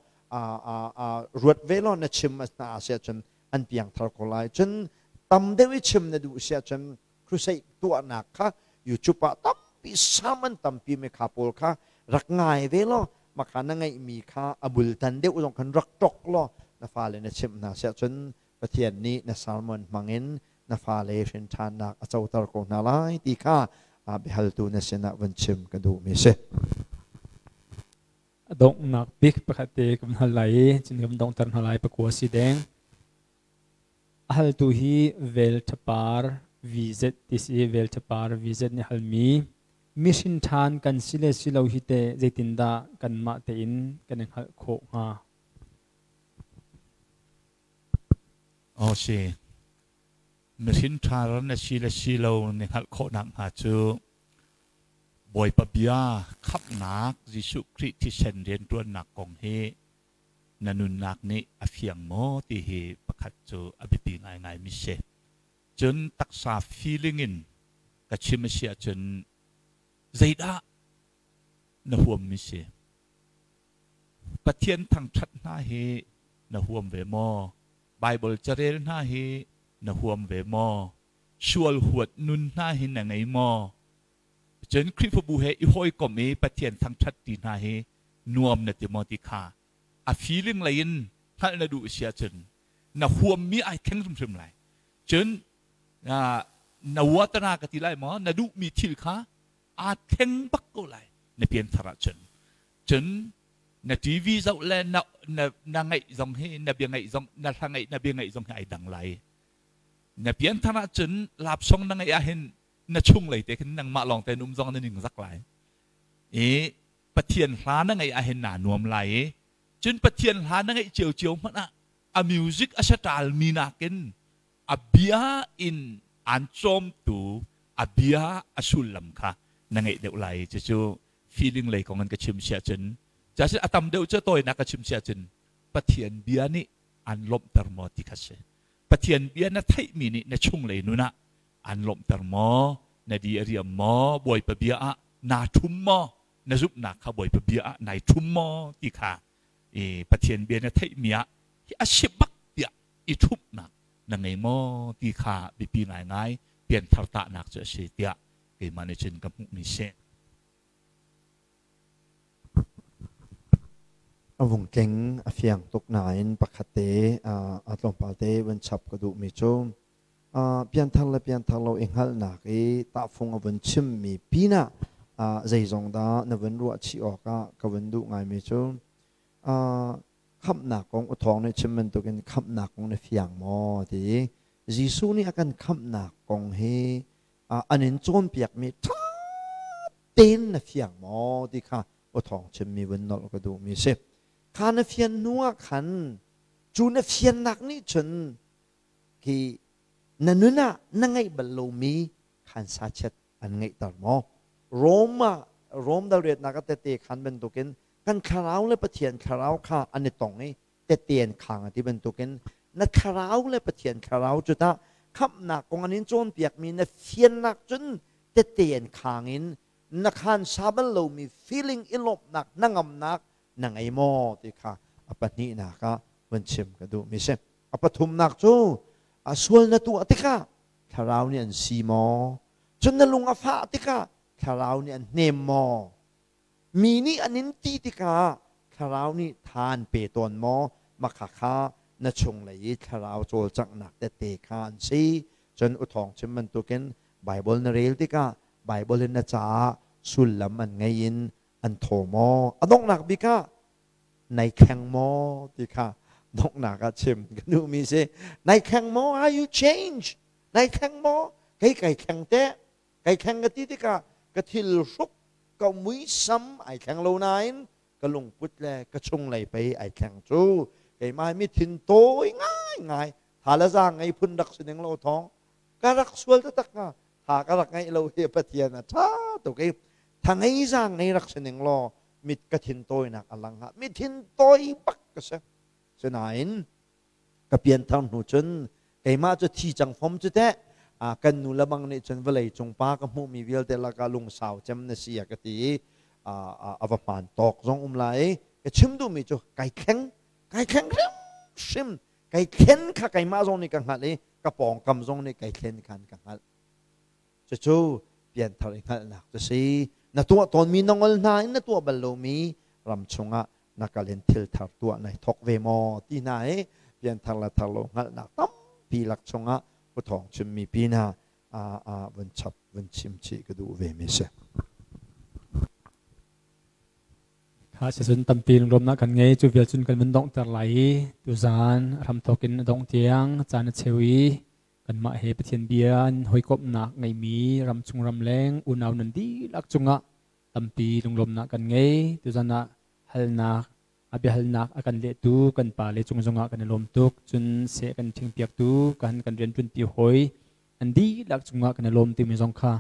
ruat ve law na chim hna si ahcun an piangthar ko lai. Cun tam deuh i chim na duh si ahcun crusade tuahnak kha YouTube ah tampi sermon tampi mi kha pawl kha rak ngai ve law makha na ngeihmi kha a bultan deuh zong khan rak ṭok law na fale na chimh hna si ahcun Pathian nih na sermon hmangin na fale hrin ṭhannak a coter ko hna lai ti kha biahaltu na sinah vun chim ka duhmi si. A donghnak bik pakhat te kan hal lai i cun kan donghter hna lai pakua si deng. A haltu hi vel ṭhapar VZ ti si vel ṭhapar VZ nih halmi mission ṭhan kan si le si lo hi teh zeitindah kanmah tein kan i hngalh khawh hnga? Aw si. Mihrin ṭha na si le si lo na hngalh khawh nakhnga cu Bawipa bia khamhnak Jesuh Khrih thisen rianṭuannak kong hi na nunnak nih a fiang maw ti hi pakhat cu a biapi ngaingaimi si. Cun taksa feeling in ka chim a si ahcun zeidah na huammi si? Pathian thangṭhat hna hi na huam ve maw? Baibal carel hna hi na huam ve maw? Sual huat nun hna hi na ngei maw? Cun Khrihfabu he i hawikom i Pathian thangṭhat ti hna hi nuam na ti maw ti kha a feeling lei in hngalh na duh si ahcun na huammi ai thleng hrimhrim lai. Cun na watana ka ti lai maw na duhmi thil kha aa thleng bak ko lai na pianthar ahcun. Cun na TV zoh le na na na ngaih zong hi na bia ngaih zong na hla ngaih na bia ngaih zong hi ai dang lai. Na pianthar ahcun lapsong na ngeih ahhin na chunglei te khin nangmah lawng te um zong na ning zak lai. I Pathian hla na ngeih ahhin naa nuam lai i cun Pathian hla na ngeih ciocio hmanh ah a music a saṭal mi nakin a bia in aan cawmtu a bia a sullam kha na ngeih deuh lai. Cucu feeling lei kong in ka chim si ahcun casin a tam deuh cu tawinak ka chim si ahcun Pathian bia nih aan lawmhter maw ti kha si. Pathian bia na theihmi nih na chunglei nun ah aan lawmhter maw? Na di a riam maw? Bawipa bia ah naa ṭhum maw? Na zumhnak kha Bawipa bia ah nai ṭhum maw? ti kha i Pathian bia na theihmi ah hi a si bak tiah i ṭhumhnak na ngei maw ti kha biapi ngaingai pianthar tahnak cu a si tiah keimah nih cun ka hmuhmi si. A vung tling a fiang tuk nain pakhat te a tlawmpal te van chap ka duhmi cu pianthar le pianthar lo i hngalhnak i tahfung a vun chimmi pinah zeizong dah na vun ruah chih awkah ka vun duh ngaimi cu khamhnak kong u thawng nih chim bantukin khamhnak kong na fiang maw ti Jesuh nih a kan khamhnak kong hi an in cawnpiakmi ṭha tein na fiang maw ti kha aw thawng chimmi vun nolh ka duhmi si. Kha na fian hnu ah khan cu na fiannak nih cun khi na nun ah na ngeih bal lomi khan sachiat an ngeihter maw? Rome ah Rome dal riatnak a tete khan bantukin kan thlarau le Pathian thlarau kha an i tong i tette an khang a ti bantukin na thlarau le Pathian thlarau cu tah khamhnak kong an in cawnpiakmi na fiannak cun tette an khang in na khan sa bal lomi feeling i lawmhnak hnangamnak na ngei maw ti kha a pahnihnak ah vun chim ka duhmi si. A pathumnak cu a sual na tuah tikah thlarau nih an si maw? Cun na lung a fah tikah thlarau nih an hnem maw? Mi nih an in ti tikah thlarau nih tha an pe tawn maw? Makha kha na chunglei i thlarau cawlcanghnak tette kha an si. Cun u thawng chim bantukin Baibal na rel tikah Baibal in na caah sullam an ngei in an thaw maw? A donghnak bik ah nai thleng maw ti kha Donghnak ah chim ka duhmi si. Nai thleng maw? Are you change? Nai thleng maw? Kei kai thleng te. Kai thleng ka ti tikah ka thil hruk ka muisam ai thleng lo nain ka lungput le ka chunglei pei ai thleng cu. Keimah mi thin tawi ngaingai tha le zaang ngei phun rak si ning lo thawng ka rak sual taktak hnga. Tha ka rak ngeih lo hi Pathian a ṭha tuk i tha ngei zaang ngei rak si ning law mit ka thin tawinak a lang hnga. Mi thin tawi bak ka si. Sinain ka pianthar hnu cun keimah cu thi cang fom cu teh kan nu le bang nih cun vawlei cung pa ka hmuhmi vialte lakah lungsau cem na si a ka ti i a va hmaan tawk zong um lai. Ka chim duhmi cu kai thleng, kai thleng hrimhrim. Kai thlen kha keimah zong nih ka hngalh i ka pawngkam zong nih kai thlen khan ka hngalh. Cucu pianthar i hngalhnak cu si. Na tuah tawnmi na ngol hna in na tuah bal lomi ram chungah na kal in thil thar tuah nai thawk ve maw ti hna i pianthar le thar lo hngalhnak tampi lak chungah Pu Thawng chimmi pinah vun chap vun chim chih ka duh ve mi si. Kha sicun tampi lunglawmnak kan ngei. Cu vial cun kan vun donghter lai i tuzaan hramthawk in a dongh tiang caan a cheu i kanmah he Pathian bia in hawikomhnak ngeimi ramchung ramleng unau nan dihlak cungah tampi lunglawmnak kan ngei. Tuzaan ah halnak a biahalnak a kan lehtu kan pa le cung zongah kan i lawm tuk. Cun seh kan ṭhingpiaktu kan kan rianṭuanpi hawi an dihlak cungah kan i lawm timi zong kha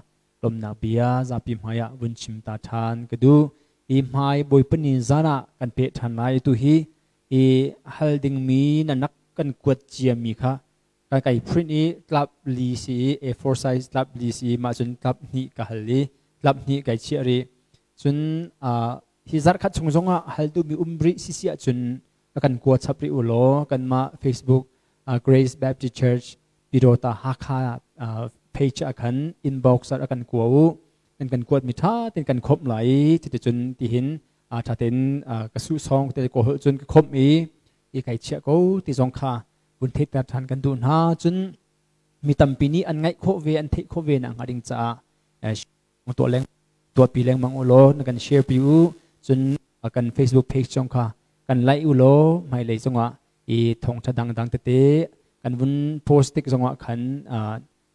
lawmnak bia zapi hmaiah vun chim ta ṭhan ka duh. I hmai Bawipa ni zan ah kan peh ṭhan lai. Tu hi i hal dingmi na nak kan kuat ciami kha kan kai print i tlap li si i A4 size tlap li si i mah cun tlap hnih ka hal i tlap hnih kai chiah rih. Cun hi zarh khat chung zongah hal duhmi um rih si si ahcun a kan kua chap rih u law kanmah Facebook Grace Baptist Church Pyidawta Hakha page ah khan inbox ah kan kua u. Nan kan kuat mi ṭha tein kan khomh lai i cuticun tihin ṭha tein ka suh sawng te ko holh cun ka khomh i i kai chiah ko ti zong kha vun theihter ṭhan kan duh hna. Cun mi tampi nih an ngaih khawh ve, an theih khawh ve nak hnga ding caah tuah leng tuahpi lengmang u law na kan share pi u. Cun kan Facebook page zong kha kan like u law hmailei zongah i thawngṭha dangdang tete kan vun post tik zongah khan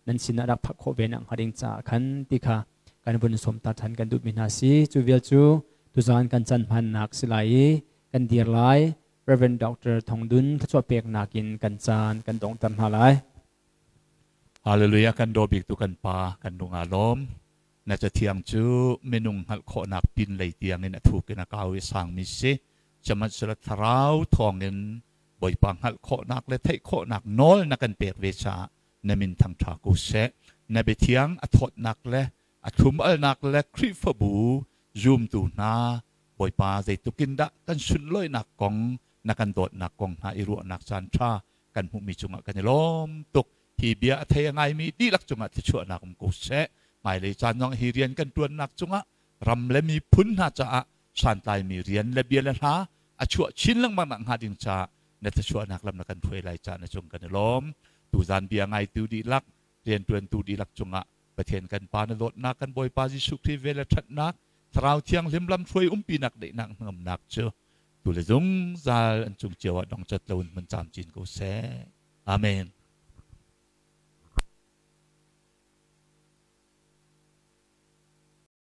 nan sinah rak phak khawh ve nak hnga ding caah khan ti kha kan vun sawm ta ṭhan kan duhmi hna si. Cu vial cu tuzaan kan caan hmannak si lai i kan dir lai. Reverend Dr. Thong Dun thluachuah peknak in kan caan kan donghter hna lai. Hallelujah. Kan daw bik tu kan pa, kan lung aa lawm. Na cathiang cu minung hngalh khawhnak pin lei tiangin a thuk in a kau i sangmi si. Sihmanhsehlaw thlarau thawngin Bawipa hngalh khawhnak le theih khawhnak nawl na kan pek ve caah na min thangṭha ko seh. Na biathiang a thawtnak le a thlum-alnak le Khrihfabu zumtu hna Bawipa zeitluk in dah kan sunlawinak kong, na kan dawtnak kong hna i ruahnak caan ṭha kan hmuhmi cungah kan i lawm tuk. Hi bia a thei a ngaimi dihlak cungah thluachuahnak um ko seh. Hmailei caan zong hi rian kan ṭuannak cungah ram le miphun hna caah santlaimi rian le bia le hla a chuah chin lengmang nak hnga ding caah na thluachuahnak lam na kan hruai lai caah na cung kan i lawm. Tuzaan bia ngaitu dihlak, rianṭuantu dihlak cungah Pathian kan Pa na dawtnak, kan Bawipa Jesuh Khrih vel le ṭhatnak, Thlarau Thianghlim lamhruai umpinak daihnak hnangamnak cu tu le zungzal an cung cio ah dongcat loin hmun camcin ko seh. Amen.